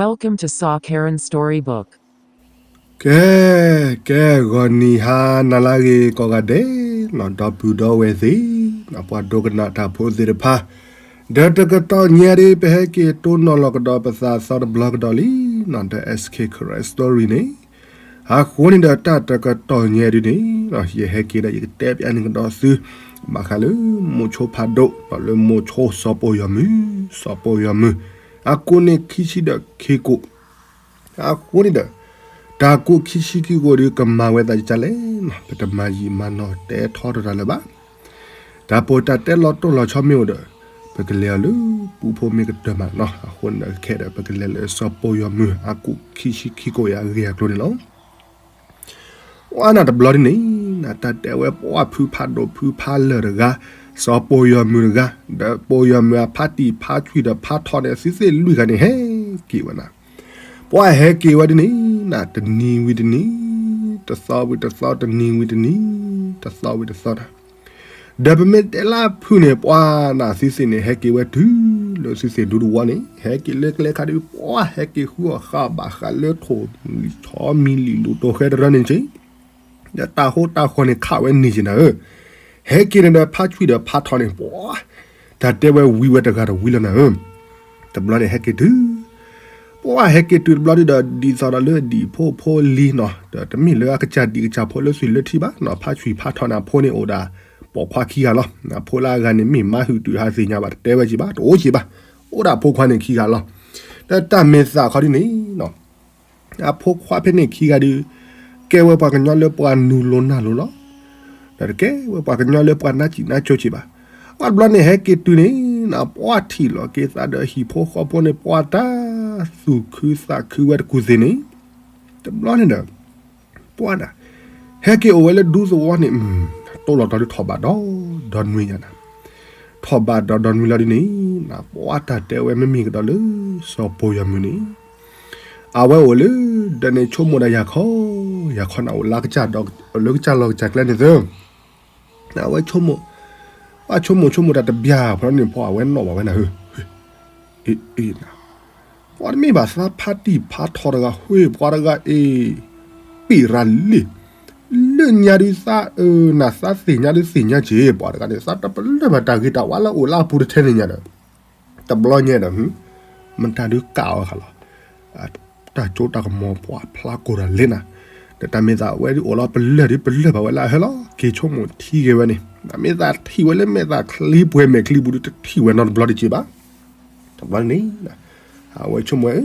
Welcome to Saw Karen Storybook. ကဲ, ကဲ ဂီၤနံၤဟါနၤလၢအဂ့ၤကိးဂၤဒဲး, ဒီပုၢ်ဒီဝဲၢ်သ့ၣ်, ပှၤဒိကနၣ်တၢ်ဖိသ့ၣ်တဖၣ်, ဒီးတကတီၢ်ညါဒ် ပဟဲက့ၤတိၢ်နီၣ်လီၤကဒီးပသးသီတဘျီကဒီးလံ, ဒီး S K Karen Story န့ၣ်, အဃိန့ၣ်ဒီးတၢ်တကတီၢ်ညါဒ်န့ၣ်, ယဟဲက့ၤဒီးယကတဲပျးန့ၢ်ကဒီးသု, ဘၣ်ဃးလၢမိၤဆိဖးဒိၣ်, ဒီးလၢမိၤဆိစီၤပိာ်ယီၤမုၢ်, စီၤပိာ်ယီၤမုၢ်, အကိးန့ၢ်ခံဆံဒီးခံကိး အဃိန့ၣ်ဒီး, တၢ်ကိးခံဆံခံကိးဒီးကမၤဝဲသးဒ်လဲၣ်, ပတမၤယံာ်မၤနီၢ်တဲထီတၢ်လၢၤဘၣ်. တၢ်ပီးတၢ်တဲလီၤတိၢ်လီၤဆီမ့ၢ်အိၣ်ဒီး, ပကလဲၤအီၤလၢပူဖိမ့ၢ်ကတၢၢ်မးနီၤ, အဃိန့ၣ်ဒီးခဲဒီး ပကလဲၤလၢစီၤပိာ်ယီၤမုၢ်အကိးခံဆံခံကိးအံၤအဂ့ၢ်အကျိၤန့ၣ်လီၤ. အနၢ်တဘျီဒ်န့ၣ်, နတၢ်တဲဝဲပှၤဖုဖးဒိၣ်ဖုဖးလၢာ်တဂၤ, စီၤပိာ်ယီၤမုၢ်တဂၤ, ဒီးပိာ်ယီၤမုၢ်အဖါတံၢ်ဖါဆွံဒီးဖါထီန့ၣ် သုသ့ၣ်လွံၢ်ဂၤန့ၣ်ဟဲက့ၤဝဲနၤ, ပှၤဟဲက့ၤဝဲဒ်န့ၣ်, နတနံၤဝံၤတနံၤ, တသီဝံၤတသီ, တနံၤဝံၤတနံၤ, တသီဝံၤတသီနၤ ဒီးပမ့ၢ်တဲလၢဖုန့ၣ် ပှၤနၤသုသ့ၣ်န့ၣ် ဟဲက့ၤဝဲတုၤလၢသုသ့ၣ်ဒူတဝီန့ၣ်, ဟဲက့ၤလၢကျဲခါဒ် ပှၤဟဲက့ၤဃုအီၣ်ဃာ်ဘၣ်ဃးလၢထိၣ်လံၤဆီမံၤလံၤလူၤတိၤဃဲတရၢန့ၣ်က့, ဒီးတၢ်ဟိတၢ်ဃီန့ၣ်ခးဝဲန့ၢ်က့နၤဧၢ, ဟဲက့ၤန့ၣ်ဒီးဖါဆွံဒီးဖါထီန့ၣ် ပှၤ တၢ်တဲဝဲဝံဝဲတဂၤတဝံလီၤနၤဧၢ, တဘျီန့ၣ်ဟဲက့ၤတုၤ ပှၤဟဲက့ၤတုၤတဘျီဒ်ဒီး ဒ်သိးဒီးလၢဒံၣ်ဖိဖိလံၤနီၤ, ဒီးတမ့ၢ်လၢအကစၢ်ဒံၣ်ကစၢ်ဖိလၢသွံၣ်လၢထံဘၣ်နီၤ, ဖါဆွံဖါထီန့ၣ်အဖိန့ၣ်အိၣ်ဒၣ်ပိာ်ခွါခံဂၤလီၤ, အဖိလၢအဂၤန့ၣ်မ့ၢ်မါဟုၣ်တုၤဟးသ့ၣ်ညါဘၣ် တတဲဝဲက့ဘၣ် တအိၣ်က့ဘၣ်, အိၣ်ဒၣ်ဖိခွါန့ၣ်ခံဂၤလီၤ, ဒီးတၢ်မ့ၢ်သးခီဒ်န့ၣ်နီၤ အဖိခွါဖဲန့ၣ်ခံဂၤဒီး ကဲဝဲပှၤကညီလၢပှၤနုာ်လိၤနၢ်လိၤလီၤ, ဒီးတကဲဝဲပှၤကညီလၢပှၤနါစံၣ်နါစိက့ဘၣ်, အတဘျီန့ၣ်ဟဲက့ၤတုၤန့ၣ်နီၤ ပှၤထံၣ်လီၤက့ၤသးဒီးဟံၣ်ဖိဃီဖိန့ၣ် ပှၤတၢ်သူၣ်ခုသးခုဝဲတကူၢ်သ့ၣ်န့ၣ်, တဘျီန့ၣ်ဒီး ပှၤနၤ ဟဲက့ၤအိၣ်ဝဲလၢဒူသဝီန့ၣ် တိၢ်လီၤတီၤဒ်ထီၣ်ဘးဒီးဒီနွံညါနၤ, ထီၣ်ဘးဒီးဒီနွံလီၤဒ်န့ၣ်, ပှၤတၢ်တဲဝဲမ့မ့ၢ်ကဒီးလၢ စီၤပိာ်ယီၤမုၢ်န့ၣ် အဝဲအိၣ်လၢ ဒီးန့ၣ်ဆိကမိၣ်ဒီးယၤခီ, ယၤခီနၤအိၣ်လၢကစၢ်ဒီး လၢကစၢ်လီၢ်ကစၢ်ကျဲန့ၣ်သၢ, အဝဲဆိကမိၣ်, အဆိကမိၣ်ဆိကမိၣ်တၢ်တဘျီဖဲန့ၣ် ပှၤအဝဲနီၣ်ဘၣ်ဝဲနၤဧၢ, အ့ အ့ ပှၤတမ့ၢ်ဘၣ်သးဖါတံၢ်ဖါထီတဂၤ ဟ့ၣ်ပှၤတဂၤအ့ၣ်, ပ့ၢ်ရၤလံ, လၢညါဒုးသးအၢနၤသးသ့ၣ်ညါဒုးသ့ၣ်ညါက့ ပှၤတဂၤန့ၣ် သးတပလၢၢ်ဘၣ်တၢ်ဂ့ၤတၢ်ဝါလၢအိၣ်လၢအပူၤတထဲန့ၣ်ညါဒီး, တဘျီညါဒီး မတၤဒုးကးအီၤဃာ်လီၤ, တၢ်ကၠိတၢ်ကမီၤပှၤဖျါကိၢ်တၢ်လဲၤနၤ, ဒီးတၢ်မ့ၢ်သးဝဲဒ်အိၣ်လီၤပလၢၢ်ဒ်ပလၢၢ်ဘၣ်ဝဲလၢအဟဲလီၤ က့ၤဆိကမိၣ်ထံက့ၤဝဲန့ၣ်, မ့ၢ်သးထံၣ်ဝဲလၢမဲာ်သးချံပှဲၤမဲာ်ချံပူၤဒုးတထံၣ်ဝဲနီတဘျီတက့ဘၣ်, တဘျီန့ၣ် အဝဲဆိကမိၣ်ဝဲ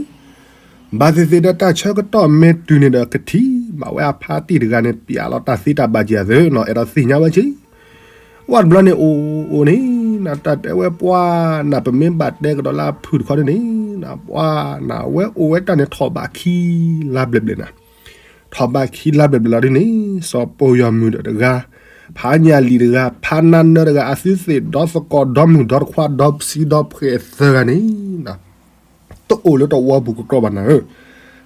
ဘၣ်သ့ၣ်သ့ၣ်ဒီးတၢ်ဆၢကတီၢ်မ့ၢ်တုၤန့ၣ်ဒီးကထံၣ်ဘၣ်ဝဲအဖါတံၢ်တဂၤန့ၣ် ပျးလီၤတၢ်သ့တၢ်ဘၣ်က့ၤအသးနီၤ အဲၣ်ဒိးသ့ၣ်ညါဝဲက့ ဝဲတဘျီန့ၣ်အိၣ်အိၣ်န့ၣ် နတၢ်တဲဝဲပှၤနၤ ပမ့ၢ်ဘၣ်တဲကဒီးလၢအဖုၣ်တခီန့ၣ် ပှၤနၤ အဝဲအိၣ်ဝဲတၢ်န့ၣ်ထီၣ်ဘးခံလါဘျဲၣ်ဘျဲၣ်နၤ, ထီၣ်ဘးခံလါဘျဲၣ်ဘျဲၣ်လီၤဒ်န့ၣ် စီၤပိာ်ယီၤမုၢ်ဒီးတဂၤ, ဖါညၣ်လံၤတဂၤ, ဖါနါနၢတဂၤ, အသုသ့ၣ်ဒီသကိးဒီမုၢ်ဒီတခွါဒီပစံဒီဖှဲးသၢဂၤန့ၣ် တအိၣ်လၢတဝီပူၤကကြီဘၣ်နၤဧၢ,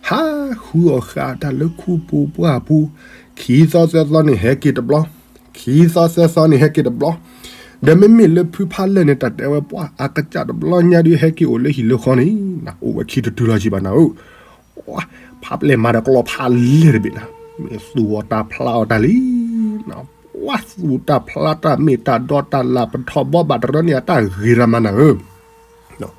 ဟးဃုအီၣ်ဃာ်တၢ်လၢခူပူၤပှၢ်ပူၤ, ခံသီသၢသီန့ၣ်ဟဲက့ၤတဘျီ, ခံသီသၢသီန့ၣ်ဟဲက့ၤတဘျီ, ဒီးမ့မ့ၢ်လၢဖုဖးလၢာ်န့ၣ် တၢ်တဲဝဲပှၤအကစၢ်တဘျီညါဒုးဟဲက့ၤအိၣ်လၢဟံၣ်လၢဃီန့ၣ် အိၣ်ဝဲခံတတုၤလီၤက့ဘၣ်နၤဧၢ, ဖးပျဲၢ်မၤဒီးကျီဖးလဲၢ်တဘ့ၣ်နၤ, မ့ၢ်သူၣ်အီၤတၢ်ဖျးအီၤတၢ်လံ ပှၤသူၣ်တၢ်ဖျးတၢ်မ့ၢ်တၢ်ဒီတၢ်လၢ်ပထီၣ်ဘီဘၣ်တရၢန့ၣ် အတၢ်ဂ့ၤရၤမၤနၤဧၢ,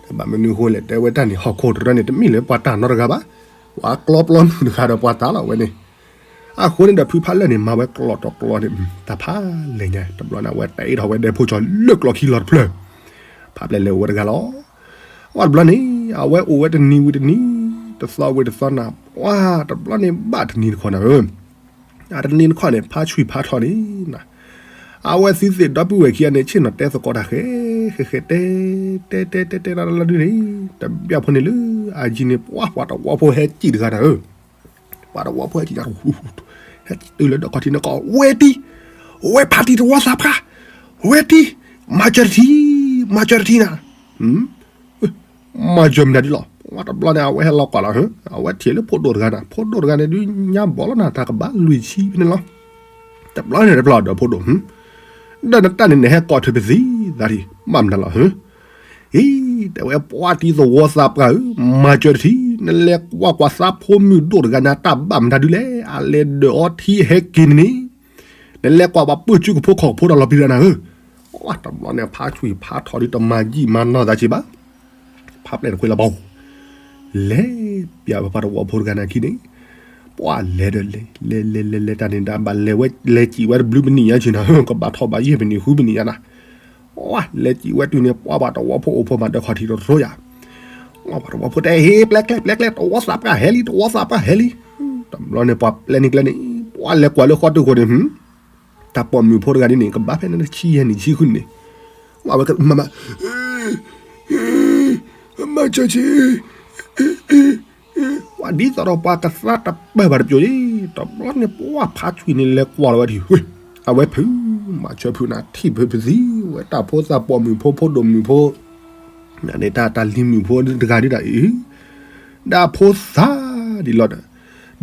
ဘၣ်မနုၤအဃိလဲၣ် တဲဝဲတၢ်န့ၣ် ဟီၣ်ခိၣ်တရၢန့ၣ် တမ့ၢ်လၢပှၤတၢ်နီတဂၤဘၣ်, ပှၤကျီပျီမုၢ်တဂၤဒီးပှၤတၢ်လီၤဝဲန့ၣ်, အဃိန့ၣ်ဒီးဖုဖးလၢာ်န့ၣ် မၤဝဲကျီတီၤကျီန့ၣ် တၢ်ဖးလဲၢ်ညါ တဘျီန့ၣ် အဝဲတၢ်အ့ၣ်ထီၣ်ဝဲဒဲဖိကၠီၤလၢကျိးခံလီၤတဖျၢၣ်, ဖးပျဲၢ်လဲၤအိၣ်ဝဲတဂၤလီၤ, အဝဲတဘျီန့ၣ် အဝဲအိၣ်ဝဲတနံၤဝံၤတနံၤ, တသီဝံၤတသီနၤ, ပှၤတဘျီန့ၣ်ဘၣ်တနံၤတခီနၤဧၢ အတနံၤတခီန့ၣ် ဖါဆွံဖါထီန့ၣ်နၤ, အဝဲသုသ့ၣ်ဒီပုၢ်ဝဲၢ်ခံဂၤန့ၣ် ဆ့ၣ်နီၤတဲသကိးတၢ်ဃဲ ဃဲဃဲတဲ တဲတဲတဲတဲလီၤဒုန့ၣ်, တဘျီဖိန့ၣ်လၢအယံၤန့ၣ် ပှၤပှၤတဝီဖိဟဲစံၣ်တဂၤနၤဧၢ, ပှၤတဝီဖိဟဲစံၣ်ညါ ဟဲတုၤလၢဒီးခီၣ်ထံးန့ၣ်ကီး ဝဲတံၢ်, ဝဲဖါတံၢ်တဝီသးဖှါ, ဝဲတံၢ်, မၤစၢၤတထံၣ်, မၤစၢၤတထံၣ်နၤ မၤစၢၤမနုၤဒ်လီၤ, ပှၤတဘျီန့ၣ် အဝဲဟဲလီၤကွၢ်လီၤ, အဝဲထံၣ်လၢဖိဒိၣ်တဂၤနၤ, ဖိဒိၣ်တဂၤန့ၣ်ဒုးညါဘီလီၤနၤ တၢ်ကဘၣ်လွံၢ်ဆံဖဲန့ၣ်လီၤ, တဘျီန့ၣ်တဘျီဒီးဖိဒိၣ်, ဒီးနတၢ်န့ၣ်နဟဲကိးထုးပသံသးထံၣ် ဘၣ်မနုၤလီၤ, ဟ့, တဲဝဲပှၢ်တံၤသဝီသးပှၢ်ဧၢ, မၤစၢၤတထံၣ်, နလဲၤကွၢ်ကွၢ်သးဖိမုၣ်ဒိၣ်တဂၤန့ၣ် အတၢ်ဘၣ်မတၤဒုလဲၣ်, အလဲၤဒၢးအီထံဟဲက့ၤန့ၣ်န့ၣ်, နလဲၤကွၢ်ပှၤပၢၢ်စုကဖိခီၣ်ကဖိတၢ်လီၤပျံၤတဂၤနၤဧၢ. တဘျီန့ၣ် ဖါဆွံဖါထီၣ်ဒုးတမၤယံာ်မၤနီၢ်သးစ့ၢ်ဘၣ်, ဖါပျဲၢ်တခွ့လၢဘီ, လဲၤပျးဝဲပှၤသဝီဖိတဂၤန့ၣ်အခံန့ၣ်, ပှၢ်လဲၤဒီးလဲၤ, လဲၤလဲၤလဲၤလဲၤတၢ်န့ၣ်ဒၣ်ဘၣ်လဲၤဝဲလဲၤစံးဝဲတဘျုးပနံၣ်ညါစ့ၢ်နၤဧၢ, ကဘၣ်ထီၣ်ဘၣ်ယဲၢ်ပနံၣ်ဃုပနံၣ်ညါနၤ ပှၢ်လဲၤစံးဝဲတုၤန့ၣ် ပှၢ်ပှၤသဝီဖိအိၣ်ဖိမၤဒၢးခီၣ်ထံးတရိယၤ, ပှၢ်ပှၤသဝီဖိတဲဟ့ၣ်ပျဲကျဲပျဲကျဲ သဝီသးပှၢ်ဟဲလံ သဝီသးပှၢ်ဟဲလံ, တဘျီန့ၣ်ပှၤပျဲန့ၣ်ကျဲန့ၣ်, ပှၢ်လဲၤကွၢ်လၢဃီတုၢ်ဃိန့ၣ်, တၢ်ပိာ်မုၣ်ဖိတဂၤဒ်န့ၣ် ကဘၣ်ဖဲန့ၣ်တဆံယဲၢ်နံၣ်ဆံဃုန့ၣ်, ဝဲမၤ မၤစၢၤဆံ ပှၢ်ဒ်သိးဒီးပှၤကသါတပၢၢ်ဘၣ်တပျိၤယ့ၣ်, တဘျီန့ၣ်ပှၢ်ဖါဆွံန့ၣ်လဲၤကွၢ်လီၤဝဲဒၣ်, အဝဲဖုး, မၤစၢၤဖုးနၤထံၣ်ဖုးပသံဝဲတၢ်ဖိသၣ်ပိာ်မုၣ်ဖိဖိဒိၣ်မုၣ်ဖိ, န့ၣ်တၢ်တၢ်လံၤမုၣ်ဖိတဂၤဒ်ဒၣ်အံၤ, ဒီးအဖိသၣ်ဒ်လီၤဒီး,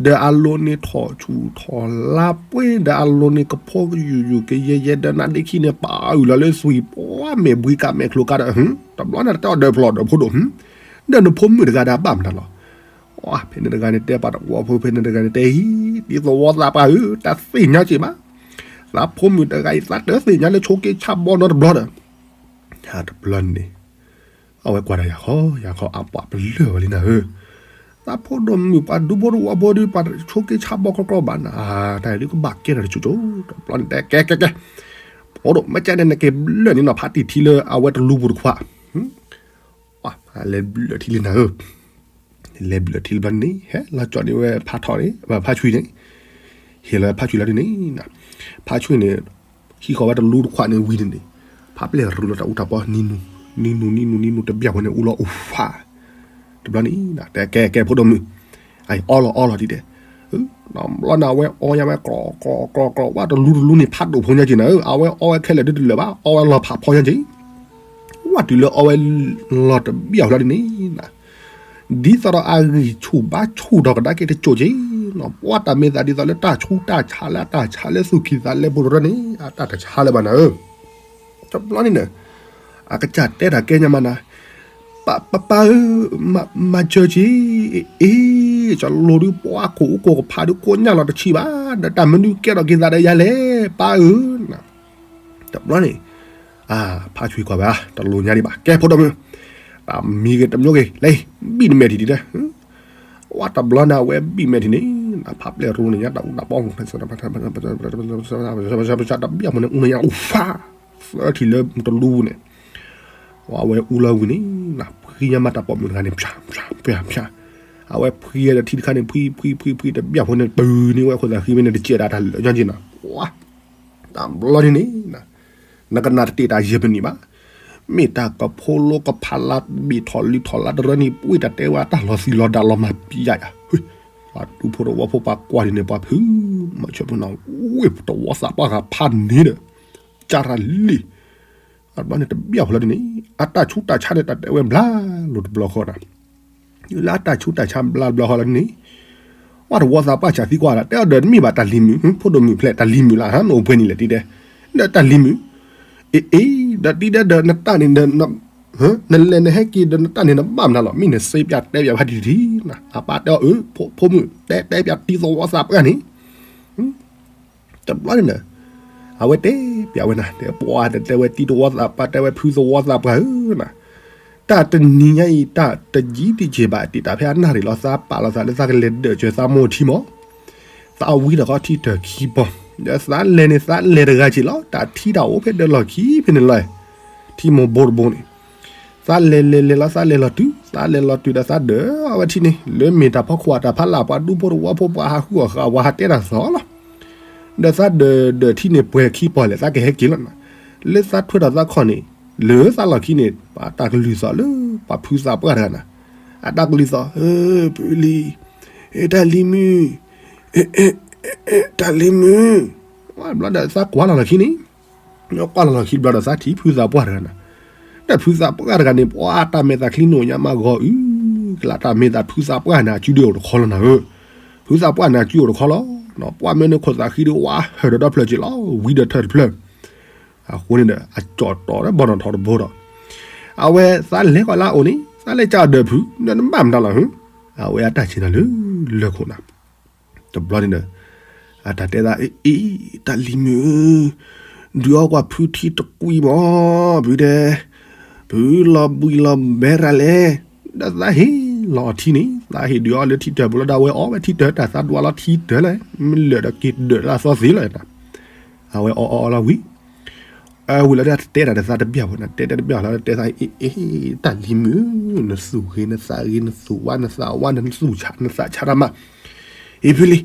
ဒီးအလိၤန့ၣ်ထီၣ်ဆူၣ်ထီၣ်လါပှ့ၤ ဒီးအလိၤန့ၣ်ကဖိကယူၤယူၤကယဲၢ်ယဲၢ် ဒီးနါဒ့ခံန့ၣ် ပာ်အုၣ်လီၤလၢသွံၣ်ပှၢ်မဲာ်ဘှံးကးမဲာ်ချိၤကးဒီး, တဘျီန့ၣ်တၢ်အီၣ်ဒၢးဖျိးဒၢးဖိဒိၣ်, ဒီးနဖိမုၣ်တဂၤဒီးဘၣ်မတၤလီၤ ဖဲန့ၣ်တဂၤန့ၣ်တဲပှၤသဝီဖိ ဖဲန့ၣ်တဂၤန့ၣ်တဲအံၤ, ဒ်သဝီသးပှၢ်ဧၢ, တၢ်သ့ၣ်ညါစ့ၢ်ဘၣ်, သးဖိမုၣ်တဂၤအံၤ သးတသ့ၣ်ညါလၢဆိးက့ဆါဘီနီတဘျီဒီး, တဘျီန့ၣ်, အဝဲကွၢ်ဒီးယၤဃီ ယၤဃီ အပှၤပလၢၢ်ဝဲလံနၤဧၢ, သးဖိဒိၣ်မုၣ်ပှၤဒူဖိတဝီဖိဒီး ပှၤဆိးက့ဆါဘီကြီကြီဘၣ်နၤ, တၢ်အံၤဒုးကဘၣ်ကဲထီၣ်တစိၤစိၤ, တဘျီန့ၣ်တဲကဲကဲကဲ, ဖိဒိၣ်မ့ၢ်ကဲန့ၣ် နက့ၤဘျၢၣ်န့ၣ်နီၤ ဖးတံၢ်ထံလၢအဝဲတလူပူၤတခွး လဲၤဘျၢၣ်ထံလံနၤဧၢ, လဲၤဘျၢၣ်ထံလံဘျီန့ၣ် ဟဲလီၤကၠီၣ်န့ၢ်ဝဲဖးထီၣ်န့ၣ် ဖါဆွံန့ၣ်, ဟ့ၣ်လီၤဖါဆွံလီၤဒ်န့ၣ်, ဖါဆွံန့ၣ်, ဟံးဃီၤဝဲတလူတခွးန့ၣ်ဝံၤန့ၣ်န့ၣ်, ဖးပျဲၢ်ရူၤလီၤတၢ်အူတၢ်ပီ နံၤနူၤ, နံၤနူၤနံၤနူၤနံၤနူၤတဘျီဖိန့ၣ် အူလီၤအူဖး, တဘျီန့ၣ်, တဲကဲကဲဖိဒိၣ်မုၣ်, အီလီၤအီလီၤဒ်တဲ, တဘျီန့ၣ် အဝဲအီညါဝဲ ကြီကြီကြီ ဝဲတလူတလူန့ၣ် ဖးဒိၣ်ဖိညါက့ၤနၤဧၢ, အဝဲအီဝဲခဲလၢာ်ဒုတလၢာ်ဘၣ် အီဝဲလီၤဖးဖီညါက့ၤ ဝဲတုၤလၢအီဝဲလီၤတဘျီဖိလီၤဒ်န့ၣ်, ဒ်သိးဒီးအဂံၢ်ဆူၣ်ဘါဆူၣ်ဒီးကဒါက့ၤတစိၢ်က့ၤ, ပှၢ်တၢ်မ့ၢ်သးဒ်သိးလၢတၢ်ဆူးတၢ်ဆါလၢအတၢ်ဆါလၢသူၣ်ကံၢ်သးလဲပူၤတရၢန့ၣ် အတၢ်တဆါလၢၤဘၣ်နၤဧၢ, တဘျီန့ၣ်န့ၣ်, အကစၢ်တဲတၢ်ကဲညါမးနၤ, ပၢ်ပၢ်ဧၢ, မၤစၢၤက့ၤ, အ့ ကၠီလိၤဒုးပှၢ်ခိၣ်အူခိၣ်ကဖးဒုးကိးညၣ်လီၤတဆံးဘၣ်, ဒီးတၢ်မနုၤကဲထီၣ်က့ၤသးဒီးယၤလဲၣ်, ပၢ်ဧၢ, တဘျီန့ၣ်, ဖါဆွံကွၢ်ဝဲ တလိၣ်ညါဒံးဘၣ် ကဲဖိဒိၣ်မုၣ်, တၢ်မံၤဂ့ၤတမျိုးဂ့ၤ လဲၤ, ဘံၣ်နမဲာ်ထံၣ်ဒ်လဲၣ်, ဝဲတဘျီန့ၣ် အဝဲဘံၣ်မဲာ်ထံၣ်န့ၣ်, ဖးပျဲၢ်ရူၤန့ၣ်ညါတၢ်အူတၢ်ပီ တဘျီဖိန့ၣ် အူန့ၣ်ညါအူဖး, သၢထံၣ်လၢတလူပူၤန့ၣ်, အဝဲအူလီၤဝံၤန့ၣ်, ဖှံညါမးတၢ်ပိာ်မုၣ်တဂၤန့ၣ် ဖၠးဖၠးဖၠး, အဝဲဖှံဒီးထံတခါန့ၣ် ဖှံဖှံဖှံဖှံတဘျီဖိန့ၣ် ပုၢ်န့ၢ်ဝဲခိၣ်သးဃံမ့ၢ်န့ၣ် တစဲးဒၣ်တၢ်လၢာ်ညီက့ၤနၤ, တဘျီန့ၣ်န့ၣ်, နကနၣ်တတ့ၢ်တၢ်ယဲၢ်ပနံၣ်ဘၣ်, မ့ၢ်တၢ်ကဖိလိကဖးလါဘ့ၣ်ထီၣ်လံထီၣ်လါတရၢန့ၣ် ပှ့ၢ်တၢ်တဲဝဲတၢ်လီၤသံလီၤဒၣ်လီၤမၤပံယါယၤ, ပှၤဒူဖိတဝီဖိပှၤကွၢ်ဒ်န့ၣ် ပှၤဖုး, မၤဆၢဖိနၤ, ဝ့ၢ်သဝီသးပှၢ်ဂၤဖးန့ၣ်ဒီး, ကၢ်ရၤလံ, အဘျီန့ၣ်တဘျီဖိလီၤဒ်န့ၣ်, အတၢ်ဆူးတၢ်ဆါန့ၣ် တၢ်တဲဝဲဘျါလိၤတဘျီဃီနၤ, လၢအတၢ်ဆူးတၢ်ဆါဘျါတဘျီဃီလီၤဒ်န့ၣ်, ပှၢ်သဝီသးပှၢ်စၢ်သံကွၢ်ဒီး တဲအီၤဒီးတမ့ၢ်ဘၣ်တၢ်လံၤမုၣ်, ဖိဒိၣ်မုၣ်ဖျဲးတၢ်လံၤမုၣ်လၢ ဟးနအိၣ်ပှဲၤနံၣ်လဲၣ်တံၤတဲ, ဒီးတၢ်လံၤမုၣ်, အ့အ့, ဒီးတံၤတဲဒီးနတၢ်န့ၣ်ဒီး နလဲၤနဟဲက့ၤဒီးနတၢ်န့ၣ်နဘၣ်မနုၤလီၤ, မ့ၢ်နစ့ပျၢ်တဲပျၢ်ဖးတံၢ်တထံၣ်, အပၢ်တဲအီၤအၢ, ဖိမုၣ်, တဲတဲပျၢ်တံၤသဝီသးပှၢ်န့ၣ် တဘျီန့ၣ်ဒီး, အဝဲတဲပျးဝဲနၤ တဲပှၤတဲတဲဝဲတံၤသဝီသးပှၢ် တဲဝဲဖုသဝီသးပှၢ်ဧၢနၤ, တၢ်တနံၤညါအံၤ တၢ်တယံာ်တယဲၢ်ဘၣ် တံာ်တာ်ဖဲအနၣ်ရံၣ်လီၤ သးပာ်လီၤသးလၢသးကလဲၤဒၢးစၢၤသးမိၢ်ထံမီၢ်, သးဝံတခီထံတၢၢ်ခံပီၤ, ဒီးသးလဲၤန့ၣ် သးလဲၤတဂၤက့ၤလီၤ တၢ်ထံတၢ်အိၣ်ဖဲဒၢးလီၢ်ခံဖဲန့ၣ်လီၤ, ထံမိၢ်ဘိတဘိန့ၣ် သးလဲၤလဲၤလဲၤလီၤ သးလဲၤလီၤတုၤ သးလဲၤလီၤတုၤဒီးသးဒၢးအဝဲထံန့ၣ် လၢမ့ၢ်တၢ်ဖီခိၣ်အတၢ်ဖးလၢ် ပှၤဒူဖိတဝီဖိ ပှၤဟးဃုအီၣ်ဃာ် ပှၤဟးတဲတၢ်သီလီၤ. ဒီးသးဒၢးဒၢးထံန့ၣ် ပှဲၤခံပီၤလဲၣ် သးကဟဲက့ၤလီၤနၤ. လၢသးထွဲထီၣ်သးခီၣ်န့ၣ် လၢသးလီၢ်ခံန့ၣ် ပှၤတၢ်ကလုၢ်သီၣ်လၢ ပှၤဖုသးပှၢ်တဂၤနၤ, အတၢ်ကလုၢ်သီၣ် ဖုလံၤ, တၢ်လံၤမုၣ်, တၢ်လံၤမုၣ်, ဘျီဒီးသးကွၢ်လီၤလီၢ်ခံန့ၣ် ကွၢ်လီၤလီၢ်ခံဘျီဒီးသးထံၣ်ဖုသးပှၢ်တဂၤနၤ, ဒီးဖုသးပှၢ်တဂၤန့ၣ် ပှၤတၢ်မဲာ်သးချံနုာ်ညါမးဂီၤအုၣ်, ကလၢတၢ်မဲာ်သးဖုသးပှၢ်န့ၣ် အစုဒုးအိၣ်တခီလီၤနၤဧၢ, ဖုသးပှၢ်န့ၣ် အစုအိၣ်တခီလီၤ, ပှၢ်မၢန့ၣ်ခိၣ်သးဃံဒီးဝါဟၢၣ်ဒီးဒီဖျၢၣ်က့ၤလီၤ ဝံဒီးထၢၣ်တဖျၢၣ်, အဃိန့ၣ်ဒီး အကၠီၣ်တီၤဒီးဘီနီၣ်ထီၣ်တဘိဒီး, အဝဲသးလဲၤဃီၤလၢအအိၣ်န့ၣ် သးလဲၤကၢ်အီၤဒၢးဖုး ဒီးနဘၣ်မတၤလီၤ. အဝဲအတၢ်ဆ့ၣ်နီၤလၢလၢၢ်ခိၣ်နၤ, တဘျီန့ၣ်ဒီး အတၢ်တဲသး အ့ အ့ တၢ်လံၤမုၣ်, ဒုးအီကွၢ်ဖုထံတကွံမၢ် ဖုဒဲး, ဖုလီၤဘှံးလီၤဘဲရၤလဲၣ်. ဒီးသးဟ့ၣ်လီၤအီၤထံန့ၣ် သးဟ့ၣ်ဒုးအီလၢထံတၢၢ်ပူၤလီၤဒီး အဝဲအီဝဲထံတၢၢ် တၢ်သးဒွးလီၤထံတၢၢ်လီၤ မ့ၢ်လၢာ်ဒီးက့ၤဒၢးလၢအသီသ့လီၤ. အဝဲအီအီအီလီၤဝံၤ အဝံၤလီၤဒီးတဲတၢ်ဒီးသးတဘျီဖိန့ၣ် တဲတဲတဘျီလီၤ တဲသး အ့ အ့ တၢ်လံၤမုၣ်, နသူၣ်ဂ့ၤနသးဂ့ၤ နသူၣ်ဝါနသးဝါ နသူၣ်ဆးနသးဆးတၢ်မး အ့ ဖုလံၤ,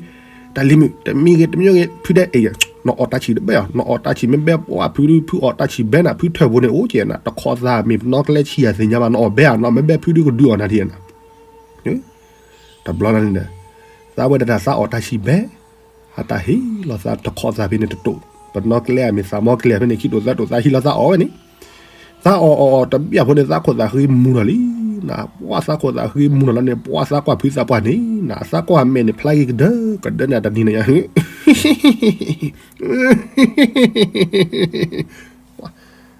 တၢ်လံၤမုၣ် တမံၤဂ့ၤတမံၤဂ့ၤ ဖုဒဲး အ့ နအီၣ်တၢ်ဆံၣ်တဘဲအီၤ နအီၣ်တၢ်ဆံၣ်မ့ၢ်ဘဲပှၤဖုဒု ဖုအီၣ်တၢ်ဆံၣ်ဘဲနၤ ဖုထၢၣ်ဖိန့ၣ် အိၣ်ကဲနၤ တခီသးမ့ၢ်ပနီၣ်ကျဲဆံၣ်ယၤသ့ၣ်ညါဘၣ် နအီၣ်ဘဲဧါ နအီၣ်မ့ၢ်ဘဲဖုဒုကဒုးအီၣ်နၤဒံးနၤ တဘျီလီၤန့ၣ်ဒီး သးဝဲဒၣ်တၢ်သးအီၣ်တၢ်ဆံၣ်ဘဲ အတၢ်ဟ့ၣ်လီၤသးတခီသးဖဲန့ၣ်တတိာ် ပနီၣ်ကျဲအမ့ၢ်သးမီကျဲဖဲန့ၣ် ခံတိာ်သၢတိာ်သးဟ့ၣ်လီၤသးအီၣ်ဝဲန့ၣ် သးအီၣ်အီၣ်အီၣ်တဘျီဖိန့ၣ် သးခိၣ်သးဃ့မူၤလီၤလံနၤ ပှၤသးခိၣ်သးဃ့မူၤလီၤလီၤန့ၣ် ပှၤသးကွၢ်ဖုသးပှၢ်န့ၣ်နၤ သးကွၢ်မဲာ်န့ၣ် ဖျါက့ၤကဒၢကဒၢန့ၣ် တနံၤန့ၣ်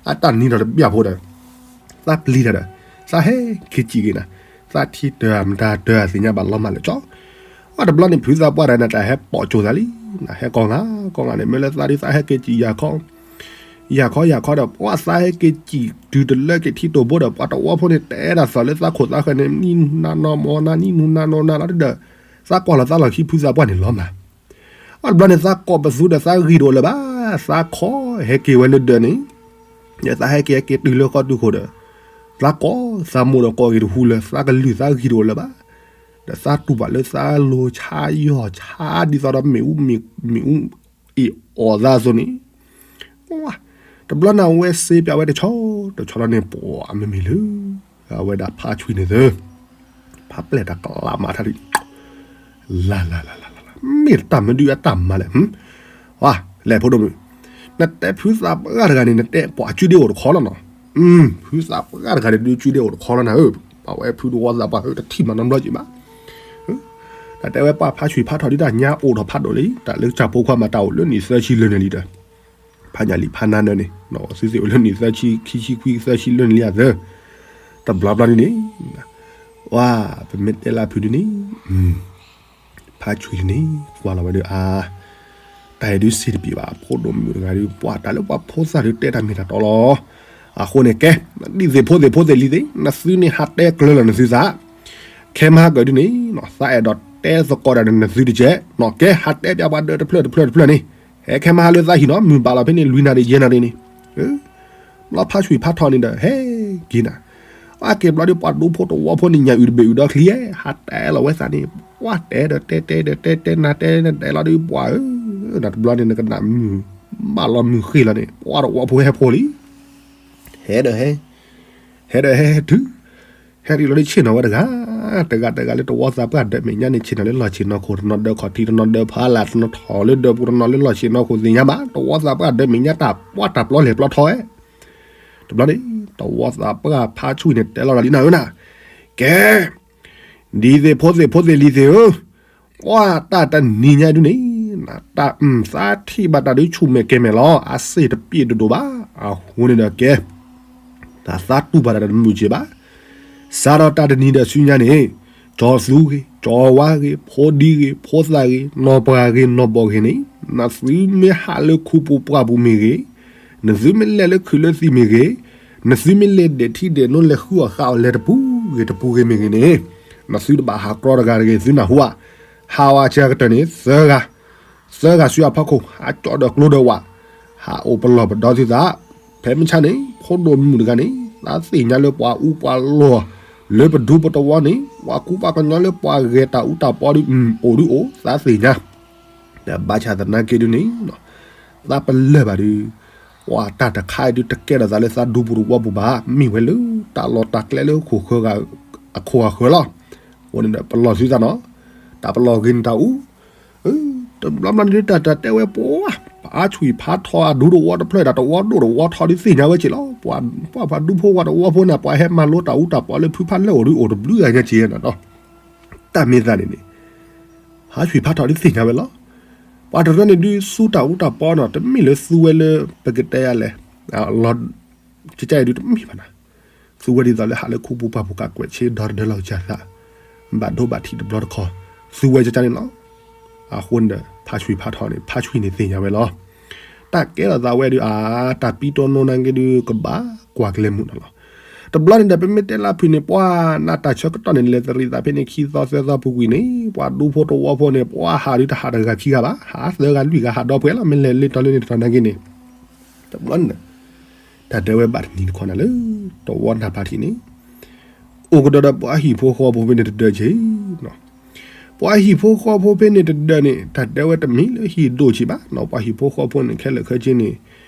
အတၢ်နံၤဒီးတဘျီဖိဒီး သးပျံၤတၢ်ဒီး သးဟဲက့ၤစံၣ်က့ၤနၤ သးထံတၢၢ်မတၤတၢၢ်သ့ၣ်ညါဘၣ်လီၤမးလၢကၠီ အတဘျီန့ၣ် ဖုသးပှၢ်တဂၤန့ၣ် တၢ်ဟဲပိာ်ကၠိၤသးလံနၤ ဟဲကီၢ်ငါကီၢ်ငါန့ၣ် မ့ၢ်လၢသးဒုးသးဟဲက့ၤစံၣ်ယၤခီ ယၤခီယၤခီဒီး ပှၤသးဟဲက့ၤစံၣ်တုၤတလၢက့ၤထံတိာ်ဘိဒီး ပှၤတဝီဖိန့ၣ် တဲဒၣ်သးလၢသးခိၣ်သးဃၢၤန့ၣ် နံၣ်နူနၤနီၢ်မီၤနၤ နံၣ်နူနၤနီၢ်နၤလီၤဒီး သးကွၢ်လီၤသးလီၢ်ခံဖုသးပှၢ်န့ၣ်လီၤမး အတဘျီန့ၣ် သးကိးပသူဒီးသးဂံၢ်တအိၣ်လၢၤဘၣ် သးခီဟဲက့ၤဝဲလၢဒၢးန့ၣ် ဒီးသးဟဲက့ၤဟဲက့ၤတုၤလၢကီၢ်တုၤခိၣ်ဒီး သးကိးသးမိၢ်ဒီးကိးဂ့ၤတဟူလၢၤ သးကလုၢ်သးဂံၢ်တအိၣ်လၢၤဘၣ် ဒီးသးတူၢ်ဘၣ်လၢသးလိၤဆါယီၢ်ဆါဒ်သိးဒီးမ့ၣ်အူ မ့ၣ်အူအ့ၣ်အီၣ်သးအသိးန့ၣ် တဘျီန့ၣ် အဝဲစ့ပၠးဝဲတဆီ တဆီလီၤန့ၣ် ပှၤမ့မ့ၢ်လၢ အဝဲဒၣ်ဖးဆွံန့ၣ်သၢ ဖးပျဲၢ်တၢ်ကလးမၤထါဒ် လၢ်လၢ်လၢ်လၢ်လၢ် မ့ၢ်တၢ်မနုၤအတၢ်မၤလဲၣ် ဝါ လဲၤဖိဒိၣ်မုၣ် နတဲဖုသးပှၢ်တဂၤန့ၣ် နတဲပှၤစုဒ့အိၣ်တခီလီၤနီၤ ဖုသးပှၢ်တဂၤန့ၣ် ဒုးစုဒ့အိၣ်တခီလီၤနၤဧၢ အဝဲဖုတဝီသးပှၢ်ဧၢ တထံၣ်မးနီတဘျီက့ၤဘၣ် တၢ်တဲဝဲပှၤဖးဆွံဖးထီၣ်ဒ်တၢ်ညါအိၣ်ထီၣ်ဖးဒိၣ်လံ တၢ်လၢကၢ်ဖိခွါမၤတၢ်အိၣ်လၢနံၣ်သၢဆံလၢာ်န့ၣ်လံဒီး ဖးညၣ်လံဖးနါနၢၤန့ၣ် သုသ့ၣ်အိၣ်လၢနံၣ်သၢဆံခံဆံခွံသၢဆံလၢာ်န့ၣ်လံအသၢ တဘျီဘျီဒ်န့ၣ် ဝါ ပမ့ၢ်တဲလၢဖုဒ်န့ၣ် ဖးဆွံန့ၣ် ကွၢ်လီၤဝဲဒီးအါ တၢ်အဲၣ်ဒုးစံးတပံၤဘၣ် ဖိဒိၣ်မုၣ်တဂၤဒုး ပှၤတၢ်လၢပှၤဖိသၣ်ဒုးတဲတၢ်မ့ၢ်တၢ်တီလီၤ အဃိန့ၣ်ကဲ ဒ်သ့ၣ်ဖိသ့ၣ်ဖိသ့ၣ်လံၤသ့ၣ် နသုန့ၣ်ဟးတဲကျၢၤလီၤနသုသး ခဲမဟါကဒုးန့ၣ် သးအဲၣ်ဒိးတဲသကိးတၢ်ဒီးနသုတကဲး ကဲဟးတဲပၠးပှၤဒၢးတဖျၢၣ်တဖျၢၣ်တဖျၢၣ်န့ၣ် ဟဲခဲမဟါလၢသးဟံၣ်နီၤ မုၢ်ဘၣ်လီၤဖဲန့ၣ် လွံၢ်နၣ်ရံၣ်ယဲၢ်နၣ်ရံၣ်န့ၣ် ဘျီဖးဆွံဖးထီၣ်န့ၣ်ဒီး ဟဲက့ၤနၤ အက့ၤဘျီဒုးပှၤဒူဖိတဝီဖိန့ၣ် ညၣ်အုၣ်တဘ့ၣ်အုၣ်ဒီချံ ဟးတဲလီၤဝဲသးန့ၣ် ပှၤတဲဒီးတဲတဲဒီးတဲတဲနၤတဲနတဲလီၤဒုးပှၤဧၢ နတဘျီန့ၣ် နကနၣ်မုာ် ဘၣ်လီၤမုာ်ဃ့လီၤန့ၣ် ပှၤတဝီဖိဟဲဖိလံ ဟဲဒီးဟဲ ဟဲဒီးဟဲဟဲတုၤ ဟဲတုၤလီၤဒုးဆ့ၣ်နီၤဝဲတဂၤ တဂၤတဂၤလၢတဝီသးပှၢ်ဒၢးမဲာ်ညါန့ၣ် ဆ့ၣ်နီၤလၢလီၢ်ဆ့ၣ်နီၤခိၣ် တနီၤဒၢးခီၣ်ထံး တနီၤဒၢးဖီလာ် တနီၤထီၣ်လၢဒၢးပူၤ တနီၤလၢလီၢ်ဆ့ၣ်နီၤခိၣ်သ့ၣ်ညါဘၣ် တဝီသးပှၢ်ဒၢးမဲာ်ညါတၢ်ပှၢ်တၢ်ပျီလဲၤပျီထီဝဲ တဘျီန့ၣ် တဝီသးပှၢ်ဖးဆွံန့ၣ် တဲလီၤလီၤလံနၤဧၢနၤ ကဲ ဒ်သ့ၣ်ဖိသ့ၣ်ဖိသ့ၣ်လံၤသ့ၣ်ဧၢ ပှၤတၢ်တနံၤညါဒုးန့ၣ် တၢ်သးထံၣ်ဘၣ်တၢ်ဒုးဆူၣ်မဲာ်ကဲၤမဲာ်လီၤ အစ့ၣ်တပျ့ၤတဒိၣ်ဘၣ် အဃိန့ၣ်ဒီးကဲ တၢ်သးတူၢ်ဘၣ်တၢ်တမုာ်က့ၤဘၣ် စးထီၣ်တၢ်တနံၤဒီးဆူညါန့ၣ် ကၠီၤသူဂ့ၤ ကၠီၤဝါဂ့ၤ ဖိဒံဂ့ၤ ဖိသၣ်ဂ့ၤ နီၢ်ပှၢ်ဂ့ၤ နီၢ်ဘီၣ်ဂ့ၤန့ၣ် နသုမ့ၢ်ဟးလၢခူပူၤပှၢ်ပူၤမ့ၢ်ဂ့ၤ နသုမ့ၢ်လဲၤလၢခုးလၢသံၣ်မ့ၢ်ဂ့ၤ နသုမ့ၢ်လဲၤဒဲးထံဒဲးနိလဲၤဃုအီၣ်ဃာ်အီၣ်လဲၤတပူၤဂ့ၤတပူၤဂ့ၤမ့ၢ်ဂ့ၤန့ၣ် နသုတဘၣ်ဟးကြီတဂၤတဂ့ၤ သုနၢ်ဟူဧါ ဟးဝဲဆၢကတၢၢ်န့ၣ် သၢဂၤ သၢဂၤဆူအဖီခိၣ် ဟးကၠီဒီးကျိဒီးဝး ဟးအိၣ်ပလီၢ်ပဒီသုသး ဖဲမုၢ်ဆါန့ၣ် ဖိဒိၣ်မုၣ်တဂၤန့ၣ် သးသ့ၣ်ညါလၢပှၤအူပှၤလီၢ် လၢပဒူပတဝီန့ၣ် ပှၤကူပှၤကညီလၢပှၤဂဲၤတၢ်အူတၢ်ပီဒုး အိၣ်ဒုးအိၣ် သးသ့ၣ်ညါ ဒီးဘၣ်ဆၣ်သနာ်က့ဒုးန့ၣ် သးပလၢၢ်ဘၣ်ဒုး ပှၤတၢ်တခါအံၤဒုးတကဲထီၣ်သးလၢသးဒူပူၤတဝီပူၤဘၣ် မ့ၢ်ဝဲလၢတၢ်လီၢ်တၢ်ကျဲလၢဟီၣ်ခိၣ်အဃၢၤလီၤ. အဃိန့ၣ်ဒီးပလီၢ်သုသးနီၤ, တၢ်ပလီၢ်ဂ့ၤန့ၣ်တၢ်အူ, တဘျီဘျီန့ၣ်ဒုးတၢ်တၢ်တဲဝဲပှၤ, ပှၤအါဆူၣ်ဖးထီအဒူတဝီတဖျၢၣ်ဒီးတဝီဒိၣ်တဝီထီဒုးသ့ၣ်ညါဝဲက့ၤလီၤ. ပှၤပှၤဒူဖိဝဲတဝီဖိန့ၣ် ပှၤဟဲမၤလိတၢ်အူတၢ်ပီလၢဖုဖးလၢအိၣ်ဒုးအိၣ်တဘျုးဂၤညါက့ၤနီၤဒီး တၢ်မ့ၢ်သးန့ၣ်န့ၣ် ဟးဆူၣ်ဖးထီဒုးသ့ၣ်ညါဝဲလီၤ. ပှၤတရၢန့ၣ်ဒုးသူတၢ်အူတၢ်ပီနီၤ, တမ့ၢ်လၢသူဝဲလၢပကတဲယၤလဲၣ်, လီၤ ကကဲအံၤဒုးတမ့ၢ်ဘၣ်နီၤ, သူဝဲဒ်သိးလၢဟးလၢခူပူၤပှၢ်ပူၤ ကးကွဲးဆ့ဒီတဒၢလီၤကစၢ်သး, ဘၣ်ဒိဘၣ်ထံးတဘျီတခီ, သူဝဲကကန့ၣ်လီၤ. အဃိန့ၣ်ဒီး ဖါဆွံဖါထီန့ၣ် ဖါဆွံန့ၣ်သ့ၣ်ညါဝဲလီၤ. တၢ်ကဲထီၣ်သးဝဲဒုး အါ တၢ်ပံတိၢ်နီၣ်နာ်က့ဒုး ကဘၣ်ကွၢ်ကလဲၤမုာ်နီၤလီၤ. တဘျီန့ၣ်ဒီး ပမ့ၢ်တဲလၢဖုၣ်န့ၣ် ပှၢ်နးတၢ်ဆၢကတီၢ်န့ၣ် လဲၤသရံးသးဖဲန့ၣ်ခံသီသၢသီပူၤကွံာ်န့ၣ် ပှၤဒူဖိတဝီဖိန့ၣ် ပှၤဟးဒုးတဟးတဂၤခံဂၤဘၣ်, ဟးသၢဂၤလွံၢ်ဂၤဟးဒီဖှဲးလီၤ. မ့ၢ်လဲၤလ့တီလ့န့ၣ်တတီၤနာ်က့န့ၣ် တဘျီန့ၣ်ဒီး တၢ်တဲဝဲဘၣ်တနံၤတခီန့ၣ်လၢ တဝီနၢ်ဖးထံန့ၣ် အိၣ်ကဒီးဒီးပှၤဟံၣ်ဖိဃီဖိဖဲန့ၣ်တဒၢက့ၤနီၤ. ပှၤဟံၣ်ဖိဃီဖိဖဲန့ၣ်တဒၢန့ၣ် တၢ်တဲဝဲတမ့ၢ်လၢဟံၣ်ဒိၣ်ဆံးဘၣ်နီၤ. ပှၤဟံၣ်ဖိဃီဖိန့ၣ် ခဲလၢာ်ခဲဆ့န့ၣ်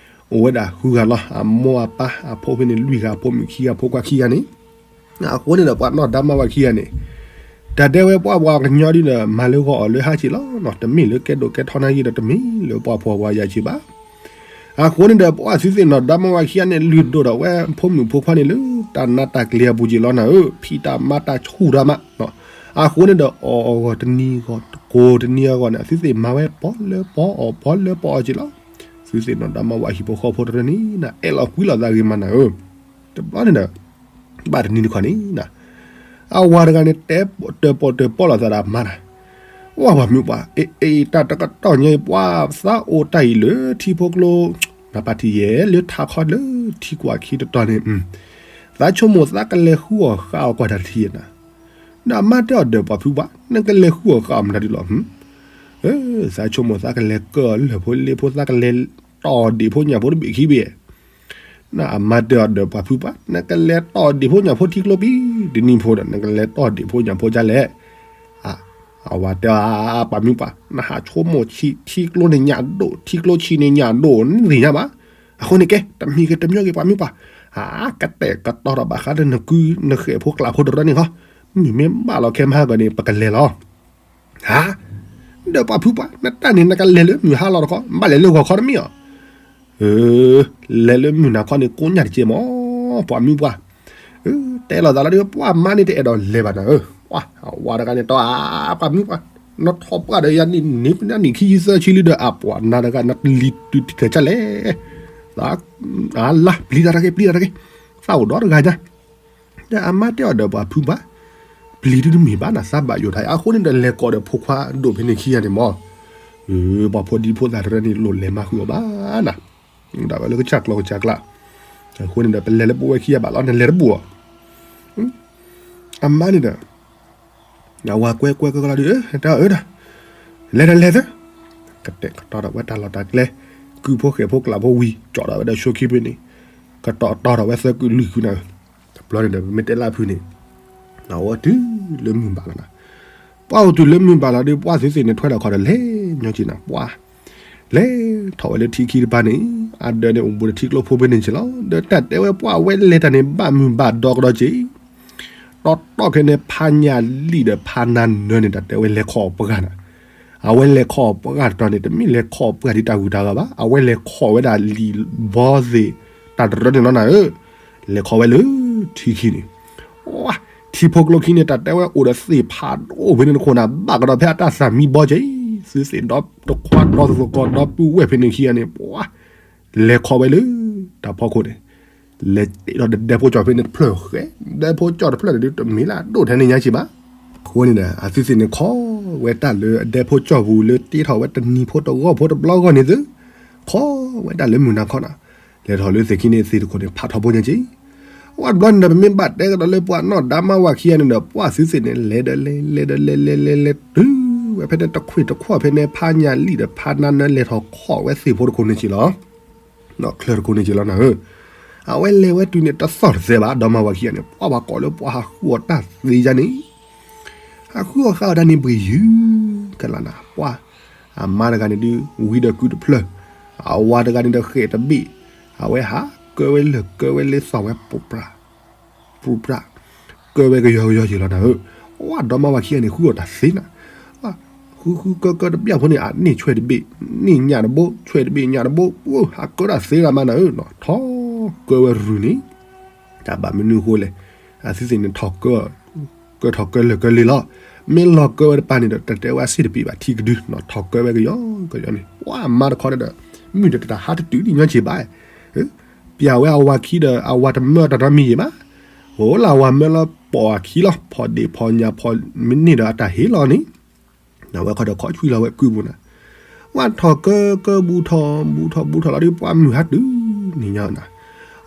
အိၣ်ဝဲဒၣ်ဃုဂၤလီၤ. အမိၢ်အပၢ်အဖိဖဲန့ၣ်လွံၢ်ဂၤ, အဖိမုၣ်ခံဂၤ, ဖိခွါခံဂၤန့ၣ် အဃိန့ၣ်ဒီး ပှၤနီၢ်ဒါမါဝၤခံဂၤန့ၣ် တၢ်တဲဝဲပှၤပှၤကညီဒ်ဒီး မၤလၢဂီၤအီၣ်လၢဟါက့ၤလီၤနီၤ. တမ့ၢ်လၢကဲဒိၣ်ကဲထီနာ်က့ဒီး တမ့ၢ်လၢပှၤဖှီၣ်ပှၤယာ်က့ၤဘၣ်. အဃိန့ၣ်ဒီး ပှၤသုသ့ၣ်နီၢ်ဒါမါဝၤခံဂၤန့ၣ် လုၢ်ဒိၣ်ဒီးဝဲဖိမုၣ်ဖိခွါန့ၣ်လၢ တၢ်နးတၢ်ကျ့ၤအပူၤက့ၤလီၤနၤဧၢ, ဖံးတၢ်မၤတၢ်ဆူၣ်တၢ်မးနီၤ. အဃိန့ၣ်ဒီး အီၣ်အဂီၢ်တနံၤအဂီၢ် ကိးတနံၤအဂီၢ်န့ၣ် အသုသ့ၣ်မၤဝဲပီၣ်လၢပီၣ်အီၣ်ပီၣ်လၢပီၣ်အီၣ်က့ၤလီၤ. သုသ့ၣ်နီၢ်ဒါမါဝၤဟံၣ်ဖိဃီဖိတရၢန့ၣ် နအဲၣ်လီၤကွံလီၤသးဂ့ၤမးနၤဧၢ. တဘျီန့ၣ်ဒီး ဘၣ်တနံၤတခီန့ၣ် အဝၤတဂၤန့ၣ် တဲပီၣ်တဲပီၣ်လီၤသးဒီးအမါနၤ, ဝဲပှၤမုၣ်ပှၢ်, အ့ အ့ တၢ်တကတီၢ်ညါအံၤ ပှၤသးအိၣ်တၢ်အံၤလၢထံဖိကျိ, နပၢ်ထံၣ်ယဲၢ်လၢထးခီလၢထံကွၢ်ခံတတီၤန့ၣ်, သးဆိကမိၣ်သးကလဲၤဃုအီၣ်ဃုအီကွၢ်တၢ်တထံၣ်နၤ, ဒီးအမါတဲအီၤဒီး ပှၤဖုပှၢ် နကလဲၤဃုအီၣ်ဃုအီမနုၤဒ်လဲၣ်. သးဆိကမိၣ်သးကလဲၤကၢအီၣ်လၢၢ်ဖိလ့ဖိ သးကလဲၤတီၢ်ဒံၣ်ဖိညၣ်ဖိတဘ့ၣ်ခံဘ့ၣ် နအမါတဲအီၤဒီး ပှၤဖုပှၢ် နကလဲၤတီၢ်ဒံၣ်ဖိညၣ်ဖိထံကျိပံၤတနံၤဖိဒီး နကလဲၤတီၢ်ဒံၣ်ဖိညၣ်ဖိဒ်လဲၣ်. အဝၤတဲအီၤ ပှၤမုၣ်ပှၢ် နဟးဆိကမိၣ်ဆံး ထံကျိန့ၣ်ညၣ်ဒိၣ် ထံကျိဆံးန့ၣ်ညၣ်ဒိၣ် နသ့ၣ်ညါဘၣ်. အဃိန့ၣ်ကဲ တမံၤဂ့ၤတမံၤဂ့ၤ ပှၤမုၣ်ပှၢ်, ကတဲာ်ကတီၤဒီးဘၣ်ဃးဒီးနကုနဃဲၣ်ဖိကျးဖိတရၢန့ၣ်လီၤ. မုၢ်မ့ၢ်ဘၣ်လီၤခဲမဟါဂီၤန့ၣ် ပကလဲၤလီၤ. ဟါ, ဒီးပှၤဖုပှၢ် နတၢ်န့ၣ် နကလဲၤလၢမုၢ်ဟါလီၤတခီ ဘၣ်လဲၤလၢဂီၤခီတမ့ၢ်ဧါ. လဲၤလၢမုၢ်နၤခီန့ၣ် ကိးညၣ်တကဲမး ပှၤမုၣ်ပှၢ်. တဲလိာ်သးလီၤဒီး ပှၤမါန့ၣ်တအဲၣ်ဒိးလဲၤဘၣ်နၤဧၢ. ဝၤတဂၤန့ၣ်တီ ပှၤမုၣ်ပှၢ်, နထီၣ်ပှၢ်ဒီးယၤန့ၣ် နံၣ်ခံယုၢ်သၢဆံလံဒီး အပှၤနၤတဂၤ နပျံၤတုၤတကဲးကလဲၣ်. အလါ ပျံၤတၢ်တဂ့ၤ ပျံၤတၢ်တဂ့ၤ, သးအိၣ်ဒီတဂၤညါ ဒီးအမါတဲအီၤဒီး ပှၤဖုပှၢ်, ပျံၤဒုတမ့ၢ်ဘၣ်နၤ သးဘၣ်ယိၣ်တၢ်အံၤ. အဃိန့ၣ်ဒီး လဲၤကိးဒီးဖိခွါဒိၣ်ဖဲန့ၣ်ခံဂၤန့ၣ်မး, ပှၤဖိဒံဖိသၣ်တရၢန့ၣ် လိၣ်လဲၤမၤဃုာ်အီၤဘၣ်နၤ, ဒၣ်ဝဲလၢကစၢ်ကျီကစၢ်ကျး. အဃိန့ၣ်ဒီး ပလဲၤလၢပဝဲခံဂၤဘၣ်လီၤ နလဲၤတဘူၣ်အီၤ. အမါန့ၣ်ဒီး အဝၤကွဲကွဲကလီၤဒုး တဲအီၤဒီး လဲၤဒီးလဲၤသၢ, ကတဲာ်ကတီၤဒီးဝဲတၢ်လီၢ်တၢ်ကျဲ, ကုဖိဃဲၣ်ဖိကျးဖိဝံၤ ကၠီၣ်ဒီးဝဲဒီးဆိခံဖဲန့ၣ်, ကတီၤတီၤဒီးဝဲသၢကုလွံၢ်ကုနၤဧၢ. တဘျီန့ၣ်ဒီး ပမ့ၢ်တဲလၢဖုန့ၣ် အဝဲတုၤလၢမုၢ်ဘၣ်လီၤနၤ. ပှၤအိၣ်တုၤလၢမုၢ်ဘၣ်လီၤဒီး ပှၤသုသ့ၣ်န့ၣ် ထွဲထီၣ်ခီၣ်ဒီးလဲၤညီက့ၤနၤ ပှၤ လဲၤထီၣ်ဝဲလၢထံခံတပၤန့ၣ်, အဒၢးန့ၣ်အိၣ်ဘူးဒီးထံကျိဖိဖဲန့ၣ်က့ၤလီၤ. ဒီးတၢ်တဲဝဲပှၤဝဲလဲၤတၢ်န့ၣ် ဘၣ်မုၢ်ဘၣ်ဒီကဒီးက့ၤ တီတီခဲန့ၣ် ဖးညၣ်လံၣ်ဒီးဖးနါနၢၤန့ၣ် တၢ်တဲဝဲလဲၤခီၣ်ပှၢ်နၤ. အဝဲလဲၤခီၣ်ပှၢ်တတီၤန့ၣ် တမ့ၢ်လဲၤခီၣ်ပှၢ်ဒ်တၢ်ဂုၤတၢ်ဂၤဘၣ်, အဝဲလဲၤခီၣ်ဝဲဒၣ်လံာ်ဘီသ့ၣ် တၢ်တရၢန့ၣ်လီၤနၤဧၢ. လဲၤခီၣ်ဝဲလၢထံခံန့ၣ်, ထံဖိကျိခံန့ၣ် တၢ်တဲဝဲအိၣ်ဒီးသ့ၣ်ဖးဒိၣ်ဖဲန့ၣ်တခိၣ်နၤ ဘၣ်ကဒီးဖဲအတၢ်သးမံဘီက့ၤ, သုသ့ၣ်ဒီတခွါဒီသကိးဒီပုၢ်ဝဲၢ်ဖဲန့ၣ်ခံဂၤန့ၣ် ပှၤ လဲၤခီၣ်ဝဲလၢတၢ်ဖီခိၣ်န့ၣ်, လဲၤတ့ထီၣ်ဒီးဒဲဖိကၠီၣ်ဖဲန့ၣ်တဖျၢၣ်ဃဲ, ဒဲဖိကၠီၣ်တဖျၢၣ်န့ၣ်ဒုး တမ့ၢ်လၢအဒိၣ်ထဲန့ၣ်ညါက့ၤဘၣ်. အဃိန့ၣ်ဒီး အသုသ့ၣ်န့ၣ်ခီၣ်ဝဲတၢ်လၢအဒဲဖိကၠီၣ်ပူၤလၢတ့ထီၣ်ဝဲတနံၤဖိတဂီၢ်ဖိတဘျီဂီၢ်န့ၣ်သု, ခီၣ်ဝဲတၢ်လၢမုၢ်နၤခီနၤ, လဲၤထီၣ်လၢသ့ၣ်ခံန့ၣ်သ့ၣ်တခိၣ်န့ၣ် ဖးထီဘိညါက့ၤ ဝဲတဘျီန့ၣ်ဒီး ပမ့ၢ်ဘၣ်တဲကဒီးလၢပှၤနီၢ်ဒါမါဝၤခံဂၤန့ၣ်ဒီး ပှၤသုသ့ၣ်န့ၣ် လဲၤဒီးလဲၤ လဲၤဒီးလဲၤ လဲၤလဲၤလဲၤတုၤဝဲဖဲန့ၣ်တခွ့ၣ်တခွီၣ်ဖဲန့ၣ် ဖးညၣ်လံၣ်ဒီးဖးနါနၢၤ လဲၤထီၣ်ခီၣ်ဝဲသ့ၣ်ဖိတခိၣ်န့ၣ်က့ၤလီၤ. နီၢ်ချၢတခိၣ်န့ၣ်က့ၤလီၤနၤဧၢ. အဝဲလဲၤဝဲတုၤန့ၣ် တသီၣ်တသဲဘၣ် ဒါမါဝၤခံဂၤန့ၣ် ပှၤဘၣ်ကိးလၢပှၤဟးဃုအီၣ်တၢ်သ့ယါန့ၣ် ဟးဃုအီၣ်ဃုအီၣ်တၢ်န့ၣ်ဘှ့ၣ်ယုၢ်ကလာ်နၤ ပှၤ အမါတဂၤန့ၣ်ဒုး ဝံဒီးကုတဖျၢၣ်, အဝၤတဂၤန့ၣ်ဒီးဃဲၣ်တဘ့ၣ်, အဝဲဟးကၢဝဲလၢၢ်ကၢဝဲလ့သီၣ်ဝဲ ပူပြး, ကၢဝဲကယီကယီက့ၤလီၤနၤဧၢ. ဝဲဒါမါဝၤခံဂၤန့ၣ် ဃုအီၣ်တၢ်သ့နၤ, ဃုဃုကၢကၢတဘျီဖိန့ၣ် အန့ၢ်ဆွဲၣ်တဘ့ၣ်, န့ၢ်ညၣ်တဘိ, ဆွဲၣ်တဘ့ၣ်ညၣ်တဘိ, ဟးကၢတၢ်သ့ဒၣ်မးနၤဧၢ, ထီၣ်ကၢဝဲရုၢ်န့ၣ် တၢ်ဘၣ်မနုၤအဃိလဲၣ်, အသုသ့ၣ်န့ၣ်ထီၣ်ကၢ, ကၢထီၣ်ကၢလၢာ်ကၢလ့လီၤ. မ့ၢ်လီၤကၢဝဲတပၤန့ၣ်ဒီး တၢ်တဲဝဲအစ့ၣ်တပံးဘၣ်ထံကဒု, ထီၣ်ကၢဝဲကယီကယီန့ၣ် ပှၤမါတခီန့ၣ်ဒီး မုၢ်ဒီးတၢ်ဟးတတုၤဒံးညီက့ၤဘၣ်, ပျဲဝဲအဝၤခံဒီး အဝၤတမၢတၢ်နီတမံၤယံၤဘၣ်, အိၣ်လၢဝၤမၢလီၤပိာ်အခံလီၤ ဖီဒ့ၣ်ဖီညၣ်ဖီမ့ၢ်န့ၢ်ဒီးအတၢ်ဟ့ၣ်လီၤန့ၣ်, နဝဲခီဒီးခီဆွံလီၤဝဲကုၢ်ပူၤနၤ, ဝဲထီၣ်ကၢကၢဘူးထီၣ် ဘူးထီၣ်ဘူးထီၣ်လီၤဒီး ပှၤမုၢ်ဟါတုၤန့ၣ်ညါနၤ,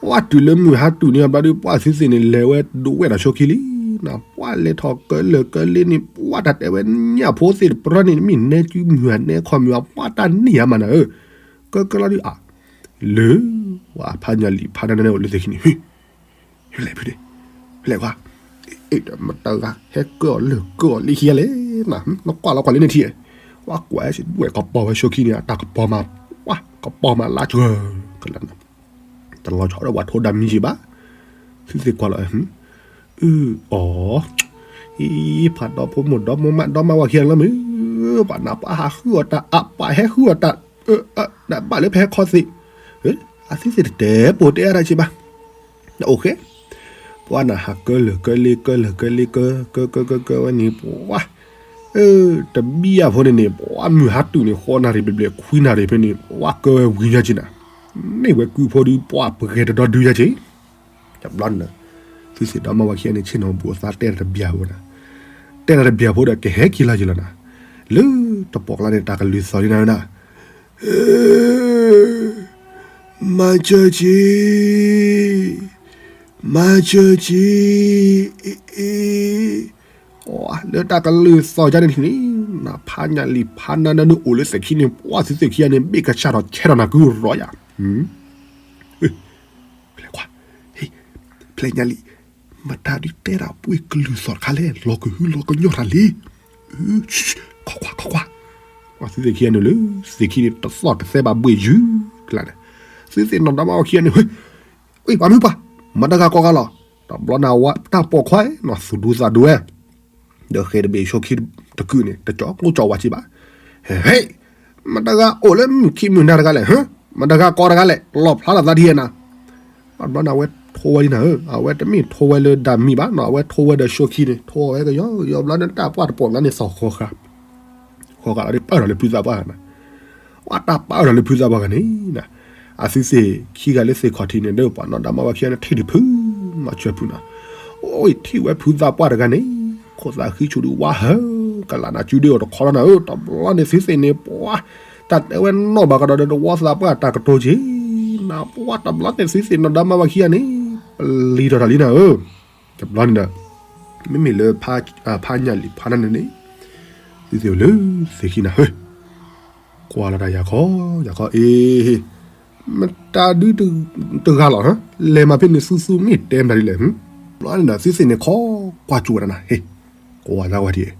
ဝဲတုၤလၢမုၢ်ဟါတုၤန့ၣ်ဘျီဒီး ပှၤသုသ့ၣ်န့ၣ် လဲၤဝဲဒိးဝဲဒီးဆိခံလံနၤ, ပှၤလဲၤထီၣ်ကၢလၢာ်ကၢလ့န့ၣ် ပှၤတၢ်တဲဝဲညၣ်ဖိသ့ၣ်တပြၢန့ၣ် မ့ၢ်နဲကုမုၢ်ဧါနဲခီမုၢ်ဧါ ပှၤတၢ်န့ၢ်ယါမးနၤဧၢ, ကၢကၢလီၤဒီးအ လၢ ဝဲဖးညၣ်လံာ်ဖးနါနဲအိၣ်လၢသ့ၣ်ခံန့ၣ် ဟ့ၣ်လဲၣ်ဖုဒ့ၣ်, ဖဲလဲၣ်ခွါ, အ့ၣ်ဒီးမတဂၤ ဟဲကၢအီၤလၢာ်ကၢအီၤလံခံဂၤလဲၣ်, နကွၢ်လီၤကွၢ်လံန့ၣ်ထံၣ်, ဝဲကွၢ်ဝဲဒွဲၣ်ကပီၤဝဲဆိခံန့ၣ် အတၢ်ကပီၤမး, ဝဲကပီၤမးလါစှၤ, ကလၢ်နၤ, တလီၤဆီဒီးပှၤထိဒါမံယံာ်ဘၣ်, သုသ့ၣ်ကွၢ်လီၤ, အု အီၤ, အံၤ ဖးဒီဖိမိၢ်ဒီမိၢ်မး ဒီမါဝၤခံဂၤလီၤမ့ၢ်, ပှၤနၤပှၤဟးဃုအီၤတၢ်အပှၤဟဲဃုအီၤတၢ် တၢ်ဘၣ်လၢဖဲခီသ့ၣ်, အသုသ့ၣ်တတဲပိာ်တဲအါတၢ်က့ဘၣ်, နအိၣ်ဃဲ, ပှၤနၤဟးကၢလၢာ်ကၢလ့ကၢလၢာ်ကၢလ့ကၢ ကၢကၢကၢကၢဝဲန့ၣ် ပှၤ, တဘံၣ်အဖိန့ၣ်န့ၣ် ပှၤမုၢ်ဟါတုၤန့ၣ် ဃိးနၣ်ရံၣ်ဘျဲၣ်ဘျဲၣ်ခွံနၣ်ရံၣ်ဖဲန့ၣ် ပှၤကၢဝဲဝံၤညါက့နၤ, န့ၢ်ဝဲကုၢ်ဖိဒီးပှၤပဂဲၤတဒီဒုညါက့ တဘျီန့ၣ်ဒီး သုသ့ၣ်ဒီမါဝၤခံဂၤန့ၣ် ဆ့ၣ်နီၤဘူးအသးတဲတၢ်တဘျီဖိနၤ, တဲတၢ်တဘျီဖိဒီးကဟဲက့ၤလီၤယံၤလီၤနၤ, လၢတပိာ်ကျါန့ၣ် တၢ်ကလုၢ်သီၣ်လံနၤဝဲနၤ, မၤစၢၤက့ၤ, မၤစၢၤက့ၤ, အ့ၣ်, လၢတၢ်ကလုၢ်သီၣ်ယါန့ၣ်န့ၣ်, နဖးညၣ်လံာ်ဖးနါနၢဒုးအိၣ်လၢသ့ၣ်ခံန့ၣ် ပှၤသုသ့ၣ်ခံဂၤန့ၣ် ဘ့ၣ်ကစၢ်ထီၣ်ဆဲထီၣ်နၤကုၢ်ရီယၤ ဖဲလဲၣ်ခွါ, ဖဲလဲၣ်ညါလံ, မတၤဒုးတဲတၢ်ပှ့ၤကလုၢ်သီၣ်တခါလဲၣ် လီၤကဟုလီၤကညီၢ်တၢ်လံ, ခီခွါခီခွါ, ပှၤသုသ့ၣ်ခံဂၤန့ၣ်လၢ သ့ၣ်ခံန့ၣ်တသီၣ်တသဲဘၣ်ဘှ့ၣ်ယုၢ်ကလါန့ၣ်, သုသ့ၣ်နီၢ်ဒီမါဝၤခံဂၤန့ၣ်, ဝ့ၢ်ပှၤမုၢ်ပှၢ်, မတၤဂၤကိးဂၤလီၤ, တဘျီန့ၣ်ဝဲတၢ်ပိာ်ခွါနီၤ သူၣ်ဒူသးဒူဝဲ ဒီးဃဲၤတဘ့ၣ်ဆိခံတကုာ်န့ၣ် တကၠီၤကိၣ်ကၠီၤဝဲက့ဘၣ်, ဟဲ, မတၤဂၤအိၣ်လၢမုၢ်ခံမုၢ်နၤတဂၤလဲၣ်, မတၤဂၤကိးတဂၤလဲၣ် လီၣ်ဖျါလီၤသးဒ်ယဲနၤ, ဘျီန့ၣ် အဝဲထိဝဲလံနၤဧၢ, အဝဲတမ့ၢ်ထိဝဲလၢဒၣ်မံၤဘၣ်နီၤ အဝဲထိဝဲဒီးဆိခံန့ၣ် ထိဝဲကယီကယီ ဘျီန့ၣ်တၢ်ပှၢ်တပိာ်ကျါန့ၣ် သီၣ်ဃီဃာ်, ဃီဃာ်လီၤဒီးပာ်ထီၣ်လၢဖုသးပှၢ်ဂၤန့ၣ်, ဝဲတၢ်ပာ်ထီၣ်လၢဖုသးပှၢ်ဂၤန့ၣ်, အသုသ့ၣ်ခံဂၤလၢသ့ၣ်ခီၣ်ထံးန့ၣ် ဒီးပှၤနီၢ်ဒီမါဝၤခံဂၤန့ၣ် ထံၣ်ဒံးဖု မၤစၢၤဖုနီၤ, အိၣ်ထံၣ်ဝဲဖုသးပှၢ်တဂၤန့ၣ် ခိၣ်သးဃံဆူၣ်ဒုးဝါဟၢ ကလးနၤစုဒုးအီၤတခီလီၤနၤဧၢ, တဘျီန့ၣ်သုသ့ၣ်န့ၣ် ပှၤ တၢ်တဲဝဲနီၣ်ဘၣ်ကဒီးဒီး တဝီသးပှၢ်တၢ်ကတိၤက့ၤ, နပှၤတဘျီန့ၣ်သုသ့ၣ်နီၢ်ဒီမါဝၤခံဂၤန့ၣ် ပလံၤထီၣ်တၢ်လံနၤဧၢ, တဘျီန့ၣ်ဒီး မ့မ့ၢ်လၢ ဖးညၣ်လံာ်ဖးနါန့ၣ်န့ၣ် သုသ့ၣ်အိၣ်လၢသ့ၣ်ခံနၤဧၢ, ကွၢ်လီၤတၢ်ယၤခီ ယၤခီအ့ၣ်, မတၤဒုတဂၤလီၤ, လဲၤမၤဖဲန့ၣ်သူသူမ့ၢ်တဲမတၤဒ်လဲၣ်, ဘျီန့ၣ်ဒီးသုသ့ၣ်န့ၣ်ခီကွၢ်ကၠူဝဲဒၣ်နၤ, ဟ့ၣ်, ကွၢ်လၢဝဲဒၣ်,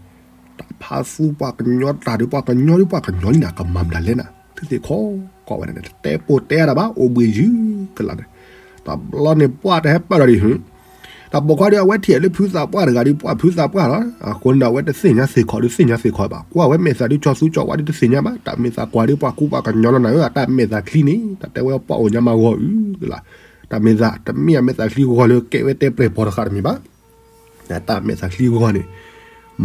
တၢ်ဖးသူပှၤကညီတၢ်ဒီးပှၤကညီဒီးပှၤကညီလံနၤ ကမၤမတၤလဲၣ်နၤ, သုသ့ၣ်ခီကွၢ်ဝဲဒၣ်န့ၣ် တတဲပိာ်တဲအါတၢ်ဘၣ် အိၣ်ဘှ့ၣ်ယုၢ်ကလးန့ၣ်, တဘျီန့ၣ်ပှၤတဟဲပာ်ဒီးဒံး တၢ်ပိာ်ခွါဒီးအဝဲထံၣ်လၢဖုသးပှၢ်တဂၤဒီး ပှၤဖုသးပှၢ်လီၤ, အဃိန့ၣ်ဒီး အဝဲတသ့ၣ်ညါသ့ၣ်ခီၣ်ဒီးသ့ၣ်ညါသ့ၣ်ခီၣ်ဘၣ်, ကွၢ်ဝဲမဲာ်သးဒုးကၠီသူကၠီဝါဒုးတသ့ၣ်ညါဘၣ်, တၢ်မဲာ်သးကွၢ်ဒီးပှၤကူပှၤကညီလီၤနၤဧၢ, အတၢ်မဲာ်သးချံန့ၣ် တၢ်တဲဝဲပှၤအိၣ်ညါမၤဂီၤအုၣ်လီၤ, တၢ်မဲာ်သး တမ့ၢ်အမဲာ်သးချံဂီၤလၢကဲဝဲတဲပျဲၢ်ပီၤတဃာ်တမ့ၢ်ဘၣ်, တၢ်မဲာ်သးချံဂီၤန့ၣ်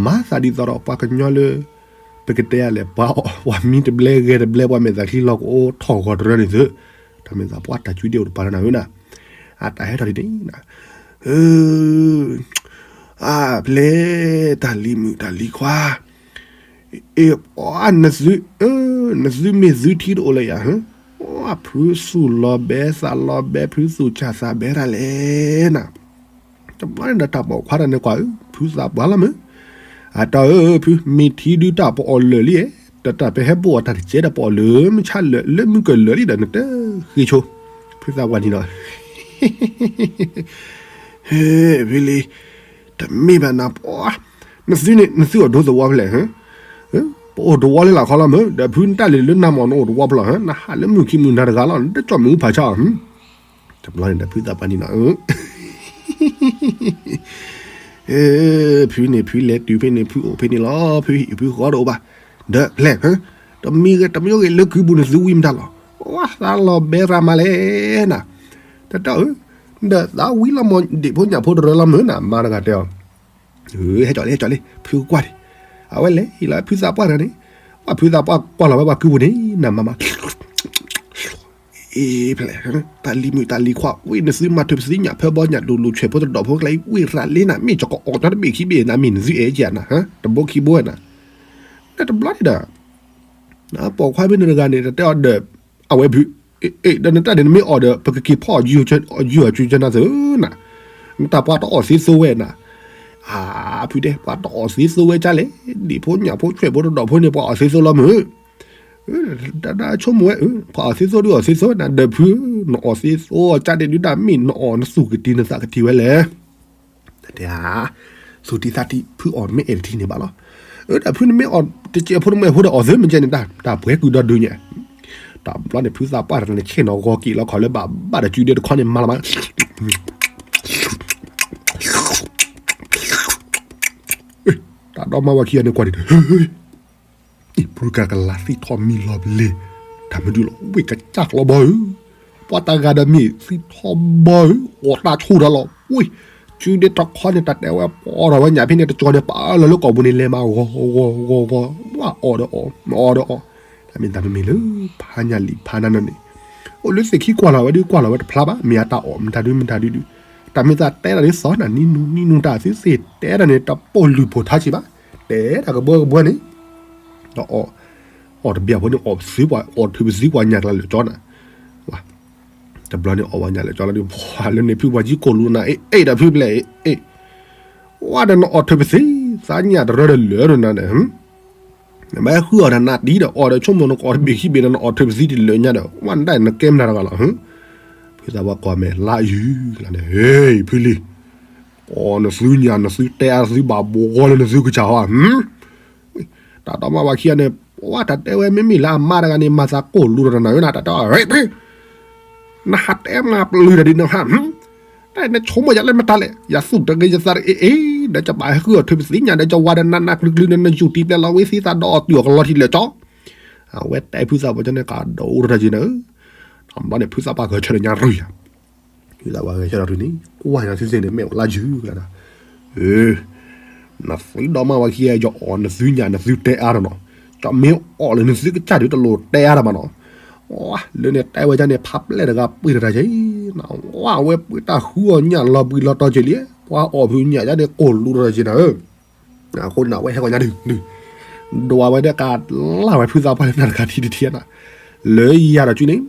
မၤသးဒ်သိးဒီးပှၤကညီလၢ ပကတဲယၤလဲၣ် ပှၤမံတဘျဲဂဲၤတဘျဲ ပှၤမဲာ်သးချံလီၤကအိထီၣ်ဂီၤတရၢန့ၣ်သု, တၢ်မဲာ်သးပှၤတၢ်စုဒ့အိၣ်တပၤလီၤနၤဧၢနၤ, အတၢ်ဟဲထီၣ်ဒ်န့ၣ်နၤ, အၢ အါ ဖဲလဲၣ် တၢ်လံၤမုၣ်တၢ်လံၤခွါ, အ့ၣ် ပှၤနသု, နသုမ့ၢ်သုထံတအိၣ်လၢၤယၤ, ဖုသူၣ်လီၤဘဲသးလီၤဘဲ ဖုသူၣ်ဆၣ်သးဘဲတၢ်လဲၣ်နၤ, တဘျီန့ၣ်ဒီးတၢ်ပိာ်ခွါတၢ်န့ၣ်ကွၢ်ဧၢ ဖုသးပှၢ်လီၤမုၢ်, အတၢ်ဧၢ ဖုမ့ၢ်ထံဒုတၢ်ပအီၣ်လၢာ်လံ, တၢ်တၢ်ပဟဲဘိၣ်အီၤတၢ်တကဲဒီးပအီၣ်လၢာ် မုၢ်ဆါလၢာ်လၢမုၢ်ကလၢာ်လံဒီး နတဃ့ဆိ, ဖုသးပှၢ်န့ၣ်ဒီး ဟ့ၣ် ဖဲလံ, တမ့ၢ်ဘၣ်နၤပှၤ, နသုန့ၣ် နသုအီၣ်ဒိသဝီဖဲလဲၣ်, ပအိၣ်တဝီလၢလာ်ခီလီၤမုၢ်, ဒီးဖုနတၢ်လၢနမၤအီၤနအိၣ်တဝီဖဲလဲၣ်, နဟးလၢမုၢ်ခံမုၢ်နၤတဂၤလီၤ နတကၠီၣ်မုၢ်ဖးဆါအီၤ, တဘျီန့ၣ်ဒီးဖုသးပှၢ်န့ၣ်နီၤ, ဖုန့ၣ်ဖုလဲၤတုၤဖဲန့ၣ် ဖုအိၣ်ဖဲန့ၣ်လီၤ, ဖုဟံၣ်ဖုဃီတအိၣ်ဘၣ်, ဒီးဖဲလဲၣ်, တမံၤဂ့ၤတမံၤဂ့ၤလၢကုပူၤန့ၣ်သုဝံမတၤလီၤ, ဝါသးလီၤဘဲရၤမးလဲၣ်နၤ, တၢ်တၢ်ဧၢ, ဒီးသးဝံလီၤမၢ်ဒ့ၣ်ဖိညၣ်ဖိတရၢလီၤမုၢ်နၤ မါတဂၤတဲအီၤ ဟဲကၠီၣ်လံ ဟဲကၠီၣ်လံ, ဖုကွၢ်ဒံး, အဝဲလဲၤဟ့ၣ်လီၤဖုသးပှၢ်တဂၤန့ၣ်, ပှၤဖုသးပှၢ်ကွၢ်လီၤဝဲပှၤကုပူၤန့ၣ် နၤမၤမး, အ့ အ့ ဖဲလဲၣ်, တၢ်လံၤမုာ်တၢ်လံၤခွါ ဝံၣ်နသုမၤထုးပသံညၣ်ဖၢဘီညၣ်ဒိၣ်လူၤဆွဲးဖိတဒီးဖိကျဲ ဝံၣ်ရၤလ့နၤ မ့ၢ်ကကအီၣ်ကၠီတဘ့ၣ်ခံဘ့ၣ်နၤ မ့ၢ်နသုအဲၣ်ကနၤ တဘိခံဘိနၤ, လၢတဘျီန့ၣ်ဒီး ပိာ်ခွါဖဲန့ၣ်တဂၤန့ၣ် တတဲအီၤဒီး အဝဲဖု, ဒီးနတၢ်န့ၣ်နမ့ၢ်အီၣ်ဒီး ပကက့ၤဖီၣ်အီၤ ယုၢ်အီၤကၠီနၤသုနၤ, နတၢ်ပှၤတအီၣ်သ့သိဝဲနၤ, အဖုတဲ ပှၤတအီၣ်သ့သိဝဲကၢ်လဲၣ်, ဒံၣ်ဖိညၣ်ဖိဆွဲးဖိတဒီးဖိန့ၣ် ပှၤအီၣ်သ့သိလီၤမုၢ် တၢ်ဆိကမိၣ်ဝဲ ပှၤအီၣ်သ့သိဒီး အီၣ်သ့သိနၤဒီးဖု, နအီၣ်သ့သိအီၤကၢ်ဒဲးဒုးဒၣ်မ့ၢ်နအီၣ်နသူၣ်ကတံၤနသးကတံၤဝဲလဲၣ်, တဲ သူၣ်တံၤသးတံၤ ဖုအီၣ်မ့ၢ်အဲၣ်တထံန့ၣ်ဘၣ်လီၤ, ဒီးဖုနမ့ၢ်အီၣ်တကဲးဖိတမ့ၢ်ဖိဒီးအီၣ်သ့မ့ၢ်ကဲန့ၣ် တၢ်ပှဲၤကုၢ်ဒီဒုညါ, တဘျီန့ၣ် ဖုသးပှၢ်တဂၤန့ၣ် ဆ့ၣ်နီၤဂီၤက့ၤလီၤခီၣ်လၢဘၣ်ဘၣ်ဒီးစုဒ့တခီန့ၣ် မၤလီၤမး တၢ်ဒီမါဝၤခံဂၤန့ၣ်ကွၢ်ဒံး, အ့ၣ် ပှၤကကလၤသံထီၣ်မံလီၤဘျ့, တၢ်မနုၤလီၤ ဝ့ၢ်ကစၢ်ကျီဘီဧၢ, ပှၤတဂၤဒီးမ့ၢ်သံထီၣ်ဘီဧၢ, အီၣ်တၢ်ဆိၣ်ဒီးလီၤ, ဝ့ၢ် စုဒ့တခီန့ၣ် တၢ်တဲဝဲပီၣ်ထီၣ်ဝဲညၣ်ဖဲန့ၣ် တကၠီန့ၣ် ပာ်လီၤလၢကိာ်ပူၤန့ၣ် လဲၤမးဂီၤဂီၤဂီၤဂီၤ, ဝဲအီၣ်ဒီးအီၣ် မ့ၢ်အီၣ်ဒီးအီၣ်, တၢ်မ့ၢ်တၢ်မ့ၢ်မ့ၢ်လၢ ဖးညၣ်လံၤဖးနါနၢၤန့ၣ်, အိၣ်လၢသ့ၣ်ခံကွၢ်လီၤဝဲဒုးကွၢ်လီၤဝဲတဖျါဘၣ် မ့ၢ်အတၢ်အီၣ်မတၤဒုမတၤဒုဒုး, တၢ်မ့ၢ်သးတဲတၢ်ဒ်သိးနၤ နံၤနူၤနံၤနူၤတၢ်သုသ့ၣ်တဲတၢ်န့ၣ် တပိာ်လုၢ်ပိာ်ထါဆံးဘၣ်, တဲတၢ်ကဘှီကဘှီန့ၣ်, ဒီးအီၣ်, အီၣ်တဘျီဖိန့ၣ် အီၣ်ပသံကွၢ် အီၣ်ထုးပသံကွၢ်ညၣ်ကျါလၢာ်ကၠီနၤ, တဘျီန့ၣ်အီၣ်ဝဲညၣ်လၢာ်ကၠီလီၤဒုး ပှၤလၢန့ၣ်ဖုပှၤကံကိၢ်လူၤနၤ အ့ၣ်အ့ၣ်ဒီးဖုပျဲၢ်အ့ၣ်အ့ၣ်, ဝဲဒီးနအီၣ်ထုးပသံ သးညၣ်တရၢဒီးလၢာ်ဒီးနၤန့ၣ် နမ့ၢ်ဃုအီၣ်တၢ်နးတံၢ်ဒီး အီၣ်ဒီးဆိကမိၣ်နကအီၣ်တဘ့ၣ်ခံဘ့ၣ်ဒီး နအီၣ်ထုးပသံတလၢာ်ညါဒီး ဝဲနဒၣ်နကဲမတၤတဂၤလီၤ, ဖုသးပှၢ်ကိးမဲာ်လါယုၤလၢန့ၣ် ဟ့ၣ် ဖုလံၤ, အီၣ်နသုညၣ်နသုတဲအါ နသုဘၣ်ဘှီလၢနသုကစၢ်ဟီဧါ, တၢ်ဒီမါဝၤခံဂၤန့ၣ် ပှၤတၢ်တဲဝဲမ့မ့ၢ်လၢအမါတဂၤန့ၣ် မၤသးကိၢ်လူၤဒီးတနၤဧၢနၤ တၢ်တဲအီၤ နဟးတဲမၤပျုၤတၢ်ဒ်နဟး, တၢ်နဆိကမိၣ်ယၤလၢမတၤလဲၣ် ယသူၣ်တဂ့ၤယသးတဂ့ၤအ့ၣ်အ့ၣ် ဒီးကဘၣ်ဟဲဃုအီၣ်ထုးပသံညၣ်ဒီး ကဝၤဒီးနးနးကျုၤကျုၤဒီး နယူၢ်တံၤပျဲလီၤဝဲသံသးဒီးအီၣ်တုၤအီၣ်ကလီထံးလၢာ်ကၠီ, အဝဲတဲဖုသးပှၢ်ကၠီန့ၣ် ကဒီးအိၣ်ဒီးတၢ်က့ၤနၤဧၢ, တဘျီန့ၣ် ဖုသးပှၢ်ဂဲၤဆၢထၢၣ်ညါရုံၤယၤ ဖုသးပှၢ်ဂဲၤဆၢထၢၣ်ရုံၤန့ၣ် ကွၢ်ညါသုသ့ၣ်န့ၣ် မ့ၢ်ဝဲလါယုၤလၢဒီး နသုဒီမါဝၤခံဂၤ ယအီၣ်နသုညၣ်နသုတဲအါဒီးနီၤ, ကမ့ၢ်အီၣ်လၢနသုကစၢ်ဒုးတလိၣ်တဲအါဒီးဘၣ်နီၤ, လၢန့ၣ်တဲဝဲဒ်န့ၣ် ဖးပျဲၢ်တဂၤပှ့ၤတၢ်တၢ်က့ၤ, ဝဲပှ့ၤတၢ်ဃုအီၣ်ညၣ်လီၤဘှံးလီၤတီၤက့ၤလံ, ပှၤအီၣ်ဖုညၣ်ဒ်န့ၣ် ကိၢ်လူၤဒီးတၢ်က့ၤနၤဧၢ, အဃိန့ၣ် အဝဲဟဲဂီၤညါဒုးဒုး, ဒွးဝဲဒၣ်ကလၢ်ဝဲဖုသးပှၢ်လၢနၤတဂၤထံတထံနၤ, လၢယၤဒီးကၠူန့ၣ်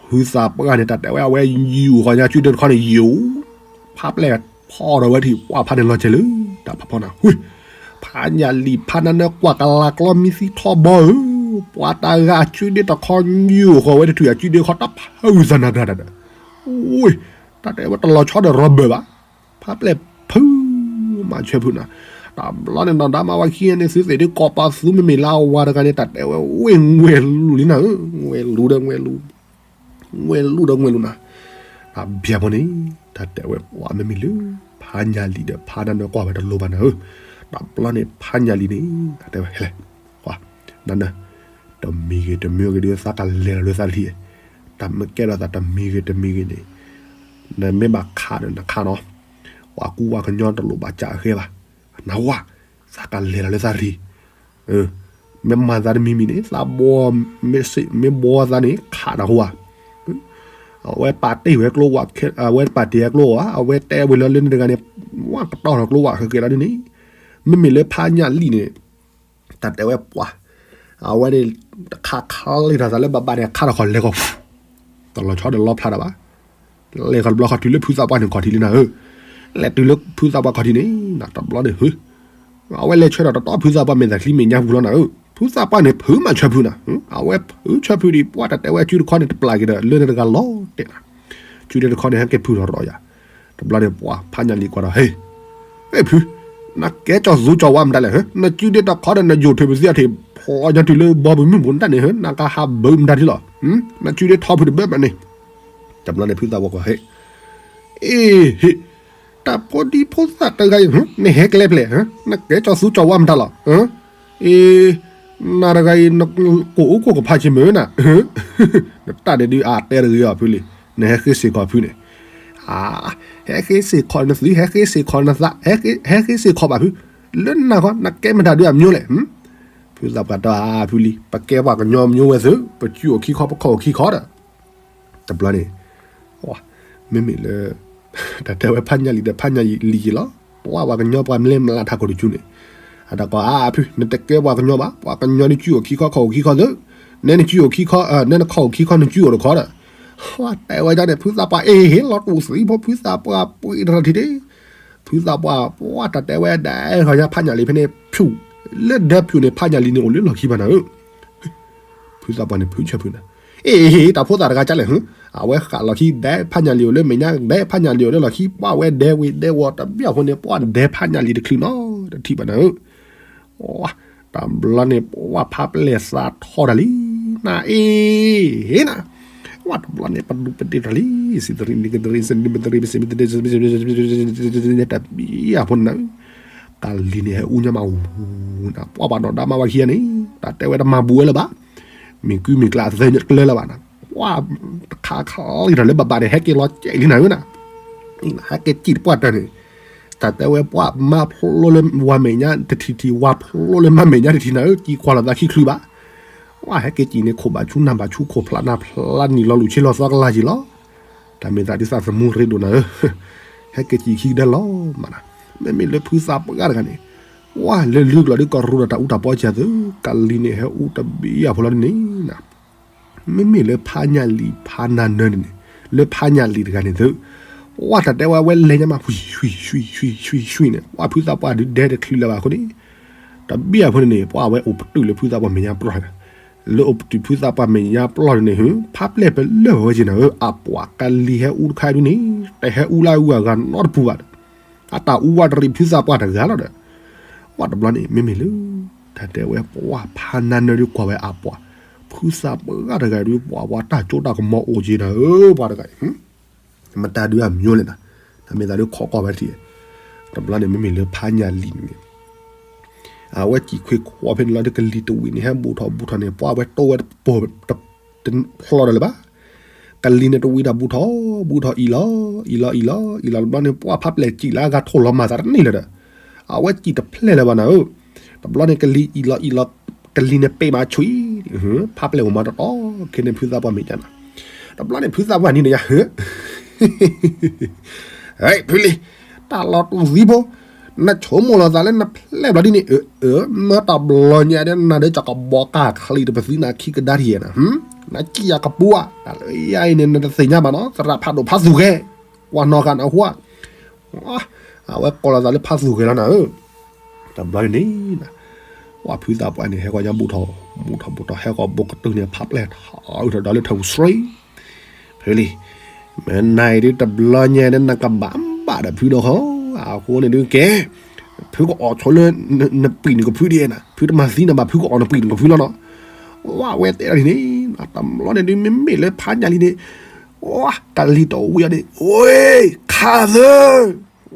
ဖုသးပှၢ်န့ၣ် တၢ်တဲဝဲ အဝဲယူၢ်ဃီၤညါ ကၠူဒ့တခီန့ၣ် ယူၢ်, ဖးပျဲၢ်ဖီၣ်ဒီးဝဲထံၣ် ပှၤဖးန့ၣ်လီၤကဲၤလၢ တၢ်ဖးဖီနၤ, ဖးညၣ်လံၤဖးနါနၢၤ ကွၢ်ကလၤကျီမံသံထီဘီဧၢ, ပှၤတဂၤ ကၠူဒ့တခီ ယူၢ်ဃီၤဝဲတထံၣ် အကၠူဒ့တခီ တၢ်ဖးဝံၤသးနၤတဂၤဒီး, တၢ်တဲဝဲတလီၤဆီဒီးရီဘၢၣ်ဘၣ်, ဖးပျဲၢ်ဖု မၤဆၢဖုနၤ, တဘျီန့ၣ်နီၤ ဒီမါဝၤခံဂၤန့ၣ် သုသ့ၣ်ဒုးကိးပသူ မ့မ့ၢ်လၢအဝၤတဂၤန့ၣ် တၢ်တဲဝဲဝ့ၢ်ငွဲလူၤလံနၤဧၢ, ငွဲလူၤဒီးငွဲလူၤ, ငွဲလူၤဒီးငွဲလူၤနၤ, တၢ်ဘၣ်ဖီန့ၣ် တၢ်တဲဝဲပှၤမ့မ့ၢ်လၢ ဖးညၣ်လံၤဒီးဖးနါနၢၤကွၢ်ဝဲတလိၤဘၣ်နၤဧၢ, တဘျီန့ၣ်ဖးညၣ်လံၤန့ၣ် တၢ်တဲဝဲဟဲလဲၣ်, ကွၢ်, နါနၢၤ, တမံၤဂ့ၤတမံၤဂ့ၤဒီး သးကလဲၤလီၤလၢသးတထံၣ်, တၢ်မ့ၢ်ကဲထီၣ်သးတမံၤဂ့ၤတမံၤဂ့ၤန့ၣ်, နမ့ၢ်ဘၣ်ခးဒီးနခးနီၤ, ပှၤကူပှၤကညီတလိၣ်ဘၣ်စးအဃဲဘၣ်, နဝဲ, သးကလဲၤလီၤလၢသးတထံၣ်, မ့ၢ်မၤသးတမံၤမံၤန့ၣ် သးဘှီ, မ့ၢ်ဘှီသးန့ၣ် ခးနၤဃိဧါ, အဝဲပာ်တ့ၢ်ဝဲကျိဝဲ, အဝဲပာ်တ့ၢ်ဝဲကျိဧါ, အဝဲတဲဝဲလၢလၢန့ၣ်တဂၤန့ၣ်, ဝဲကတီၢ်ထီၣ်ကျိဝဲဃဲကဲလီၤဒ်န့ၣ်, မ့မ့ၢ်လၢဖးညၣ်လံၤန့ၣ်, တၢ်တဲဝဲပှၤ, အဝဲန့ၣ်, တခးခးလံထီၣ်သးလၢဘၣ်ဘၣ်န့ၣ် ခးထီၣ်ခီၣ်လဲၤကီၢ်, တလီၤဆီဒီးလီဖျါတၢ်ဘၣ်, လဲၤခီၣ်တဘျီခီၣ်တုၤလၢဖုသးပှၢ်န့ၣ်ခီၣ်ထံးလံနၤဧၢ, လဲၤတုၤလၢဖုသးပှၢ်ခီၣ်ထံးန့ၣ် နတဘျီန့ၣ်ဧၢ အဝဲလဲၤဆၢထၢၣ်တတီဖုသးပှၢ်မဲာ်သးချံမဲာ်ညါပူၤလီၤနၤဧၢ, ဖုသးပှၢ်န့ၣ် ဖုးမၤဆၢဖုးနၤ, အဝဲဖုးဆၢဖုးဒံး ပှၤတၢ်တဲဝဲကၠူတခီန့ၣ် တပျၢ်က့ၤဒီး လၢန့ၣ်တဂၤလီၤတဲာ်နၤ, ကၠူန့ၣ်တခီန့ၣ် ဟဲက့ၤဖုးထီၣ်ရီယၤ, တဘျီန့ၣ်ပှၤ ဖးညၣ်လံၤကွၢ်ဒီး ဟ့ၣ်, ဟ့ၣ်ဖုး, နကဲကၠီၤသူကၠီၤဝါမတၤလဲၣ်ဧၢ, နကၠူဒ့တခီဒီး နယိာ်ထုးပသံအထံး ဖျီညါတုၤလၢဘီပမုၢ်ပူၤနတၢ်န့ၣ်ဧၢ, နကဟးဘၢမတၤထံလီၤ, နကၠူဒ့ထီဖုးတဘၢဘၣ်န့ၣ်, တဘျီန့ၣ်ဖုသးပှၢ်ကွၢ်ဟ့ၣ် အ့ ဟ့ၣ်, တၢ်ဖိဒံဖိသၣ်တဂၤအံၤ နဟဲကျဲဖျဲး, နကဲကၠီၤသူကၠီၤဝါမတၤလီၤ, အ့ နၤတဂၤအံၤ နကိၢ်အူကိၢ်ကဖးဆ့မုၢ်နၤ, နတၢ်ဒဲးဒုးအတဲတဂ့ၤအီၤဖုလံ, နဟဲဃ့စ့ၢ်ကီးဖုန့ၣ်, ဟဲဃ့စ့ၢ်ကီးနသု ဟဲဃ့စ့ၢ်ကီးနသး, ဟဲဃ့စ့ၢ်ကီးဘၣ်ဖု, လၢနၤဃီ နကဲမတၤဒုးအမျိုးလဲၣ်, ဖုသးပှၢ်တဲအါဖုလံ, ပကဲပှၤကညီမျိုးဝဲသု, ပစုအိၣ်ခံခီ ပခီၣ်အိၣ်ခံခီဒီး တဘျီန့ၣ် မ့မ့ၢ်လၢ တၢ်တဲဝဲဖးညၣ်လံၤဒီးဖးညၣ်လံၤယံၤလီၤ. ပှၤပှၤကညီပှၤမလဲမလးထးခိၣ်တဆူန့ၣ် အတၢ်ကိးအါဖု နတကဲပှၤကညီဘၣ်, ပှၤကညီနစုအိၣ်ခံခီခီၣ်အိၣ်ခံခီသု, နဲနစုအိၣ်ခံခီ နဲနခီၣ်အိၣ်ခံခီနစုအိၣ်တခီဒီး တဲဝဲဒၣ်န့ၣ် ဖုသးပှၢ်အ့ၣ်ဟ့ၣ်လီၤတူၢ်သံဖိ ဖုသးပှၢ်ပှ့ၤတရၢထံၣ်န့ၣ် ဖုသးပှၢ် ပှၤတၢ်တဲဝဲဒၣ် ဟီညါဖးညၣ်လံၤဖဲန့ၣ် ဖၠူၣ် လၢဒဲဖၠူၣ်န့ၣ် ဖးညၣ်လံၤန့ၣ်အိၣ်လၢလီၢ်ခံဘၣ်နၤဧၢ. ဖုသးပှၢ်န့ၣ် ဖုဆၢဖုနၤ, အ့ၣ်ဟ့ၣ် တၢ်ဖိသၣ်တဂၤကလဲၣ်ဧၢ, အဝဲဃာ်လီၢ်ခံ ဒဲဖးညၣ်လံၤအိၣ်လၢမဲာ်ညါ ဒဲဖးညၣ်လံၤအိၣ်လၢလီၢ်ခံ ပှၤဝဲဒဲဝ့ၤဒဲဝီၤတဘျီအဃိန့ၣ် ပှၤဒဲဖးညၣ်လံၤတချုးနီတထံၣ်ဘၣ်နၤဧၢ. တဘျီန့ၣ် ပှၤဖးပျဲၢ်သးထီတၢ်လံ, နအ့ၣ်နၤ, ပှၤတဘျီန့ၣ် ပဒူပဒ့တၢ်လံ, စံးတရံးနံၤကတရံး စံးတရံး တဘျီအဖိနၤဧၢ, ကလံၤန့ၣ်ဟဲအူညါမးဝူၤနၤ, ပှၤဘၣ်ဒီးဒါမါဝဲခံဂၤန့ၣ် တၢ်တဲဝဲတမၤဘူးဝဲလၢၤဘၣ်, မ့ၢ်ကုမ့ၢ်ကျးအသၢညါတကျၢလၢၤဘၣ်နၤ, ပှၤတခးခးလံတၢ်လၢဘၣ်ဘၣ်န့ၣ် ဟဲက့ၤလီၤကဲးလံနၤဧၢနၤ, ဟဲက့ၤစံၣ်တပှၢ်တၢၢ်န့ၣ် တၢ်တဲဝဲပှၤမါဖျိလၢဝၤမဲာ်ညါတထံၣ်ထံၣ် ဝၤဖျိလၢမါမဲာ်ညါတထံၣ်နၤဧၢ, စံၣ်ကွၢ်လီၤသးခံချုးဘၣ်, ပှၤဟဲက့ၤစံၣ်န့ၣ် ခိၣ်ဘၣ်ဆူနၢ်ဘၣ်ဆူ ခိၣ်ဖျးနၢ်ဖျးနံၣ်လီၤလူၢ်ဆ့လီၤသီကလါက့ၤလီၤ, တၢ်မ့ၢ်သးဒ်သးသမူရ့ဒိၣ်နၤဧၢ, ဟဲက့ၤစံၣ်ခံကဒါလီၤမးနၤ, မ့မ့ၢ်လၢဖုသးပှၢ်တဂၤန့ၣ်, ပှၤလၢလုၢ်ကလီၤဒ်ကရူၢ်ဒီးတၢ်အူတၢ်ပီစၢၤသု, ကလံၤန့ၣ်ဟဲအူတဘ့ၣ်အဖိလီၤဒ်န့ၣ်နၤ မ့မ့ၢ်လၢဖးညၣ်လံၤဖးနါနၢန့ၣ်န့ၣ်, လၢဖးညၣ်လံၤတဂၤန့ၣ်သု, ပှၤတၢ်တဲဝဲဝဲလဲၤညါမး ဝံၣ်ဝံၣ်ဝံၣ်ဝံၣ်ဝံၣ်န့ၣ် ပှၤဖုသးပှၢ်ဒုးဒဲတချုးလၢၤဘၣ်အဃိန့ၣ်, တဘ့ၣ်အဖိန့ၣ်န့ၣ် ပှၤဝဲအိၣ်ပတုာ်လၢဖုသးပှၢ်မဲာ်ညါပျီၢ်, လၢအိၣ်ပတုာ်ဖုသးပှၢ်မဲာ်ညါပျီၢ်န့ၣ်န့ၣ် ဖးပျဲၢ်ပလၢၢ်ဝဲက့ၤနၤဧၢ, အပှၤကလံၤဟဲအူတခါဒုန့ၣ် တဟဲအူလၢအဂၤနီတပူၤဘၣ်ဒီး အတၢ်အူဝဲတရံးဖုသးပှၢ်တဂၤလီၤဒီး, ပှၤတဘျီန့ၣ် မ့မ့ၢ်လၢ တၢ်တဲဝဲပှၤဖးနါနၢဒုးကွၢ်ဝဲအပှၤ, ဖုသးပှၢ်တဂၤဒုး ပှၤပှၤတၢ်ကၠိတၢ်ကမီၤအိၣ်က့ၤနၤဧၢ ပှၤတဂၤအံၤ, မတၤဒုးအမၠိလဲၣ်နၤ, တၢ်မ့ၢ်သးဒုးခိးကွၢ်ဝဲတထံၣ်, တဘျီန့ၣ် မ့မ့ၢ်လၢဖးညၣ်လံၤန့ၣ် အဝဲစံၣ်ခွ့ခွီဖဲန့ၣ်လီၤဒီး ကလံၤတဝံၤန့ၣ် ဟဲဘူးထီၣ်ဘူးထီၣ်န့ၣ် ပှၤဝဲတိဝဲတပိာ်တဖျီဒီးလၢၤဘၣ်, ကလံၤန့ၣ်တဝံၤတၢ်ဘူးထီၣ်ဘူးထီၣ်အံၤလီၤ, အံၤလီၤအံၤလီၤအံၤလီၤတဘျီန့ၣ် ပှၤဖးပျဲၢ်စံၣ်လၢအဂၤထိၣ်လီၤမၤသးတန့ၢ်လၢၤဒီး, အဝဲစံၣ်တဖျဲၣ်လၢၤဘၣ်နၤဧၢ, တဘျီန့ၣ် ကလံၤအံၤလီၤအံၤလီၤ, ကလံၤန့ၣ်ပ့ၢ်မးဆူၣ်အံၤ, ဖးပျဲၢ်အိၣ်မးတတီၤခဲန့ၣ် ဖုသးပှၢ်မဲာ်ညါနၤ တဘျီန့ၣ် ဖုသးပှၢ်နံၤန့ၣ်ယၤ ဖုလံၤ, တၢ်လီၤတူာ်သံဖိ, နဆိကမိၣ်လီၤသးလၢနဖျဲၣ်ဘျီဒ်န့ၣ်, မ့ၢ်တၢ်ဘျီညါဒီးနၤဒီး ကဘီကၢ်ချံတပသံနၤခံကဒါထံၣ်နၤ, နကံၣ်ယၤကပူၤဧါ, တၢ်လၢယၤအံၤန့ၣ် နတသ့ၣ်ညါဘၣ်နီၤ သရၣ်ဖးဒိၣ်ဖးသူၣ်ဂဲၤ, ကွၢ်နီၢ်ဂၤနၢ်ဟူဧါ, အဝဲကိးလီၤသးလၢဖးသူၣ်ဂဲၤလီၤနၤဧၢ တဘျီန့ၣ်န့ၣ်, ပှၤဖုသးပှၢ်န့ၣ် ဟဲဃီၤညါဘူးထီၣ်, ဘူးထီၣ်ဘူးထီၣ် ဟဲဃီၤဘူးကတုၤန့ၣ် ဖးပျဲၢ်ထီၣ်အုးထီၣ်ဒီးလၢထၢၣ်ပူၤဆှံ, ဖုလံၤ, မ့ၢ်နၤအံၤဒုးတဘျီညါဒီးနကဘၣ်ဘၣ်ဒီးဖုဒီးဃီ, အဃိန့ၣ်ဒုးကဲ, ဖုကအီၣ်ဆိလၢ နပံာ်နကဖုဒ်နၤ, ဖုတမၤသံနဘၣ် ဖုကအီၣ်နပံာ်နကဖုလီၤနီၤ, ဝဲတဲဒၣ်န့ၣ်, တဘျီန့ၣ်ဒုးမ့မ့ၢ်လၢဖးညၣ်လံၤန့ၣ် ဝဲကလံၤတဝံၤအီၤန့ၣ် ဝဲခးသၢ,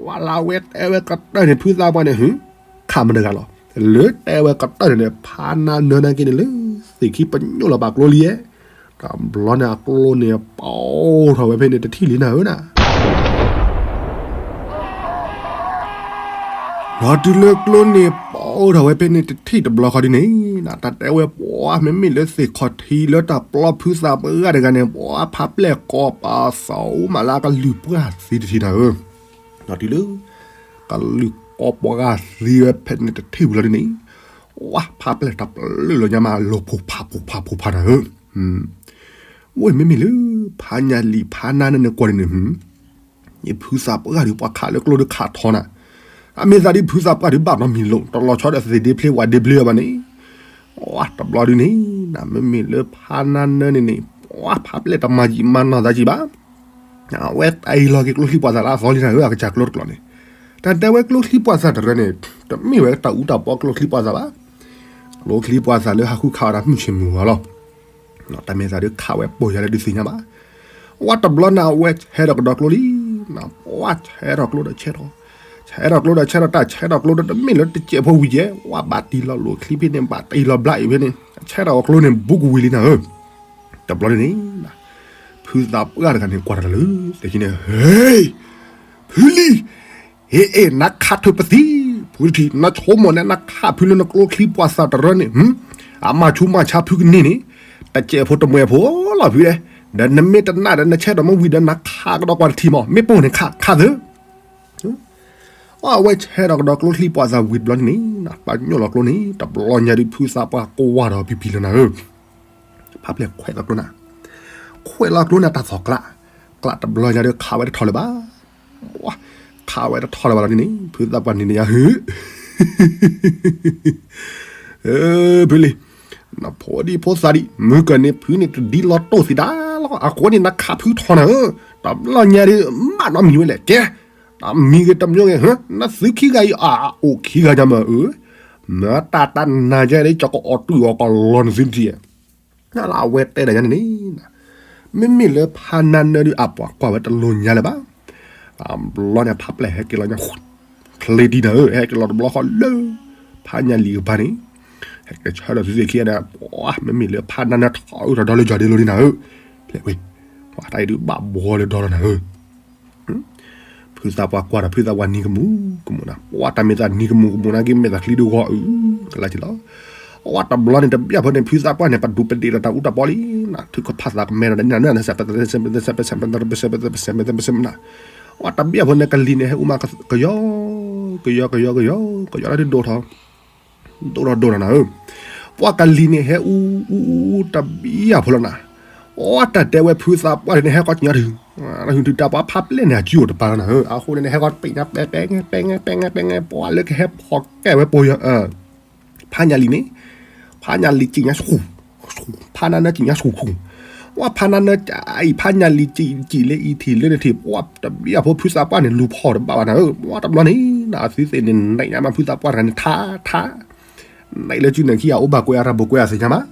ဝဲလၢဝဲတဲဝဲကတၢၢ်န့ၣ် ဖုသးပှၢ်န့ၣ် ခးမတဂၤလီၤ, လၢတဲဝဲကတၢၢ်န့ၣ် ဖးနါနၢနၤက့န့ၣ်လၢ သ့ၣ်ခံပညိၣ်လီၤဘၣ်ကျိလံယဲ, တဘျီန့ၣ်အကျိန့ၣ် ပိာ်ထီၣ်ဝဲဖဲန့ၣ်တထံၣ်လံနၤဧၢနၤ လီၤတုၤလၢကျိန့ၣ် ပိာ်ထီၣ်ဝဲဖဲန့ၣ်တထံၣ်တဘျီဃီဒ်န့ၣ်, တၢ်တဲဝဲပှၤမ့မ့ၢ်လၢသ့ၣ်ခီၣ်ထံးလၢတၢ်ပျီဖုသးပှၢ်တဂၤန့ၣ် ပှၤဖးပျဲၢ်ကိးပာ်သးအိၣ်မးလၢအကလုၢ်ပှၢ်သံတထံၣ်နၤဧၢ, လီၤတုၤလၢ ကလုၢ်ကိးပှၢ်သံဝဲဖဲန့ၣ်တထံၣ်ဝံၤလီၤဒ်န့ၣ်, ဝဲဖးပျဲၢ်တၢ်ပျုၢ်လီၤညါမးလီၤဖိဖးဖိဖးဖိဖးနၤဧၢ ဝဲမ့မ့ၢ်လၢ ဖးညၣ်လံၤဖးနါနၢန့ၣ်ကွၢ်ဒ်န့ၣ်, ယဖုသးပှၢ်ဒုးပှၤခးလၢကျိဒုးခးထီနၤ, အမ့ၢ်သးဒ်ဖုသးပှၢ်ဒုးဘၣ်နီတမံၤလိာ် တလီၤဆီဒီးသ့ၣ်ဒ့ဖျ့ဝၣ်ဒ့ဖျ့အီၤဘၣ်န့ၣ်, ဝဲတဘျီဒုးန့ၣ် နမ့မ့ၢ်လၢဖးနါနၢန့ၣ်န့ၣ် ပှၤဖးပျဲၢ်တမၤယံာ်မၤနီၢ်သးကံဘၣ်, အဝဲတၢ်အံၤလီၤက့ၤကျိချံပှၢ်သၣ်လၢအသီလံနၤဧၢ အကစၢ်ကျိတကျိန့ၣ်, တၢ်တဲဝဲကျိချံပှၢ်သၣ်တရၢန့ၣ် တမ့ၢ်ဝဲတၢ်အူတၢ်ပီကျိချံပှၢ်သၣ်ဘၣ်, ကျိချံပှၢ်သၣ်လၢဟးဃုခးအီၤတၢ်မုၢ်ဆ့ၣ်မုၢ်ဂီၤလီၤ တၢ်မ့ၢ်သးဒုးခးဝဲပိာ်ယၤလၢဒုးသ့ၣ်ညါဘၣ်, ဝဲတဘျီန့ၣ်အဝဲဆဲးထီၣ်ကဒီးကျိလံ, ဝဲဆဲးထီၣ်ကျိဒီးဆဲးထီၣ်, ဆဲးထီၣ်ကျိဒီးဆဲးထီၣ် တၢ်ဆဲးထီၣ်ကျိဒီးတမ့ၢ်လၢတစဲးဖိဝံၤယဲ, ဝဲဘၣ်တံၢ်လီၤလိာ်ချံဖဲန့ၣ် ဘၣ်တံၢ်လီၤဘျါအံၤဖဲန့ၣ် ဆဲးထီၣ်အကျိန့ၣ် ဘူးကဝံၤလံနၤဧၢ, တဘျီန့ၣ်န့ၣ် ဖုသးပှၢ်တဂၤန့ၣ် ကွၢ်တၢ်လၢ တက့န့ၣ် ဟ့ ဖုလံၤ ဟ့ၣ်အ့ၣ် နခးထၢၣ်ပသံ ဖုတထံၣ် နဆိကမိၣ်န့ၣ် နခးဖုလၢနကျိချံပှၢ်သၣ်တရၢန့ၣ် အမၤဆူးမၤဆါဖုကန့ၢ်န့ၣ် တစဲးဖိတမှဲၤဖိလီၤဖုဒဲး, ဒီးနမ့ၢ်တနာ်ဒီး နဆဲးဒီးမ့ၢ်ဝံၤဒီး နခးကဒီးကွၢ်တထံၣ်မး, မ့ၢ်ပိၢ်န့ၣ်ခး ခးသု. အဝဲဆဲးဒီးကဒီးကျိချံပှၤသးဝံၤတဘျီန့ၣ်, ပှၤညိၣ်လီၤကျိန့ၣ် တဘျီညါဒီး ဖုသးပှၢ်ကွၢ်ဒီးပံၤပံၤလၢနၤဧၢ, ဖးပျဲၢ်ခွဲးလီၤကျိနၤ, ခွဲးလီၤကျိန့ၣ်တၢ်သီၣ်ကျး, ကျးတဘျီညါဒီး ခးဝဲတထီၣ်လၢၤဘၣ်, ခးဝဲတထီၣ်လၢၤဘၣ်လီၤန့ၣ်, ဖုသးပှၢ်န့ၣ်န့ၣ်ယၤဟၢ ဖုလံ, နဖိဒံဖိသၣ်ဒံး မုၢ်ကၢၢ်န့ၣ် ဖုန့ၣ်တဒ်လီၤတိၢ်သံးဒၣ်လီၤ, အဃိန့ၣ် နခးဖုထီၣ်နၤဧၢ, တဘျီညါဒီး ဘၣ်နီတမံၤဝဲလဲၣ်, ကဲ, တမံၤဂ့ၤတမံၤဂ့ၤ, နသုခံဂၤအံၤ အအိၣ်ခံဂၤညါမးဧၢ, မ့ၢ်တၢ်တနၤယဲဒီး ကကအီၣ်တုာ်အီၣ်ကလီၤနသုတထံၣ် လၢအဝဲတဲဒၣ်ညါန့ၣ်န့ၣ်, မ့မ့ၢ်လၢဖးနါနၢဒုး အပှၤကွၢ်ဝဲတလိၤညါလၢၤဘၣ်, တဘျီန့ၣ် ဖးပျဲၢ်ဟဲက့ၤလီၤညါ, ဖျ့တံၢ်နၤဧၢ, ဟဲက့ၤလီၤတဘျီဃီလၢ ဖးညါလံၤကပၤန့ၣ်, ဟဲက့ၤဆၢထၢၣ်သုသ့ၣ်ခံဂၤန့ၣ်, ပှၤမ့မ့ၢ်လၢဖးနါနၢထီၣ်အုးထီၣ်ဒီလၢယီၤဒ့လိၤန့ၣ်နၤဧၢ, ဖျဲးဝဲ, ပှၤတၢ်အံၤဒုးဘၣ်ဘှီလၢဒီလီၤနၤဧၢ ဖုသးပှၢ်ကွၢ်ဒီး ဖုသးပှၢ်နံၤကမူၤကမူၤနၤ, ပှၤတၢ်မဲာ်သးနံၤကမူၤကမူၤနၤက့ မဲာ်သးချံဒုးဂီၤအုး ကလါက့ၤလီၤ, အဝဲတဘျီန့ၣ် တဘျီဖိန့ၣ် ဖုသးပှၢ်န့ၣ် ပဒူးပဒ့ၣ်ဒီးတၢ်အူတၢ်ပီလံနၤ, ထုးကဖၣ်သးကမဲဒီးနၤ, အဝဲတဘျီဖိန့ၣ် ကလံၤန့ၣ်ဟဲအူမး ကယီ ကယီ ကယီ ကယီ ကယီ ကယီဒၣ်ဒိၣ်ထီၣ် ဒိၣ်ထီၣ်ဒိၣ်ထီၣ်နၤဧၢ, ပှၤကလံၤန့ၣ်ဟဲအူအူအူတဘျီဖိလီၤနၤ, အဝဲတၢ်တဲဝဲဖုသးပှၢ်န့ၣ် ဟဲကီၢ်ကညီတၢ် ထုးတၢ်ပှၤဖးပျဲၢ်န့ၣ် အစုအိၣ်တပၤလီၤနၤဧၢ, အဃိန့ၣ် ဟဲကီၢ်ပဲာ်ညါပဲပဲပဲပဲပဲပဲပဲ ပှၤလၢကဟဲဖီၣ်ကဲဝဲပိာ်ယီၤ ဖးညါလံၤန့ၣ်, ဖးညါလံၤစံၣ်ညါဆူၣ်, ဖးနါနၢစံၣ်ညါဆူၣ်ဆူၣ်, ပှၤဖးနါနၢအံၤ ဖးညါလံၤစံၣ်စံၣ်လၢအံၤထံၣ်လၢနထံၣ် ပှၤတဘျီဖိဖုသးပှၢ်န့ၣ် လူၤဖီၣ်တဘၣ်ဘၣ်နၤဧၢ, ပှၤတဘျီန့ၣ် နသုသ့ၣ်န့ၣ် နဲၣ်ညါမးဖုသးပှၢ်တဂၤန့ၣ် ထါထါ, နဲၣ်လၢစုနဲၣ်ခံဂၤအိၣ်ဘၣ်ကွဲးအရၤဘိးကွဲးအသ့ၣ်ညါမး,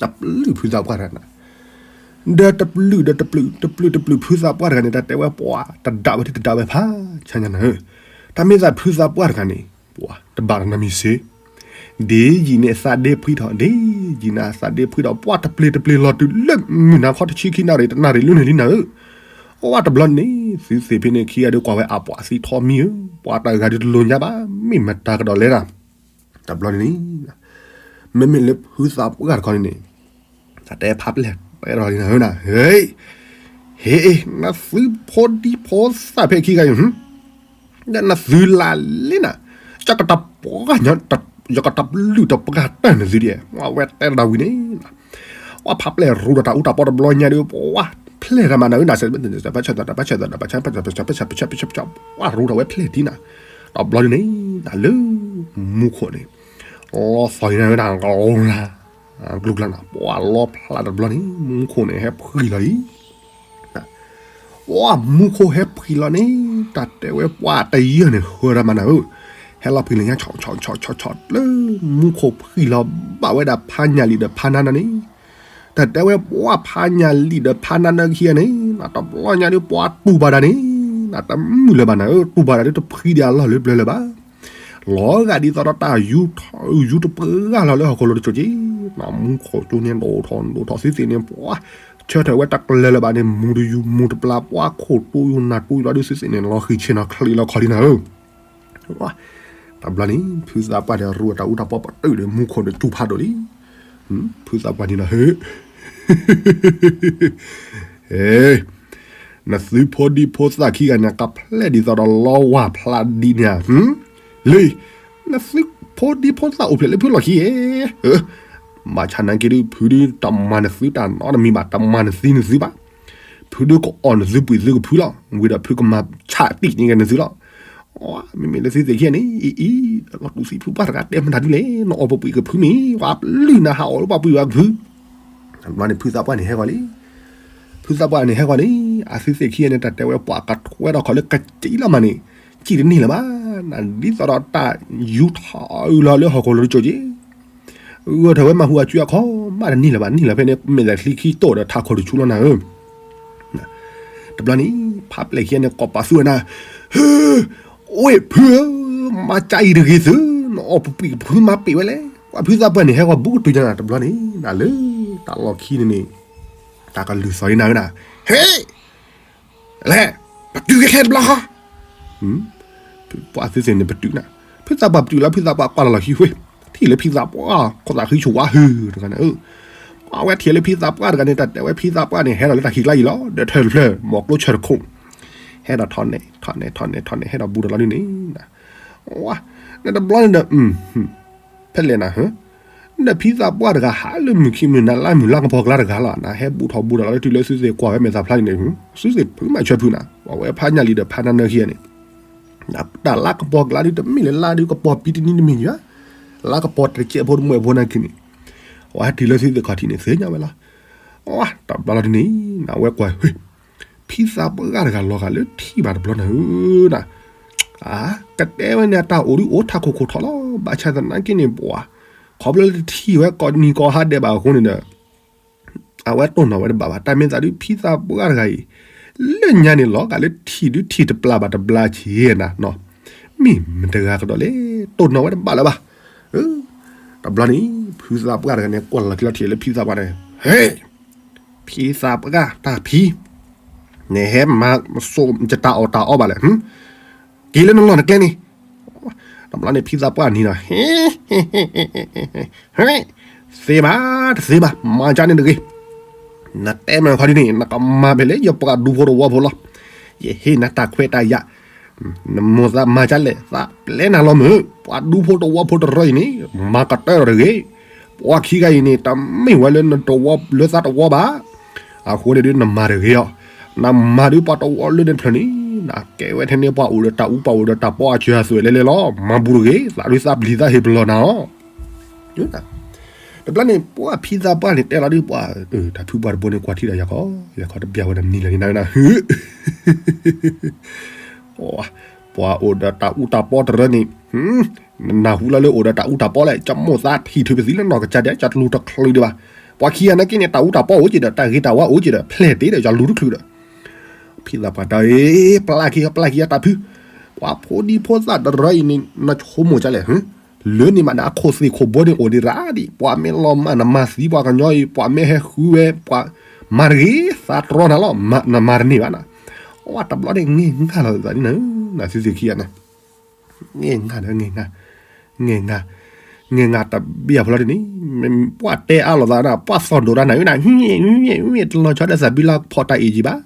တပျုၢ်ဖုသးပှၢ်တဂၤန့ၣ် ဒီးတပျုၢ်ဒီးတပျုၢ် တပျုၢ်တပျုၢ်ဖုသးပှၢ်တဂၤန့ၣ် တၢ်တဲဝဲပှၤတဒၣ်ဝဲဒ်တဒၣ်ဝဲဖးဆါညါနၤဧၢ, တၢ်မ့ၢ်သးဖုသးပှၢ်တဂၤန့ၣ် ပှၤတဘၣ်တနၤမံၤစ့, ဒ်ယံၤန့ၣ်အသးဒ့ဖှံထီၣ် ဒ်ယံၤန့ၣ်အသးဒ့ဖှံထီၣ် ပှၤတပျ့ၤတပျ့ၤလီၤတုၤလၢမုၢ်နၤခီတဆံခံနၣ်ရံၣ် တနၣ်ရံၣ်လၢန့ၣ်လံနၤဧၢ, အဝဲတဘျီန့ၣ် သုသ့ၣ်ဖဲန့ၣ်ခံဂၤဒီးကွၢ်ဝဲအပှၤသံထီမံၤဧၢ, ပှၤတဂၤဒုးတလိၤညါဘၣ် မ့ၢ်မတၤကဒီးလဲၣ်နၤ, တဘျီန့ၣ် မ့မ့ၢ်လၢဖုသးပှၢ်တခီန့ၣ်န့ၣ် တၢ်တဲဖးပျဲၢ်တဲဒီးလံနၤဧၢနၤ, ဟ့ၣ်, ဟ့ၣ်, နသုဖိဒံဖိသၣ်ဖဲခံဂၤအံၤ, ဒီးနသုလၢ်လံနၤ, ယကတပှၢ်, ယကတပျုၢ်တပှၢ်တၢၢ်နသုဒ်, အဝဲတဲဒီးဝံၤန့ၣ် ပှၤဖးပျဲၢ်ရူဒီးတၢ်အူတၢ်ပီတဘျီညါဒီး ပှၤဖျဲၣ်တၢ်မၤနၤဧၢနၤ, ပှၤရူထီၣ်ဝဲဖျဲၣ်ထံနၤ, တဘျီန့ၣ် နၤလၢ မူခိၣ်န့ၣ် လီသီၣ်အံၤနၤဧၢနၤ, ကလါ ကလူၤကလါနၤ, ပှၤလီဖျါတဘျီန့ၣ် မူခိၣ်န့ၣ် ဟဲဖှံလီၤလံ. ပှၤမူခိၣ်ဟဲဖှံလီၤန့ၣ် တၢ်တဲဝဲပှၤတယၢၢ်န့ၣ် ဟၢတၢ်မၤနၤဧၢ, ဟဲလီၤဖှံလီၤညါ ဆီဆီဆီဆီဆီ လၢမူခိၣ်ဖှံလီၤဘၣ်ဝဲဒၣ်ဖါညၣ်လံၣ်ဒီးဖါနါနၢန့ၣ်, တၢ်တဲဝဲပှၤဖါညၣ်လံၣ်ဒီးဖါနါနၢခံဂၤန့ၣ် နတဘျီညါဒီးပှၤတူၢ်ဘၣ်တၢ်န့ၣ် နတမုာ်လၢၤဘၣ်နၤဧၢ, တူၢ်ဘၣ်တၢ်ဒီးတဖှံဒံးအလီၢ်လၢပျၢၤလၢၤဘၣ်. လီၤဂာ်ဒ်သိးဒီးတၢ်ယူထီၣ်ယူတပှၢ်လီၤလၢဟီၣ်ခိၣ်လိၤတစိၤက့ၤ, မူခိၣ်ကၠိန့ၣ်ဒိၣ်ထီၣ်ဒိၣ်ထီၣ်သုသ့ၣ်န့ၣ် ပှၤ ဆၢထၢၣ်ဝဲတကျၢၤလၢၤဘၣ်န့ၣ် မူတယူၤမူတပျၢ် ပှၤခိၣ်တူယိာ်နၢ်တူယိာ်လီၤဒုးသုသ့ၣ်န့ၣ် လီၤဃံၤဆ့ၣ်နီၤချံးလီၤခီလံနၤဧၢ. တဘျီန့ၣ် ဖုသးပှၢ်ဒီးရူအတၢ်အူတၢ်ပီပတုာ်ဒီးမူခိၣ်ဒီးတူၢ်ဖးဒိၣ်လံ. ဖုသးပှၢ်န့ၣ်လီၤဟ့ၣ် နသုဖိဒံဖိသၣ်ခံဂၤန့ၣ် ကဖျဲၣ်ဒ်သိးဒီးလီဝၢ်ဖျါဒ်န့ၣ်ဧါ. လံ, နသုဖိဒံဖိသၣ်အိၣ်ဖျဲၣ်လၢဖုလီၢ်ခံဧါ. ဘၣ်ဆၣ်နာ်က့ဒုး ဖုဒုးတမၤနသုတၢ်နီတမံၤဘၣ်, တမၤနသံနသုဘၣ်. ဖုဒုးကအီၣ်နသုပှံၤသုကဖုလီၤ. ဝံၤဒီးဖုကမၤဆၣ်တံၢ်န့ၢ်က့ၤနသုလီၤ. မ့မ့ၢ်လၢသုသ့ၣ်ခံဂၤန့ၣ် အံၤအံၤ လီၤတူၢ်သံဖုပှၢ်တဂၤတဲမတၤဒ်လဲၣ်, နအီၣ်ပပှံၤကဖုမ့ၢ် ပှၤပျုၢ်နၤဟးအီၣ်လၢပှၤပှံၤပှၤကဖု တဘျီန့ၣ် ဖုသးပှၢ်န့ၣ်ဟဲဂီၤလံ. ဖုသးပှၢ်န့ၣ်ဟဲဂီၤန့ၣ် အသုသ့ၣ်ခံဂၤန့ၣ် တၢ်တဲဝဲပှၤကထွဲဒီးခီၣ်လၢကစံးလီၤမးန့ၣ် စံးတန့ၢ်လၢၤဘၣ်. ဒ်သိးဒီးတၢ်ယူထီၣ်အုးလီၤလၢဟီၣ်ခိၣ်လိၤတစိၤက့ၤ ဂၢၢ်ထီၣ်ဝဲမၤဟူးအစုအခီ မးတန့ၢ်လၢၤဘၣ်, န့ၢ်လီၤဖဲန့ၣ် မဲာ်သးချံခံတိၢ်ဒီးထးခိၣ်တဆူလီၤနၤဧၢ. တဘျီန့ၣ် ဖးပျဲၢ်ခံဂၤန့ၣ် ကိးပာ်သူၣ်ဝဲနၤ, ဟ့ၣ်, အိၣ်ဖုဧၢ, မၤကၢအံၤတဂ့ၤသု, နအီၣ်ပပှံၤကဖုမၤပ့ၤဝဲလဲၣ်. ပှၤဖုသးပှၢ်န့ၣ် ဟဲဂီၤဘူးကတုၤညါနၤ တဘျီန့ၣ် နၤလၢ တၢ်လီၢ်ခံန့ၣ်န့ၣ် တၢ်ကလုၢ်သီၣ်အံၤနၤဧၢနၤ, ဟ့ၣ် လဲၣ်, ပတုာ်က့ၤခဲတဘျီဃီ. ပှၤသုသ့ၣ်န့ၣ်ပတုာ်နၤ, ဖုသးပှၢ်ပတုာ်လီၤ ဖုသးပှၢ်ကွၢ်လီၤလီၢ်ခံဃ့, ထံၣ်လၢဖုသးပှၢ် ခိၣ်သးဃံဆိၣ်ဝါဟုတဂၤန့ၣ်ဧၢ, အဝဲထံၣ်လၢဖံသးပှၢ်တဂၤန့ၣ် တၢ်တဲဝဲဖံသးပှၢ်န့ၣ် ဟဲဒီးလၢတၢ်ခံးကျါအံၤလီၤ, ဒီးထၢၣ်တဖျၢၣ် မိၤကျိဆၢၣ်တခိၣ်, ဟဲဒီးထီၣ်နဲၣ်ထီၣ်နဲၣ်ထီၣ်နဲၣ်ထီၣ်နဲၣ် ဟဲဒီးဘူးဒီးလီၤဒ်န့ၣ်, ဝါ, နတဘျီန့ၣ်ဒီး ဖဲလဲၣ်နၤ, ဒီးဖံသးပှၢ်တဂၤ ဟးလၢမုၢ်ခံမုၢ်နၤ လါမုၢ်လါကပီၤကျါတဂၤလီၤ, နဟဲဘူးထီၣ်ဘူးဒီးလီၤ တုၤလၢသုသ့ၣ်ကွၢ်ဝဲမဲာ်သၣ်ဖျါန့ၣ်န့ၣ်, သုသ့ၣ်ဖုမၤဆၢဖုနၤ, အဝဲဖးညၣ်လံဒီးဖးနၤနၢၤခံဂၤန့ၣ် တၢ်လါကပီၤကျါဒ်တမ့ၢ်လၢလါဒ်ကပီၤပံတနံၤတမံၤဘၣ်, လါကပီၤတကဲးဖိတမှဲးဖိနာ်က့န့ၣ်, အဝဲဟဲတုၤလၢသုသ့ၣ်ခီၣ်ထံးန့ၣ် သ့ၣ်ညါဝဲလီၤ, တဘျီလီၤဒ်န့ၣ်, အဝဲကွၢ်, ဖံသးပှၢ်တဂၤလီၤဂာ်လၢထံၣ်ဘၣ်တဘျီနၤဧၢ, ကတဲဝဲန့ၣ် အတၢ်အိၣ်ဒ်အိၣ်ထးခိၣ်ခိၣ်ထီၣ်လီၤ, ဘၣ်ဆၣ်သနာ်က့န့ၣ် ပှၤ, ခီဖျိလၢတထံၣ်ဝဲကိးနံၤကိးဟါဒဲးဘၣ်အဃိန့ၣ်ဒီး အဝဲတိၢ်နီၣ်ဝဲတဘၣ်ဘၣ်, တၢ်မ့ၢ်သးဒ်ဖံသးပှၢ်တဂၤအံၤ, လၢညါန့ၣ်လီၤဂာ်လၢထံၣ်ဒုးထံၣ်တပျၢ်ဘၣ်တဘျၢ်ဆ့နၤ, မ့ၢ်မတၤတဂၤကဒီးလဲၣ်, တိၢ်နီၣ်ဝဲတဘၣ်လၢၤဘၣ်, တဘျီန့ၣ်, ဖံသးပှၢ်တဂၤန့ၣ် ကွၢ်လီၤခံလီၤထံၣ်လၢဖံသးပှၢ်န့ၣ်, ဟဲ, ဖံသးပှၢ်တၢ်ဖံ, နဟဲမၤစိာ်ယတၢ်အီၣ်တၢ်အီဘၣ်လဲၣ်, က့ၤလၢနလီၢ်နကျဲန့ၣ် တဘျီန့ၣ်ဖံသးပှၢ်နံၤလီၤ, ဟ့, သ့ဘၣ်, တသ့ဘၣ်, မၤကၢန့ၣ်တဂ့ၤ, နတဲမ့ၢ်ခီဒ်န့ၣ် နကမၤဖဲလဲၣ် ယပှၤဒူဖိတဝီဖိလီၤ, ယဟ့ၣ်နၤတၢ်ခွဲးတၢ်ယာ်, နမိၢ်သးမၤကၢလဲၣ် သးပျဲနၤလီၤမုၢ်, ပှၤဒူဖိတဝီဖိတရၢအံၤန့ၣ် မၤကတၢၢ်ဒီးတဂ့ၤ, ပှၤခံဂၤအံၤန့ၣ် တမ့ၢ်ဝဲလၢနတဝီလၢသးတဝီဘၣ် အဃိန့ၣ်ဒ်နမၤတဂ့ၤအီၤ, နမၤဒ်ပှၤတဝီလၢန့ၣ်တဖျၢၣ်န့ၣ်, နကဲဝဲထဲန့ၣ်ပှၤအိၣ်ဒီးတၢ်အူပှၤအိၣ်ဒီးတၢ်ပီအစၢၤအသွဲၣ်လဲၣ်လဲၣ်လီၤ, မၤဘူးတဂ့ၤ, သးဒ်သးပျံၤသးဟ့ၣ်ပလီၢ်နၤအီၤ, တဘျီန့ၣ် ပှၤဖံသးပှၢ်န့ၣ်တဲလီၤဒ်ပှၤ, တၢ်ဖုပှၤတဘိန့ၣ်ကွၢ်ထံဒီးယၤခီ, ယၤခီတဘၣ်ဝဲဒၣ်နံၤလၢနံၤနၤဝဲနၤ, ပှၤအိၣ်ဒီးတၢ်အူတၢ်ပီတရၢန့ၣ်, နနၢ်ဟူလီၤလၢအိၣ်ဒီးတၢ်အူတၢ်ပီလဲၣ်, ကမိၢ်သးထံၣ်ထုးပသံလၢနီၢ်ကစၢ်ဒဲး ကၠီတလူၤတချုးဒံးဘၣ်, ပှၤခံဂၤနာ်က့န့ၣ် တၢ်အူတၢ်ပီအိၣ်က့ဒီး တၢ်ဂ့ၤတၢ်ဝါအိၣ်က့ဒီး ဖျဲၣ်တ့ၢ်ဒီး ကၠီလူၤတချုးဒီး, ဖံသးပှၢ်တဲအီၤ ပျၢ်က့ၤ ပျၢ်က့ၤအတၢ်ဖု, ပှၤဖိဒံဖိသၣ်တရၢအံၤန့ၣ် နဆိကမိၣ်ကလဲၣ်, လၢန့ၣ်မးန့ၣ် အခိၣ်သ့ၣ်ခိၣ်ဘိန့ၣ်အိၣ်ဒံးရၣ်ဒံး, ပှၤမ့ၢ်လီၤမၢ်နမၤသံပှၤကညီအံၤ, ပှၤမ့ၢ်ဟဲဃုဝဲ, ပှၤမၤတဂ့ၤ, သးတြီနၤလီၤ, နမၤတန့ၢ်ဘၣ်နၤ, အတဘျီန့ၣ် ငဲၢ်ငါလီၤသးန့ၣ်, နသုသ့ၣ်ခံဂၤန့ၣ် ငဲၢ်ငါဒီး ငဲၢ်ငါ, ငဲၢ်ငါ, ငဲၢ်ငါတဘျီဖိလီၤဒ်န့ၣ်, ပှၤတဲအါလိာ်သးနၤ, ပှၤသီၣ်ဒိၣ်တၢ်နၤဧၢနၤ, တလီၤဆီဒီးသးဘံလီၤဖီၣ်တၢ်အ့ၣ်ယံၤဘၣ်,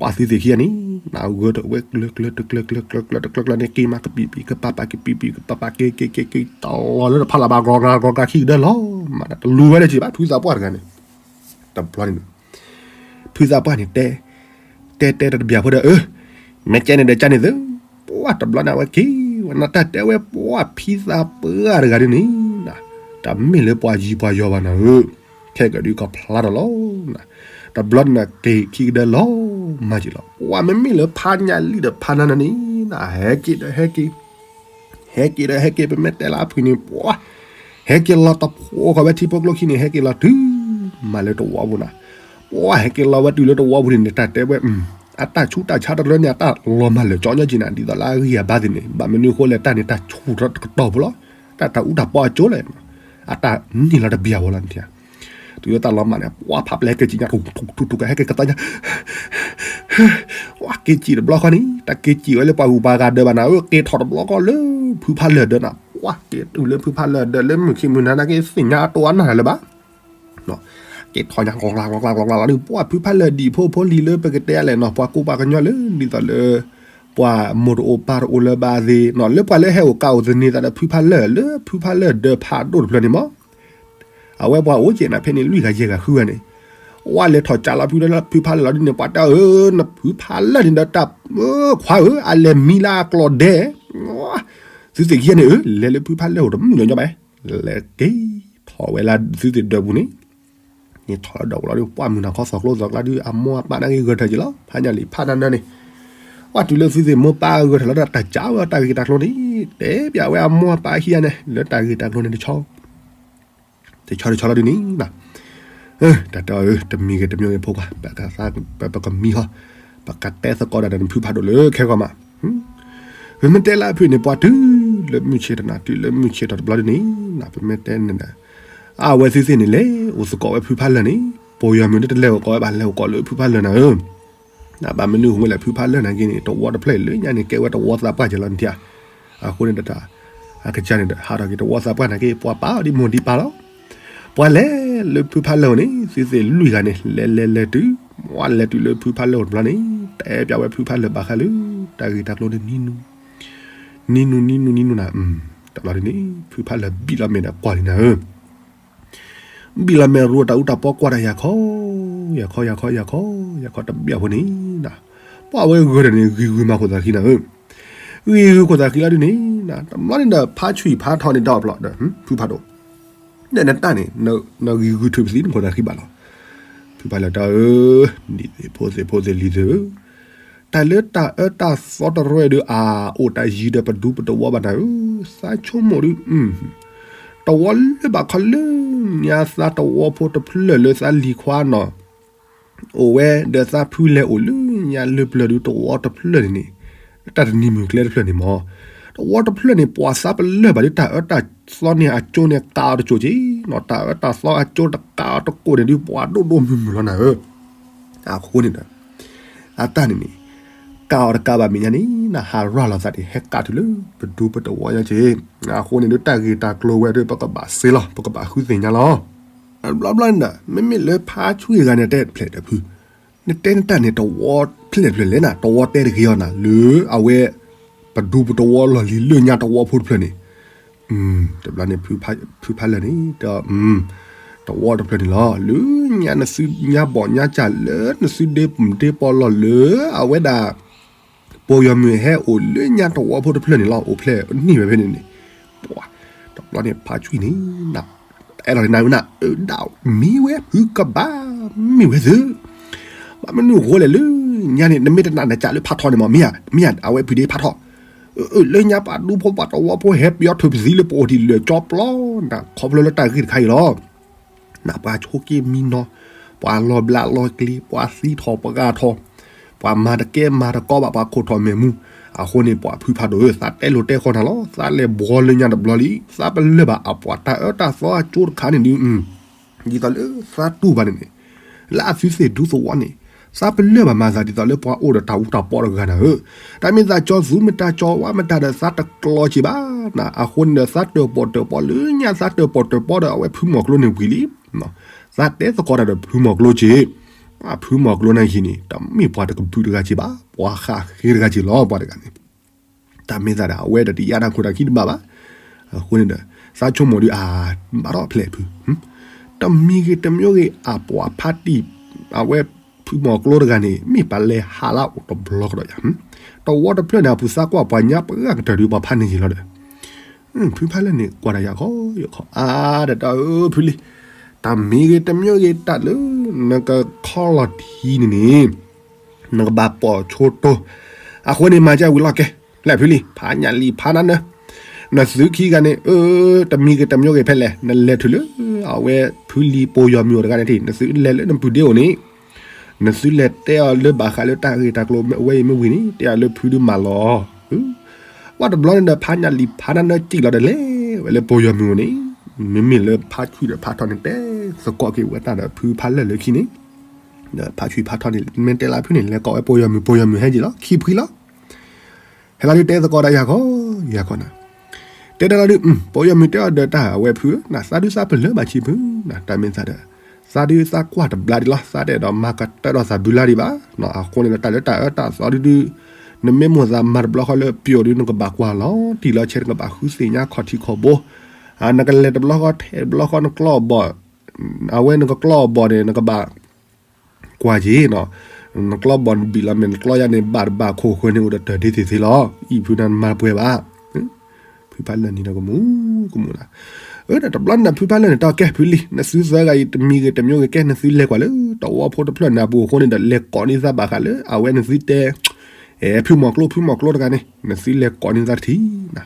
ပှၤသုသ့ၣ်ခံဂၤန့ၣ်, နဂၢၢ်တဝဲကျၢၤကျၢၤတကျၢၤကျၢၤကျၢၤကျၢၤတကျၢၤကျၢၤန့ၣ် က့ၤမးကပံာ်ပံာ် ကပာ်ပာ်ကပံာ်ပံာ် ကပာ်ပာ်က့ၤက့ၤက့ၤက့ၤ တလီၤလၢတဖးလၢ်ဘၣ် ကီကီကီခံကဒၢလီၤ, မးတလူၤဝဲလၢၤဘၣ် ဖုသးပှၢ်တဂၤန့ၣ်, တဘျီန့ၣ် ဖုသးပှၢ်န့ၣ် တဲ, တဲတဲတဘျီဖိဒီး အၢ, မ့ၢ်ကဲန့ၣ်ဒီးကဲန့ၣ်သု, ပှၤတဘျီန့ၣ် အဝဲက့ၤဝဲနၤ တၢ်တဲဝဲပှၤဖံသးပှၢ်တဂၤဒ်န့ၣ်, တမ့ၢ်လၢပှၤယံၤပှၤယီၤဘၣ်နၤဧၢ, ခဲကဒုးကဖျါထီၣ်လီၤ, တဘျီန့ၣ်က့ၤခံကဒၢလီၤ, မၤက့ၤလီၤ ပှၤမ့မ့ၢ်လၢဖးညၣ်လံဒီးဖးနၤနၤန့ၣ်, ဟဲက့ၤဒီးဟဲက့ၤ ဟဲက့ၤဒီးဟဲက့ၤ ပမ့ၢ်တဲလၢအဖုၣ်န့ၣ် ပှၤ, ဟဲက့ၤလီၤတဖိးဃီၤဝဲထံဖိကျိခံန့ၣ် ဟဲက့ၤလီၤတုၤမးလၢတဝီပူၤနၤ, ပှၤဟဲက့ၤလီၤဝဲတုၤလၢတဝီပူၤန့ၣ် တၢ်တဲဝဲ, အတၢ်ဆူးတၢ်ဆါတရၢန့ၣ် အတၢ်လီၤမၢ်လၢာ်ကၠီညီက့ၤနၤ ဒ်သိးလၢအဂံၢ်အဘါသ့ၣ်န့ၣ် ဘၣ်မနုၤအဃိလဲၣ် တၢ်န့ၣ်တၢ်ဆူးတကတီၢ်ဖိလီၤ, တၢ်တၢ်အူတၢ်ပီအကၠိလဲၣ်, အတၢ်န့ၢ်လီၤတဘျီဖိလီၤနထံၣ် တုၤလၢတၢ်လီၤမၢ်န့ၣ် ပှၤဖးပျဲဟဲက့ၤစံၣ်ညါ ထူၣ်ထူၣ်ထူၣ်ထူၣ် ဟဲက့ၤကသါညါ, ပှၤက့ၤစံၣ်တဘျီဃီန့ၣ် တၢ်က့ၤစံၣ်ဝဲလၢပှၤဂုၤပှၤဂၤဒၢးဘၣ်နၤဧၢ, က့ၤထီၣ်တဘျီဃီလၢဖုဖးလၢာ်ဒၢးနၤ, ပှၤက့ၤတုၤလၢဖုဖးလၢာ်ဒၢး လၢမုၢ်ခံမုၢ်နၤနာ်က့ သ့ၣ်ညါအတိၢ်အနၢ်လၢၤဘၣ်, က့ၤထီၣ်ညါ ကျီကျီကျီကျီကျီလီၤဒီး ပှၤဖုဖးလၢာ်ဒံးဖိဖိလံၤလၢပကတဲလဲၣ်နီၤ ပှၤကူပှၤကညီလၢ ဒ်သိးလၢ ပှၤမိၢ်တအိၣ်ပၢ်တအိၣ်လၢၤဘၣ်သ့ၣ်နီၤ လၢပှၤလၢဟဲအိၣ်ကးအိၣ်သန့ၤသးဒီးဖုဖးလၢာ် လၢဖုဖးလၢာ်ဒၢးဖးဒိၣ်တဖျၢၣ်န့ၣ်မး အဝဲပှၤအိၣ်က့ၤနၤဖဲန့ၣ် လွံၢ်ဂၤယဲၢ်ဂၤဃုဂၤန့ၣ်, ဝဲလဲၤထီၣ်ကးလီၤဖုဖးလၢာ်လီၤဒ်န့ၣ် ပှၤတဲအီၤ နဖုဖးလၢာ်န့ၣ်ဒီးတၢ်, ခွါဧၢ အလဲၤမံလၢအကျီၢ်ဒဲး, သုသ့ၣ်ခံဂၤန့ၣ်ဧၢ လဲၤလၢဖုဖးလၢာ်အိၣ်တမုၢ်ညီညီဘၣ်, လဲၤက့ၤထီၣ်ဝဲလၢသုသ့ၣ်ဒၢးပူၤန့ၣ်, န့ၣ်ထီၣ်လၢဒၢးပူၤလီၤဒီး ပှၤမုၢ်နၤခီသီၣ်ကျိသီၣ်ကျါဒုး အမိၢ်အပၢ်နာ်က့ဂဲၤထၢၣ်က့ၤလီၤ ဖးညၣ်လံာ်ဖးနၤနၤန့ၣ်, ပှၤတုၤလၢသုသ့ၣ်မိၢ်ပၢ်ဂဲၤထၢၣ်လီၤဒီးတၢ်ကးဝဲတၢ်ဂ့ၢ်တၢ်ကျိၤန့ၣ်, တဲပျးဝဲအမိၢ်အပၢ်ခံဂၤန့ၣ် လၢတၢ်ဂ့ၢ်တၢ်ကျိၤန့ၣ်တဆီ တဆီတဆီလီၤဒ်န့ၣ်, တၢ်တဲအီၤ တမံၤဂ့ၤတမံၤဂ့ၤဖိခွါ, ပကမံဟီ, ပကတဲသကိးဒၣ်ဒီးနဖုဖးဒိၣ်လၢခဲဂီၢ်မး, ပမ့ၢ်တဲလၢအဖုၣ်န့ၣ် ပှၤတုၤလၢမုၢ်ဆ့ၣ်တနၤ တုၤလၢမုၢ်ဆ့ၣ်ထီၣ်တဘျီဒ်န့ၣ်, ပမ့ၢ်တဲန့ၣ်ဒီး, အဝဲသ့ၣ်သ့ၣ်န့ၣ်လဲၤအိၣ်သကိးဝဲဖုဖးလၢာ်န့ၣ်, ပိာ်ယွၤမုၢ်ဒ်တလဲၤအိၣ်ကိးဝဲဘၣ် လဲၤအိၣ်ကိးလၢဖုဖးလၢာ်နၤဧၢ ဘၣ်မနုၤအဃိလဲၣ် ဖုဖးလၢာ်နာ်က့န့ၣ် တဝီတဖျၢၣ်အံၤလၢညါန့ၣ် ကဲဝဲတဝီသးပှၢ်က့ၤလီၤနထံၣ်ဧါ, အဃိန့ၣ်ဒီး အကစၢ်န့ၣ်ဒီး ဟးထီၣ်က့ၤတဝီသးပှၢ်နာ်က့ ပှၤပာ်အီၤဒ်မိၢ်ဒ်ပၢ်လီၤ, ပှၤလဲၤ လၢဖုဖးလၢၢ်အအိၣ်န့ၣ် သုသ့ၣ်လွံၢ်ဂၤန့ၣ် လဲၤလဲၤလဲၤတုၤ ဝဲလဲၤတုၤလၢဖုဖးလၢၢ်အအိၣ်တဘျီန့ၣ် တဲပၠးဝဲဖုဖးလၢၢ်ဘၣ်ဃးလၢ တၢ်ဂ့ၢ်တၢ်ကျိၤန့ၣ် နံၤနူၤ နံၤနူၤ နံၤနူၤ နံၤနူၤနၤ တဘျီဒ်န့ၣ် ဖုဖးလၢၢ်ဘံၣ်လီၤမဲာ်ဒီးကွၢ်လံနၤဧၢ ဘံၣ်လီၤမဲာ်ရိတၢ်အူတၢ်ပီကွၢ်တၢ်ယၤခီ ယၤခီ ယၤခီ ယၤခီ ယၤခီ တဘ့ၣ်အဖိန့ၣ် ပှၤဝဲဂၢၢ်ဒီးန့ၣ် ဂံၤဂုၤမၤခိၣ်သးဃံနၤဧၢ ဂံၤဂုၤခိၣ်သးဃံလီၤဒ်န့ၣ် တဘျီန့ၣ်ဒီး ဖါဆှံဖါထီန့ၣ်ဒီးဖျိးဒီး ဖုဖးဒိၣ် ဒီးနတၢ်န့ၣ် နဂံၤဂုၤထုးပသံနခိၣ်သးဃံဘၣ်လီၤ ဖုဖးလၢၢ်တၢ်ဧၢ နံၣ်သ့ၣ်ဖိသ့ၣ်ဖိသ့ၣ်လံၤသ့ၣ်ဧၢ တၢ်လၢတၢ်အၢတၢ်သီတရၢဒီး အအိၣ်တၢ်ယံၤဒီးပဒူပတဝီဘၣ်နၤဧၢ သးဆိကမိၣ်ဒု တဝီလၢဘၣ်ခီလၢညါသးတဝီဖိတဖျၢၣ်လၢသးလံၤခွါနီၤ အိၣ်ဝဲဒီးသးဖုလဲၤအိၣ်လၢညါလၢပျၢၤဒုတဝီတဖျၢၣ်န့ၣ်န့ၣ် တၢ်တနံၤမုၢ်ကျဲတဖျၢၣ်န့ၣ်မ့ၢ် တဝီတဖျၢၣ်န့ၣ် ပှၤသးပလၢၢ်ဘၣ်ဒုတၢ်အၢတၢ်သီန့ၣ်အကၠိန့ၣ် ကးအီၤတကၠိက့ၤနီၤ တၢ်အၢတၢ်သီအကၠိတကးအီၤတကိးန့ၣ်ဒု ပှၤဒိၣ်ဒိၣ်မုၢ်မုၢ်လီၤနၤဧၢ အဃိန့ၣ်ဒီး အတၢ်န့ၣ်န့ၣ် ကးအီၤတကးဘၣ်မဲာ်ညါန့ၣ် နဟးရၤလီၤသးန့ၣ် ဟဲကးတုၤလၢ ပဒူပတဝီညါက့ၤ အဃိန့ၣ်ဒု တၢ်ဂ့ၢ်တၢ်ကျိၤဝဲဒု ပကဘၣ်စ့လီၤ ပကဘၣ်ဃုသ့ၣ်ညါလီၤ ဘျီဘျီန့ၣ်ဒီး မ့မ့ၢ်လၢဖါဆှံဂၤန့ၣ်တဲတဖျၢၣ်ဒီးဖု နတဲနတၢ်န့ၣ် တဝီဖျၢၣ်ဖျၢၣ်လဲၣ်နၤ တဝီတဲတဂ့ၤအီၤနၤ လၢအဝဲ ပဒူပတဝီလီၢ်လံၤလၢညါတဝီဖိတဖျၢၣ်န့ၣ် တဘျီန့ၣ် ဖုဖးလၢၢ်န့ၣ် တဲ တဝီတဖျၢၣ်န့ၣ်လီၤ လၢညါနသုညါဘီၣ်ညါစၢ်လၢနသုဒ့မုၢ်ဒ့ပီၢ်လီၤလၢ အဝဲဒၣ် ပယီၤမုၣ်ဟဲအိၣ်လၢညါတဝီဖိတဖျၢၣ်န့ၣ်လီၤ အိၣ်ဖျဲၣ်နံၣ်ဝဲဖဲန့ၣ်န့ၣ် ပှၤ တဘျီန့ၣ် ဖါဆှံန့ၣ် အဲၣ်လီၤန့ၣ်နၤဝဲနၤ အဒၣ်မ့ၢ်ဝဲဖုကဘၣ် မ့ၢ်ဝဲသ့ၣ် ဘၣ်မနုၤအဃိလဲၣ်လၢညါန့ၣ် နမ့ၢ်တနာ်နကးလၢဖးထီန့ၣ်မး မ့ၢ်ဧါ မ့ၢ်ဧါ အဝဲဖုဒ့ဖးထီ လၢညါပှၤဒူဖိပှၤတဝီဖိဟဲပယီၤထုးပသံလၢပအိၣ်ဒံးလၢာ်ကၠီပျီ နခီဖျိလၢတၢ်ဂ့ၢ်တခါအံၤလီၤ နပှၤဆိက့မံနီၤ ပှၤလီၤဘျးလီၤကျဲၤ ပှၤသံထီၣ်ပှၤဂၤထီၣ် ပှၤမၤတကဲမၤတကီဘၣ် ပှၤခိၣ်ထီၣ်မဲာ်မူ အဃိန့ၣ် ပှၤဖုဖးဒိၣ်ဧၢ သးတဲလိာ်တဲဃီနၤလီၤ သးလဲၤဘှီလၢညါတဘျီလံ သးပလၢၢ်ဘၣ်အပှၤတၢ်အၢတၢ်သီအကၠိတခါန့ၣ်ဒု ဒ်သိးလၢသးတူၢ်ဘၣ်န့ၣ်န့ၣ် လၢအသုသ့ၣ်ဒူသဝီန့ၣ် သးပလၢၢ်ဘၣ်မၤသးဒ်သိးလၢပှၤအိၣ်ဒီးတၢ်အူတၢ်ပီတဂၤနၤဧၢ တၢ်မ့ၢ်သးကၠီသူမတၤကၠီဝါမတၤဒီးသးတကျီက့ၤဘၣ်နၤ အဃိန့ၣ်ဒီးသးတၢၣ်ပီၣ်တၢၣ်ပီလၢညါသးတၢၣ်ပီၣ်တၢၣ်ပီဒီးအဝဲဖုမီၤကျိန့ၣ်ဝံၤလံ သးတဲသကိးတၢ်ဒီးဖုမီၤကျိက့ၤ ဖုမီၤကျိန့ၣ်ဟံးန့ၣ် တမ့ၢ်ပှၤတကဘုးတဂၤက့ၤဘၣ် ပှၤဃးဃ့တဂၤက့ၤလီၤ ပှၤတဂၤန့ၣ် တၢ်မ့ၢ်သးဒီးအဝဲဒီးတယါတၢ်ခိၣ်တၢ်ခံတဘၣ်ဘၣ် အဃိန့ၣ်ဒီး သးဆိကမိၣ်ဒုး အါ ဘၣ်ထီၣ်ဖျဲၣ်ဖု တမံၤဂ့ၤတမံၤဂ့ၤ အပှၤဖးတံၢ် အဝဲဖုမီၤကျိတဂၤန့ၣ် မ့ၢ်ပလဲၤဟးလၢအိၣ်တဘျီကဒီးယၤ တဝီတဖျၢၣ်န့ၣ် အပူၤသးကွၢ်ပှၤညါပှၤဂၤကတၢၢ်ဒုး ပှၤဖးန့ၢ်ယံာ်လီၤဒီး ဖုဖးလၢၢ်န့ၣ် ကွၢ်တၢ်ယၤခီယခီ အါ ဒီးတၢ်အၢဖုလံ တမံၤဂ့ၤတမံၤဂ့ၤ တၢ်လၢနကခီလီၤထံန့ၣ်န့ၣ် နကဘၣ်ပိာ်ဆိတိၢ် အဃိန့ၣ် မၤကဝံၤလီၤကဲ လဲၤဖုလံ ဖးညၣ်လံဖးနါနၢ နသုခံဂၤန့ၣ် အၢ တမံၤဂ့ၤတမံၤဂ့ၤဖဲလဲၣ် နလဲၤထုးလၢ အဝဲဖုလံၤပယီၤမုၣ်အိၣ်တဂၤန့ၣ်ထံၣ် နသုလဲၤလၢနပုၢ်ဒ့အိၣ်န့ၣ် နသုလဲၤတဲအီၤလၢဘၣ်ဃးလၢတၢ်ဂ့ၢ်တၢ်ကျိၤအဝဲအံၤမ့ၢ်ဝံၤန့ၣ် တဲအီၤလၢဖုဒုးမၤလီၤ ဝဲတဘျီန့ၣ်ဒီး ဖးညၣ်လံဖးနါနၢစံၣ်လီၤဒီးလဲၤဝဲလၢပယီၤမုၣ်အိၣ်န့ၣ် မ့မ့ၢ်လၢဖါဆှံဒီးဖါထီန့ၣ် တဲသကိးက့ၤဝဲတၢ်ဒီးဖုဖးလၢၢ်လၢခံန့ၣ် ဒီးဖါဆှံဖါထီန့ၣ် မ့ၢ်တဲလၢဖုန့ၣ် လဲၤကိးဝဲပယီၤမုၣ် ပယီၤမုၣ်ဟဲက့ၤလီၤ ခံဖှံလီၤ ဟဲလီၤဒုးတဲသကိးတၢ်ယၤခီ ယၤခီနၤ တဲတၢ်လီၤဒုး ပယီၤမုၣ်တဲအီၤဒီးတၢ်အဝဲဖုဧၢ နသးဒုးသးပလၢၢ်ဘၣ်ဆံးဖု နတၢ်မ့ၢ်သးဒီး သးဒုးသးကွၢ်တဘျါဒံးလီၤ သးတအဲၣ်ဒိးမၤကတၢၢ်ဒီးသးဘုလါဒံးဘၣ် အဃိန့ၣ်ဒီးတၢ်လၢတၢ်အၢတၢ်သီဒုးဒုး နမ့ၢ်မိၣ်သးမၤတဘျီဃီလၢပျိာ်ဒုး နကဘၣ်ကွၢ်လီၤတံၢ်လီၤဆဲး နကဘၣ်ဃုသ့ၣ်ညါခီၣ်ထံးခီၣ်ဘိ နကလဲၤတဘျီဃီထဲတဘျီဃီနကျီၢ်ဘီၣ် အဝဲနကကျီၢ်ဘီၣ်န့ၣ် နကဘၣ် ကွၢ်က့ၤနီၤ နကျီၢ်ဘီၣ်နဘံၣ်လီၤမဲာ် နကျီၢ်ယါန့ၣ် ဘၣ်တဘၣ်ခိၣ်ဃၢၤန့ၣ် အိၣ်ဒီးတၢ်ဒ့သ့ၣ်သ့လီၤ အံၤဖုနၤမၤပှဲၤဘၣ် ဖုဖးလၢၢ်န့ၣ်ဒီးကမူၤကမူၤလီၤ အၢ ဒီးတဘျီန့ၣ်ဒီး ဖုဖးလၢၢ်န့ၣ် တဲကဲဖုလံ နသုသၢဂၤအံၤ တမံၤဂ့ၤတမံၤဂ့ၤ ကဲနသုလဲၤကွၢ်လၢ တဝီဖိတဖျၢၣ်န့ၣ်အပူၤအဃိန့ၣ်ဒီး လဲၤကိးန့ၢ်သးဘၣ်ဃးလၢ အဝဲနသုတဲ အဲ ဖုမီၤကျိ ဖုမီၤကျိတဂၤန့ၣ် နသုလဲၤကိးန့ၢ်သးတထံၣ်နၤ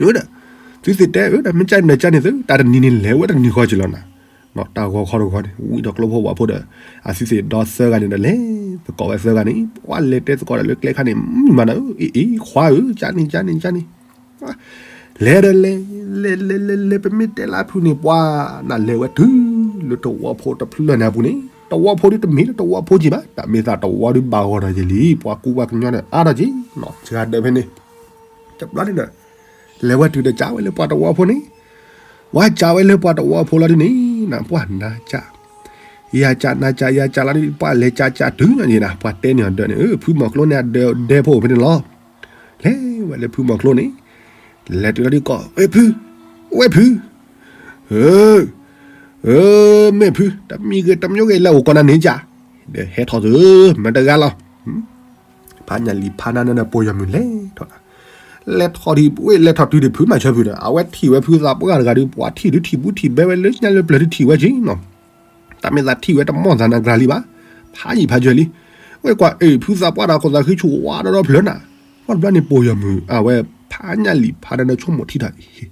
အၢ ဒီး သုသ့ၣ်တဲအၢ ဒီးမ့ၢ်ကၢ်န့ၣ်ဒီးကၢ်န့ၣ်သု တၢ်တနံၤန့ၣ်လဲၤဝဲတနံၤဃီက့ၤလီၤနၤ တၢ်ဂီၤခီတဂီၤန့ၣ် ဝံၤဒီးကျိဖိဝၣ်ဖိဒီး အသုသ့ၣ်ဒီသၢဂၤန့ၣ်ဒီးလဲၤသကိးဝဲသၢဂၤန့ၣ် ပှၤလဲၤတဲသကိးဒီးလၢကျဲခါန့ၣ် မုၢ်မၤနၤဧၢ အ့ၣ်အ့ၣ် ခွါဧၢ ကၢ်န့ၣ် ကၢ်န့ၣ် ကၢ်န့ၣ် လဲၤဒီးလဲၤ လဲၤလဲၤလဲၤလဲၤ ပမ့ၢ်တဲလၢဖုန့ၣ် ပှၤနလဲၤဝဲတုၤလၢတဝီဖိတဖျၢၣ်န့ၣ်အပူၤန့ၣ် တဝီဖိဒုးတမ့ၢ်လၢတဝီဖိက့ၤဘၣ် တၢ်မ့ၢ်သးတဝီဒုးဘၣ်ဂီၤထီၣ်က့ၤလံ ပှၤကူပှၤကညီဒီးအါထီၣ်က့ၤ စှၤဒၢးဖဲန့ၣ် တဘျီန့ၣ်ဒီး လဲၤဝဲတုၤဒီးကးဝဲလၢပှၤတဝီဖိန့ၣ် ပှၤကးဝဲလၢပှၤတဝီဖိလီၤဒုးန့ၣ် နၤပှၢ်နၤကး, ယၤကးနၤကး ယၤကးလီၤဒ် ပှၢ်လဲၤကးကးတုၤနီၤန့ၣ်နၤ ပှၢ်တဲန့ၢ်အီၤဒၢးန့ၣ် ဖုမီၤကျိန့ၣ် အဒၢးဒဲဖိဖဲန့ၣ်လီၤ. လဲၤဝဲလၢဖုမီၤကျိန့ၣ်, လဲၤတုၤလီၤဒ်ကိး ဝဲၢ်ဖု, ဝဲၢ်ဖု, မ့ၢ်ဖု တမံၤဂ့ၤတမံၤဂ့ၤ လဲၤအိၣ်ကိးနၤန့ၣ်ကး, ဒီးဟဲထီၣ်သု မတၤတဂၤလီၤ. ဖးညၣ်လံၤဖးနါနၢ်ဒီးပိာ်ယီၤမုၣ်လဲၤထီၣ်, လဲၤထီၣ်ဒံးဝဲ လဲၤထီၣ်တုၤဒံးဖုမၤဆၢဖုဒီး အဝဲထံၣ်ဝဲဖုသးပှၢ်တဂၤဒီး ပှၤထံၣ်ဒုးထံၣ်ဘူးထံၣ်ဘဲဝဲလၢညါလၢပျၢၤဒုးထံၣ်ဝဲက့ၤနီၤ, တၢ်မ့ၢ်သးထံၣ်ဝဲတမီၢ်သးနၤကြၤလံဘၣ်, ဖးယံာ်ဖးယၢၤလံ, ဝဲကွၢ်အ့ၣ် ဖုသးပှၢ်ဒီးခိၣ်သးဃံဆူၣ်ဝါဒီးဒီဖျၢၣ်နၤ, ပှၢ်တဘျီန့ၣ်ပိာ်ယီၤမုၣ် အဝဲဖးညၣ်လံၤဖးနါနၢ်ဆိကမိၣ်ထံတၢ်အံၤ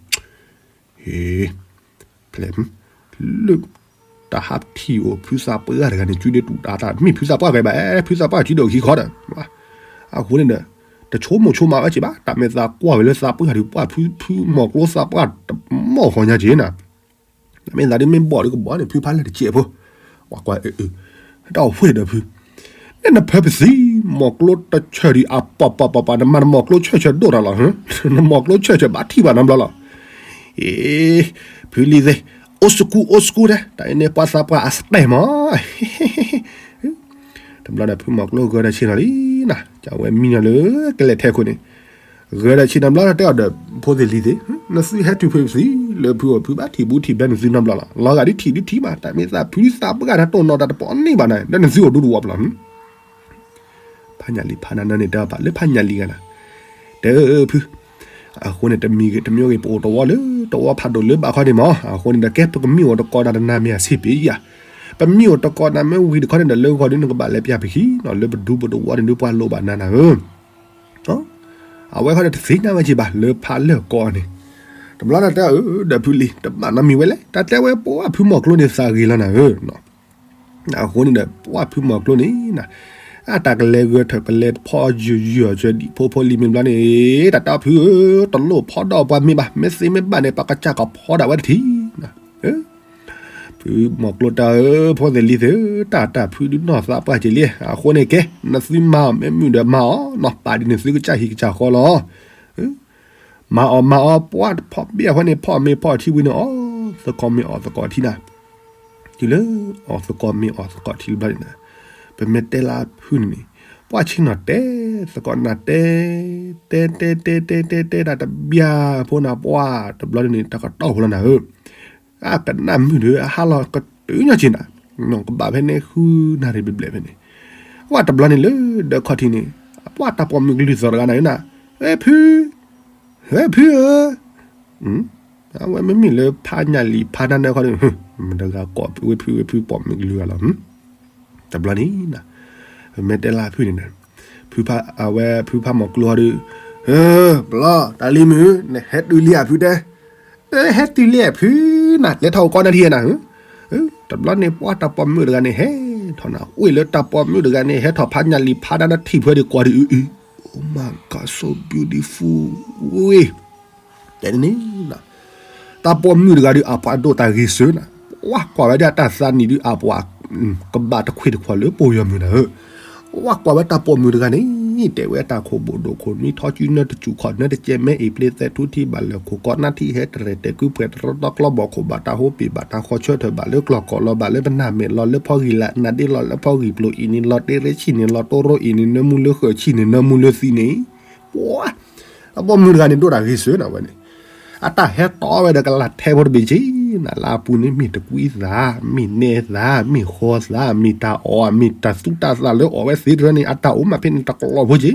ဟ့ ဖျဲၣ် လၢ တၢ်ဟးထံၣ်အိၣ်ဖုသးပှၢ်တဂၤန့ၣ် စုဒ့တူၣ်တၢ်သး မ့ၢ်ဖုသးပှၢ်ဂ့ၤဘၣ် ဖုသးပှၢ်စုဒ့အိၣ်ခံခီဒီး အဃိန့ၣ်ဒီး တဆိကမိၣ်ဆိကမးဝဲက့ၤဘၣ် တၢ်မ့ၢ်သးကွၢ်ဝဲလၢသးပှၢ်ဒီး ပှၢ်ဖုမီၤကျိသးပှၢ်တမီၢ်ဃီညါက့ၤနၤ, တၢ်မ့ၢ်သးဒ်မ့ၢ်ဘီၣ်ဒီးကဘီၣ်န့ၣ် ဖုဖးလၢတကဲးဖိ, ကွၢ်ကွၢ်အၢ တၢ်အိၣ်ဖှိၣ်ဒီးဖု န့ၣ်နဖၢပသံ မီၤကျိတဆၢဒံးအပၢ်ပၢ်ပၢ်ပၢ် နမၤနမီၤကျိဆၢဆၢဒိၣ်တၢ်လီၤ, နမီၤကျိဆၢဆၢဘၣ်ထံၣ်ဘၣ်နီတဘျီလီၤ, အ့ ဖုလံၤသ့ၣ် အိၣ်စကူ အိၣ်စကူ တဲ တၢ်အံၤန့ၣ်ပှၤသးပှၢ်အစတဲမး, တဘျီဒီးဖုမီၤကျိဂၢၤဒီးဆ့ၣ်နီၤလံနၤ, ကဝဲမံနီၤလၢကလဲၤထဲခိၣ်န့ၣ် ဂၢၤဒီးဆ့ၣ်နီၤဘျီဒီးတဲအီၤဒီး ဖိသ့ၣ်လံၤသ့ၣ် နသုဟဲတုၤဖဲပသံ လၢဖုအိၣ်ဖုဘၣ်ထံၣ်ဘူးထံၣ်ဘဲနသုနီတဘျီလီၤ, လီၤဂာ်ဒ်ထံၣ်ဒ်ထံၣ်မး တၢ်မ့ၢ်သးဖုသးပှၢ်တၢ်တိၢ်နီၣ်တၢ်တပိာ်န့ၢ်ဘၣ်နၤ လၢနသုအိၣ်ဒူတဝီပျီ ဖးညၣ်လံၤဖးနါနၢ်န့ၣ် တဲဘၣ်လၢဖးညၣ်လံၤဂၤနၤ, တဲဖု အဃိန့ၣ် တမံၤဂ့ၤတမံၤဂ့ၤ ပအိၣ်တဝီလၢတဝီဖးဒိၣ်လၢဘၣ်ခီန့ၣ်မး, အဃိန့ၣ်ဒီး ကဲပကမံအိၣ်တကိးနၤတနၤမ့ၢ်အဆ့ပ့ၤယၤ, ပမံအိၣ်တကိးနၤမ့ၢ်ဝံၤတခီန့ၣ်ဒီး လၢဂီၤဒုန့ၣ်ကဘၣ်လဲၤပျၢ်ပခံနီၤ လၢပဒူပတဝီန့ၣ်ဒုးပှၤလိၣ်ဘၣ်နၤနၤဧၢ အဝဲခီဒီးတသ့ၣ်ညါဝဲက့ၤဘၣ် လၢဖးလၢကိးန့ၣ်, တဘျီန့ၣ်တဲအီၤ ဒီးဖုလံၤ တဘၣ်နီတမံၤဝဲလဲၣ် တၢ်တဲဝဲပှၢ်ဖုမီၤကျိန့ၣ်သးဂ့ၤလီၤနၤဧၢ အဃိန့ၣ်ဒီး ပှၢ်ဖုမီၤကျိန့ၣ်နၤ, အတၢ်ကလဲၤဂၢၢ်ထၢၣ်ကလဲၤဖီယုၢ်ယုၢ်အီၤဆၢဒံးဖိဖိလံၤမ့ၢ်ဘျီန့ၣ်, တၢ်တဲဖုဧၢ, တလိၣ်ဖီဒီးပှၤမ့ၢ်ဘၣ်, မ့ၢ်သ့မ့ၢ်ဘၣ်န့ၣ် ပကစၢ်ကဖီဒၣ်ဝဲတထံၣ်. ဖုမီၤကျိတဲအီၤဧၢ, ဖိသ့ၣ်လံၤသ့ၣ်ဧၢ, တၢ်တၢ်ဖုဒုးနီၢ်သးပှၢ်က့ၤလံ, အဃိန့ၣ်ကဲ, နသုမၤအီၤမ့ၢ်မုာ်ဒီးမၤအီၤ, နီၢ်ပာ်ဒ်န့ၣ်သုကစၢ်ဟံၣ်ကစၢ်ဃီလီၤ. မၤအီၤမၤအီၤ, ပှၢ်တဖီၣ်ဘ့ၣ်အဖီန့ၣ် ဖီၣ်မ့ၤဖီၣ်ထံဝံၤန့ၣ် အီၣ်သကိးမ့ၤအီၣ်သကိးထံနၤ, တုၤလၢအီၣ်သကိးမ့ၤအီၣ်သကိးထံတဘျီန့ၣ်, ပမ့ၢ်တဲလၢအဖုန့ၣ်န့ၣ်, ပှၢ်ဆ့ၣ်နီၤတဲသကိးနၤတဲ, တဲတဲတဲတဲတဲတဲ တၢ်တဘျီဖိနၤ ပှၢ်တဘျီန့ၣ်န့ၣ် တၢ်ကတီၢ်ဖိလီၤနၤဧၢ, အကနၣ်မုာ်ဒီး အဟါလီၤကတုၤညီက့ၤနၤ, ကဘၣ်ဖဲန့ၣ်ဃုနၣ်ရံၣ်ဘျဲၣ်ဘျဲၣ်ဖဲန့ၣ်, ပှၢ်တဘျီန့ၣ်လၢဒၢးခီၣ်ထံးန့ၣ်, ပှၢ်တၢ်ပိာ်မုၣ်ကလုၢ်သီၣ်တဂၤနၤဧၢနၤ, ဝဲဖု ဝဲဖုဧၢ, အဝဲမ့မ့ၢ်လၢဖးညၣ်လံၤဖးနါနၢခီန့ၣ်, မတၤဂၤကိးဝဲဖုဝဲဖုပိာ်မုၣ်ကလုၢ်ဂၤလီၤ, တဘျီန့ၣ်, ပမ့ၢ်တဲလၢဖုန့ၣ်, ဖုဖးအဝဲဖုဖးမီၤကျိဟီဒီး, ပျီ တၢ်လံၤမုၣ် နဟဲတုၤလံဧါဖုတဲ, ဟဲတုၤလံဖုနၤ လဲၤထီၣ်အိၣ်ကီနၢ်ထံနၤ, တဘျီန့ၣ်ပှၢ်တၢ်ပိာ်မုၣ်တဂၤန့ၣ်ဟဲထီၣ်နၤ, အိၣ်လၢတၢ်ပိာ်မုၣ်တဂၤန့ၣ် ဟဲထီၣ်ဖးညၣ်လံၤဖးနါနၢထံၣ်ဖုဒီးကွၢ်ဒီးအုအု, Oh my God, so beautiful, ဝဲ တဲန့ၣ်, တၢ်ပိာ်မုၣ်တဂၤဒီးအပှၤဒိၣ်တၢ်ဂ့ၤစၢၤနၤ, ဝဲကွၢ်ဝဲဒၣ်တၢ်သးနံၣ်ဒုးအပှၤ, ကဘၣ်တခွ့ၣ်တခွီၣ်လၢပိာ်ယီၤမုၣ်နၤဧၢ, ဝဲကွၢ်ဝဲတၢ်ပိာ်မုၣ်တဂၤန့ၣ်, တဲဝဲတၢ်ခိၣ်ဘိၣ်ဒိၣ်ခိၣ်နွံထီၣ်စုနၢတစူၣ်ခီၣ်နၢတကဲ မဲအ့ၣ်ပျ့သဲထူထံဘၣ်လၢခိၣ်ကီးနၢ်ထံဟဲတရဲၣ်တဲာ်ကုဖှဲးတရီတီကျီဘီၣ်ခိၣ်ဘၣ်တၢ်ဟိပ့ၣ်ဘၣ်တၢ်ဃီဆၢထၢၣ်ဘၣ်လၢကျီၢ်ကီၢ်လီၤဘၣ်လၢပနၢ်မဲာ်လီၤလၢဖီဂံၢ်လၢနၤဒ့လီၤလၢဖီဂံၢ်ပျိၤအံၤန့ၣ် လီၤတ့ရ့ဆံၣ်န့ၣ် လီၤတိရိအံၤန့ၣ် နၢမူလၢဃၢၤဆံၣ်န့ၣ် နၢမူလၢသံန့ၣ်, ပှၢ် တၢ်ပိာ်မုၣ်တဂၤန့ၣ် ဒိၣ်တၢ်ဂ့ၤစၢၤနၤဝဲန့ၣ်, အတၢ်ဟဲတီဝဲဒီးကလၤထဲဖိတဘ့ၣ်က့ၤနၤ လၢအပူၤန့ၣ်မ့ၢ်တကွံသး, မ့ၢ်နဲသး, မ့ၢ်ဃီသး, မ့ၢ်တၢ်အီၣ်, မ့ၢ်တၢ်သူတၢ်သၣ်လၢအီၣ်ဝဲသ့တရၢန့ၣ် အတၢ်အိၣ်မးဖဲန့ၣ်တကလီၢ်ဖိက့ၤ,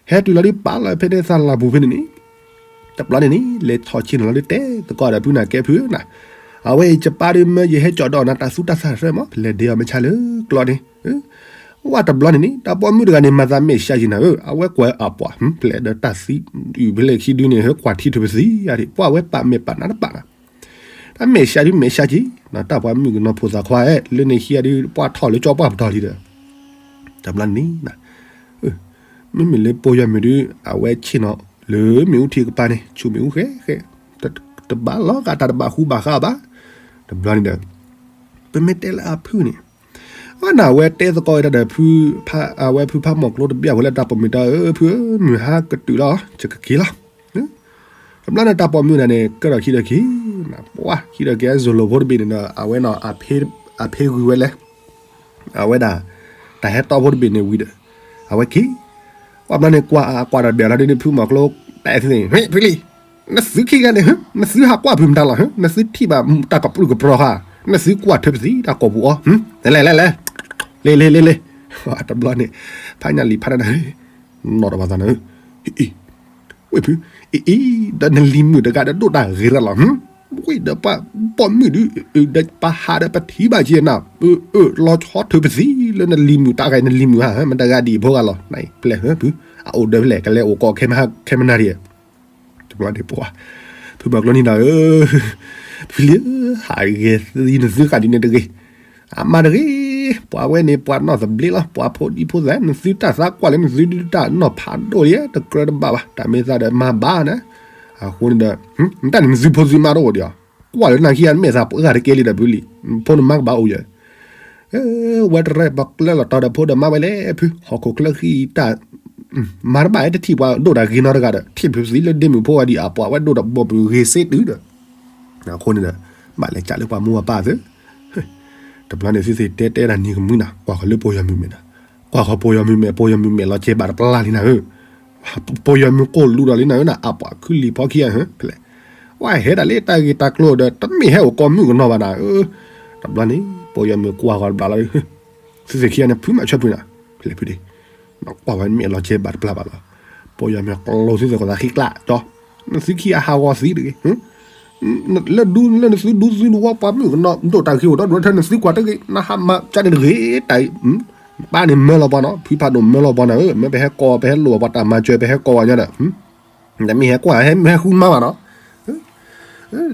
ဟဲတုၤလီၤဒုးပာ်လီၤဖဲန့ၣ်သၣ်လၤပူၤဖဲန့ၣ်န့ၣ်, တဘျီန့ၣ်န့ၣ် လဲၤထီၣ်ဆ့ၣ်နီၤလီၤဒုးတဲသကိးဒီးဖုနၤကဲဖုနၤ, အဝဲအံၤယပၢ်ဒုးမၢယဟဲကၠီၣ်ဒီးနၤတၢ်သူတၢ်သၣ်တရၢမး ပလဲၤဒ့အီၤမ့ၢ်ဆါလၢကျီန့ၣ် ဝဲတဘျီန့ၣ်န့ၣ် တၢ်ပိာ်မုၣ်တဂၤန့ၣ် မၤသးမဲာ်ဆှးယံၤနၤဧၢ, အဝဲကွၢ်အပှၤ ဖျဲးဒီးတၢ်သံဒုးဖဲလဲၣ်ခံဒုန့ၣ် ဟဲကွၢ်ထံထၢၣ်ပသံယါဒံး ပှၢ်ဝဲပာ်မဲာ်ပာ်နါတပာ်နၤ, တၢ်မဲာ်ဆှးဒုးမဲာ်ဆှးက့ၤ တၢ်ပှၤမုၣ်ကနီၤဖိသၣ်ခွါဧၢ, လၢန့ၣ်ခံဂၤဒုး ပှၢ်ထီၣ်လၢကၠီပှၢ်ပတီၢ်လံဒီး တဘျီန့ၣ် မ့မ့ၢ်လၢပိာ်ယီၤမုၣ်ဒုး အဝဲဆ့ၣ်နီၤလၢမ့ၣ်အူထံကပၤန့ၣ် ဆူၣ်မ့ၣ်အူဃဲဃဲ, တဘၣ်လီၤဂာ်တၢ်တဘၣ်ဃူဘၣ်ဃးဘၣ်, တဘျီန့ၣ်ဒီး ပမ့ၢ်တဲလၢအဖုန့ၣ် အဝဲနၤဝဲတဲသကိးဝဲဒၣ်ဒီး အဝဲဖုဖးမီၤကျိတဘျီဖိလၢတၢ်ပိာ်မုၣ်တၢ်ဧၢ ဖုဧၢ မုၢ်ဟါကတုၤလီၤ ယကက့ၤလီၤ, တဘျီန့ၣ်တၢ်ပိာ်မုၣ်တဂၤန့ၣ် ကဲထီၣ်ခံဒီးခံ ပှၤခံဒီးကဲ Zolo ဖိတဘ့ၣ်န့ၣ်ဒီး အဝဲနီၤ အဖ့ဂုၤဝဲလဲၣ် အဝဲဒၣ် တၢ်ဟဲတီဖိတဘ့ၣ်န့ၣ်ဝံၤဒီး အဝဲက့ၤ ကွၢ်ဘျီန့ၣ်ကွၢ်ကွၢ်ဒီးဒၢးလီၤဒ်န့ၣ် ဖုမီၤကျိ တဲသ့ၣ် ဖုလံ နသုခံဂၤန့ၣ် နသုဟးကွၢ်ဖုမတၤလီၤ နသုထံၣ်ဘၣ်တၢ်ကပြုၢ်ကပြီၤဃာ် နသုကွၢ်ထွဲပသံတၢ်ကိာ်ပူၤအီၤ လဲၤလဲၤလဲၤလဲၤ လဲၤလဲၤလဲၤလဲၤ တဘျီန့ၣ် ဖးညၣ်လံၤဖးနၢ် နီၢ်တဘၣ်သးနၤ အံၤ ဝ့ၢ်ဖု အံၤအံၤ ဒီးနလံၤမုၣ်တဂၤဒီးဒိၣ်တၢ်ဂ့ၤရၣ်လီၤ ဝ့ၢ်ဒီးပှၤပိာ်မုၣ်ဒုး ဒီးပဟးဒီးပထံၣ်ဘၣ်က့ၤနၤ လီၤဆီထုးပသံလၢနလံၤမုၣ်တၢ်ဂၤ နလံၤမုၣ်ဧါ မတဂၤဒ်အံၤဖိဂၤလီၤ နပျဲၢ်ဖု အအိၣ်ဒီးဖဲလဲၣ် ကလဲၤအိၣ်ကိးခဲမနၤဒံး တဘျီန့ၣ်ပှၤ ဖုမီၤကျိန့ၣ်နၤဧၢ ဖုလံ ဟးဂဲၤသံနသုဃာ်ဒ်န့ၣ်တဂ့ၤ အမါတဂ့ၤ ပှၤဝဲန့ၣ် ပှၤနီၢ်သဘျ့လီၤ ပှၤဖိဒံဖိသၣ် နသုတၢ်သးကွၢ်လၢနသုဒုးတၢ်နီၢ်ဖးဒိၣ်လံ တကြၢးတဘၣ်ဘၣ် တၢ်မ့ၢ်သးဒီးမၤဘၣ်နၤ အဃိန့ၣ်ဒီး နတၢ်န့ၣ်နသုဖိသုမါတအိၣ်ဒံးအီၤ ကွၢ်လၢနၤခံဂၤနမဲာ်သးပှဲၤဂၤတကဲလံဒီးဖုလံ ဖိနမါကဘၣ်အိၣ်ယၤ ဝဲတရဲၣ်ပကျဲလီၤတီၤဒီးဖိဒီးမါဝဲလဲၣ်ဖု ဟီၣ်ခိၣ်ချၢဃံတၢ် မၤတဘၣ်တထံၣ်ပှၤဒိၣ်တၢ်ဂ့ၤနီတဂၤဒီး ထံၣ်ဖုသံလၢဒ့မုၣ်ဖိဂၤဒံးအပှၤဝဲဒိၣ်ဒီးဘီၣ်ပူၤဂ့ၤစ့တုၤဒီး အဃိန့ၣ်ဒီး ဘၣ်လဲၤကးလၢပှၤမိၢ်ပှၤပၢ်သု တဘျီန့ၣ်သုသ့ၣ်တဲတဲဒၣ်နံၤကမုၢ်နၤ ကွၢ်ဃီၤလၢပိာ်ယီၤမုၣ်မဲာ်နၤ ကွၢ်ဃီၤပိာ်ယီၤမုၣ်မဲာ် ပိာ်ယီၤမုၣ်မဲာ်လီၤကဲဘၣ်တပျၢ်လံနၤဧၢ ပိာ်ယီၤမုၣ်ကိၢ်လူးဒီးလံနၤဧၢနၤ အပှၤခုလံၤဖီခံဂၤဧၢ ဖဲလဲၣ် ဝဲဟဲဒၣ်လၢတၢ်ဂ့ၢ်တၢ်ကျိၤဒီး တမ့ၢ်ဟဲအိၣ်ကိးမုၢ်ကနီၤဘၣ်နၤဧၢ တဘျီန့ၣ် ပိာ်ယီၤမုၣ်ကွၢ်ဃီၤတဘျီလီၤ သုသ့ၣ်ခံဂၤန့ၣ် ဖုမၤဆၢဖုနၤ ဖဲလဲၣ်ဖုဒံး ကွၢ်ဃီၤမဲာ်လီၤကဲဘၣ်တပျၢ်ဘၣ်လီၤ ပိာ်ယီၤမုၣ်ကျိသုသ့ၣ်ကီးသးဃံကျး ဒီး နသုခံဂၤဟးဂီၤသံတဂ့ၤ လၢဒူလၢနသုဒူသုနဝီပှၤမုၣ်ကနီၤ ဒိၣ်တၢ်ဂ့ၤအိၣ်ဒီးဒိၣ်ထဲနသုကွၢ်တဂ့ၤ နဟးမၤကၢန့ၣ်တဂ့ၤ တၢ် ပၢ်န့ၣ်မၢလီၤပှၤနီၤ ဖုဖးဒိၣ်မၢလီၤပှၤနၤဧၢ မ့ၢ်ပဟဲကိးပဟဲလိာ်ပှၤတၢ်မၤစၢၤ ပဟဲကိးပှၤညီဒီး တမ့ၢ်ဟဲကွၢ်ဟဲမ့ၢ်ဟဲဃုမါဘၣ်နီၤ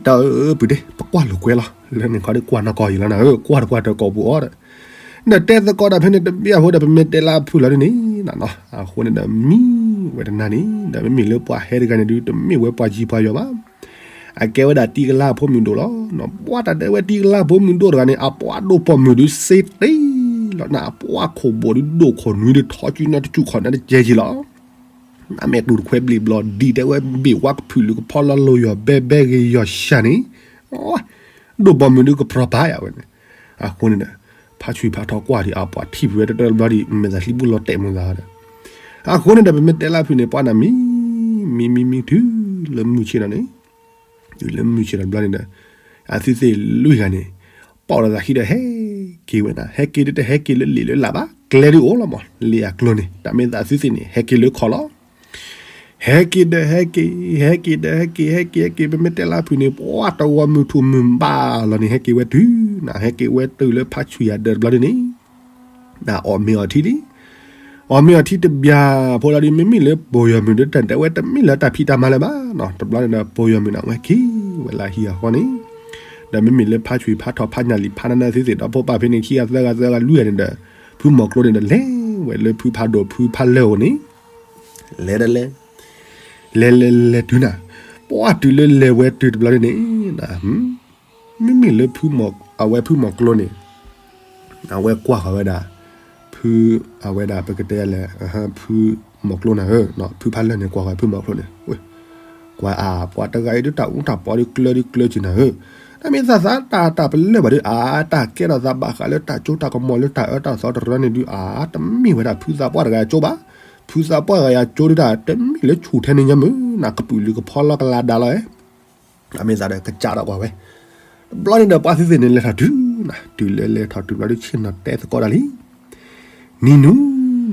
တၢ်အၢ ပုၢ်ဒ့ ပကွၢ်လိာ်ကွဲလီၤ လၢန့ၣ်ခီဒ်ကွၢ်နီၢ်ကီၢ်ယံၤလီၤနၤဧၢ ကွၢ်တကွၢ်တၢ်ကိာ်ပူၤအီၤဒီး နတဲသကိးတၢ်ဖဲန့ၣ်တဘျီအဃိဒီး ပမ့ၢ်တဲလၢအဖုလီၤဒ်န့ၣ် အဃိန့ၣ်ဒီးမံဝဲတနၤန့ၣ် ဒီးမ့မ့ၢ်လၢပှၤဟဲတဂၤန့ၣ်ဒုး တမ့ၢ်ဝဲပှၤယံၤပှၤယီၤဘၣ် အကဲဝဲဒၣ်တံၤကလါဖိမုၣ်ဒိၣ်လီၤ. ပှၤတၢ်တဲဝဲတံၤကလါဖိမုၣ်ဒိၣ်တဂၤန့ၣ် အပှၤဒိၣ်ပိာ်မုၣ်ဒုးစ့တ့ၢ်လီၤနၤ အပှၤခိၣ်ဘိၣ်ဒုးဒိၣ်ခိၣ်နွံဒုးထီၣ်ကၠူနၢတကၠူၣ်ခီၣ်နၢတကဲက့ၤလီၤ. အမဲာ်တူာ်တခွဲဘျံးဘျီ ဒံးတဲဝဲဘ့ၣ်ဝါကဖုၣ်လုၢ်ကဖီလီလိၤယီၤဘဲဘဲဂ့ၤယီၤဆၣ်န့ၣ် ဒိၣ်ပိာ်မုၣ်ဒုးကပြီၤပာ်ယၤဝဲန့ၣ်. အဃိန့ၣ်ဒီး ဖးဆွံဖးထီၣ်ကွၢ်ဒံးအပှၤထံၣ်ဖုဝဲတတၢၢ်တဘျီဒံး မဲာ်သးသံဘူၣ်လီၤတဲာ်မုာ်သးဒီး အဃိန့ၣ်ဒီး ပမ့ၢ်တဲလၢဖုန့ၣ် ပှၤနၤမံ မံမံမံတုၤလၢမုၢ်ဆ့ၣ်ဒီးန့ၣ် တုၤလၢမုၢ်ဆ့ၣ်ဒီးတဘျီန့ၣ်ဒီး အသုသ့ၣ်လွံၢ်ဂၤန့ၣ် ပိာ်လိာ်သးခံဒီးဟဲက့ၤဝဲနၤ ဟဲက့ၤဒ်တဟဲက့ၤလၢလံာ်လၢလၢ်ဘၣ် ကျဲဒုးအိၣ်လီၤမး လံာ်အကျိၤန့ၣ် တၢ်မ့ၢ်သးသုသ့ၣ်န့ၣ် ဟဲက့ၤလၢခီၣ်လီၤ. ဟဲက့ၤဒီးဟဲက့ၤ ဟဲက့ၤဒီးဟဲက့ၤ ဟဲက့ၤဟဲက့ၤ ပမ့ၢ်တဲလၢဖုန့ၣ် ပှၤတဝီမုၢ်ထူၣ်မုၢ်ဘၣ်လီၤန့ၣ် ဟဲက့ၤဝဲတုၤ နၤဟဲက့ၤဝဲတုၤလၢဖးဆွံအဒၢးတဘျီဒုးန့ၣ် နၤအီၣ်မ့ၤအီထံလံ အီၣ်မ့ၤအီထံတဘျီ ဖိလီၤဒုး မ့မ့ၢ်လၢပိာ်ယီၤမုၣ်ဒုး တၢ်တဲဝဲတမ့ၢ်လၢတၢ်ဖံးတၢ်မၤလၢၤဘၣ်နီၤ တဘျီန့ၣ်ဒီး ပိာ်ယီၤမုၣ်န့ၣ် အဝဲက့ၤဝဲလၢဟံၣ်အဃီန့ၣ် ဒီးမ့မ့ၢ်လၢဖးဆွံဖးထီၣ်ဖးညၣ်လံာ်ဖးနၢ်နၢ်သုသ့ၣ်ဒီး ဖိပၢ်ဖဲန့ၣ် ခံဂၤသၢဂၤသၢဂၤလွံၢ်ဂၤန့ၣ်ဒီး ဖုမီၤကျိန့ၣ်ဒီး လဲၤဝဲလၢဖုဖးဒိၣ်ဖုဖးလၢၢ်အအိၣ်န့ၣ် လဲၤဒီးလဲၤ လဲၤလဲၤလဲၤတုၤနၤ ပှၤတုၤလၢလဲၤဝဲတုၤတဘျီဒုးန့ၣ် မ့မ့ၢ်လၢဖုမီၤ အဝဲဖုမီၤကျိန့ၣ် အဝဲကွၢ်ဃီၤဝဲဒၣ် ဖု အဝဲဒၣ်ပကတဲလဲၣ် ဖုမီၤကျိနၤဧၢ ဖုဖးလၢၢ်န့ၣ် ကွၢ်ဃီၤဖုမီၤကျိန့ၣ် ကွၢ်အါ ပှၤတဂၤအံၤဒုးတၢ်အူတၢ်ပီဒုးကျၢဒုးကျၢက့ၤနၤဧၢ တၢ်မ့ၢ်သးသးတၢ်တၢ်ပလၢၢ်ဘၣ်ဒုး အါ တၢ်ကဲထီၣ်သးဘၣ်ဃးလၢတၢ်ကၠိတၢ်ကမီၤလၢတၢ်အၢတၢ်သီတရၢန့ၣ်ဒုး အါ တမ့ၢ်ဝဲဒၣ်ဖုသးပှၢ်တဂၤအကၠိဘၣ် ဖုသးပှၢ်တဂၤအကၠိဒုးတၢ် တမ့ၢ်လၢဆူၣ်ထဲန့ၣ်ညါမုၢ် နၤကပုာ်လုၢ်ကဖီလီကလးဒါလီၤဧါ အမ့ၢ်သးဒီး ကစးထီၣ်ကွၢ်ဝဲ တဘျီန့ၣ်ဒီး ပှၤသုသ့ၣ်န့ၣ် လဲၤထီၣ်တုၤနၤ တုၤလၢလဲၤထီၣ်တုၤဘျီဒုး ဆ့ၣ်နီၤတဲသကိးတၢ်လံ နံၤနူၤ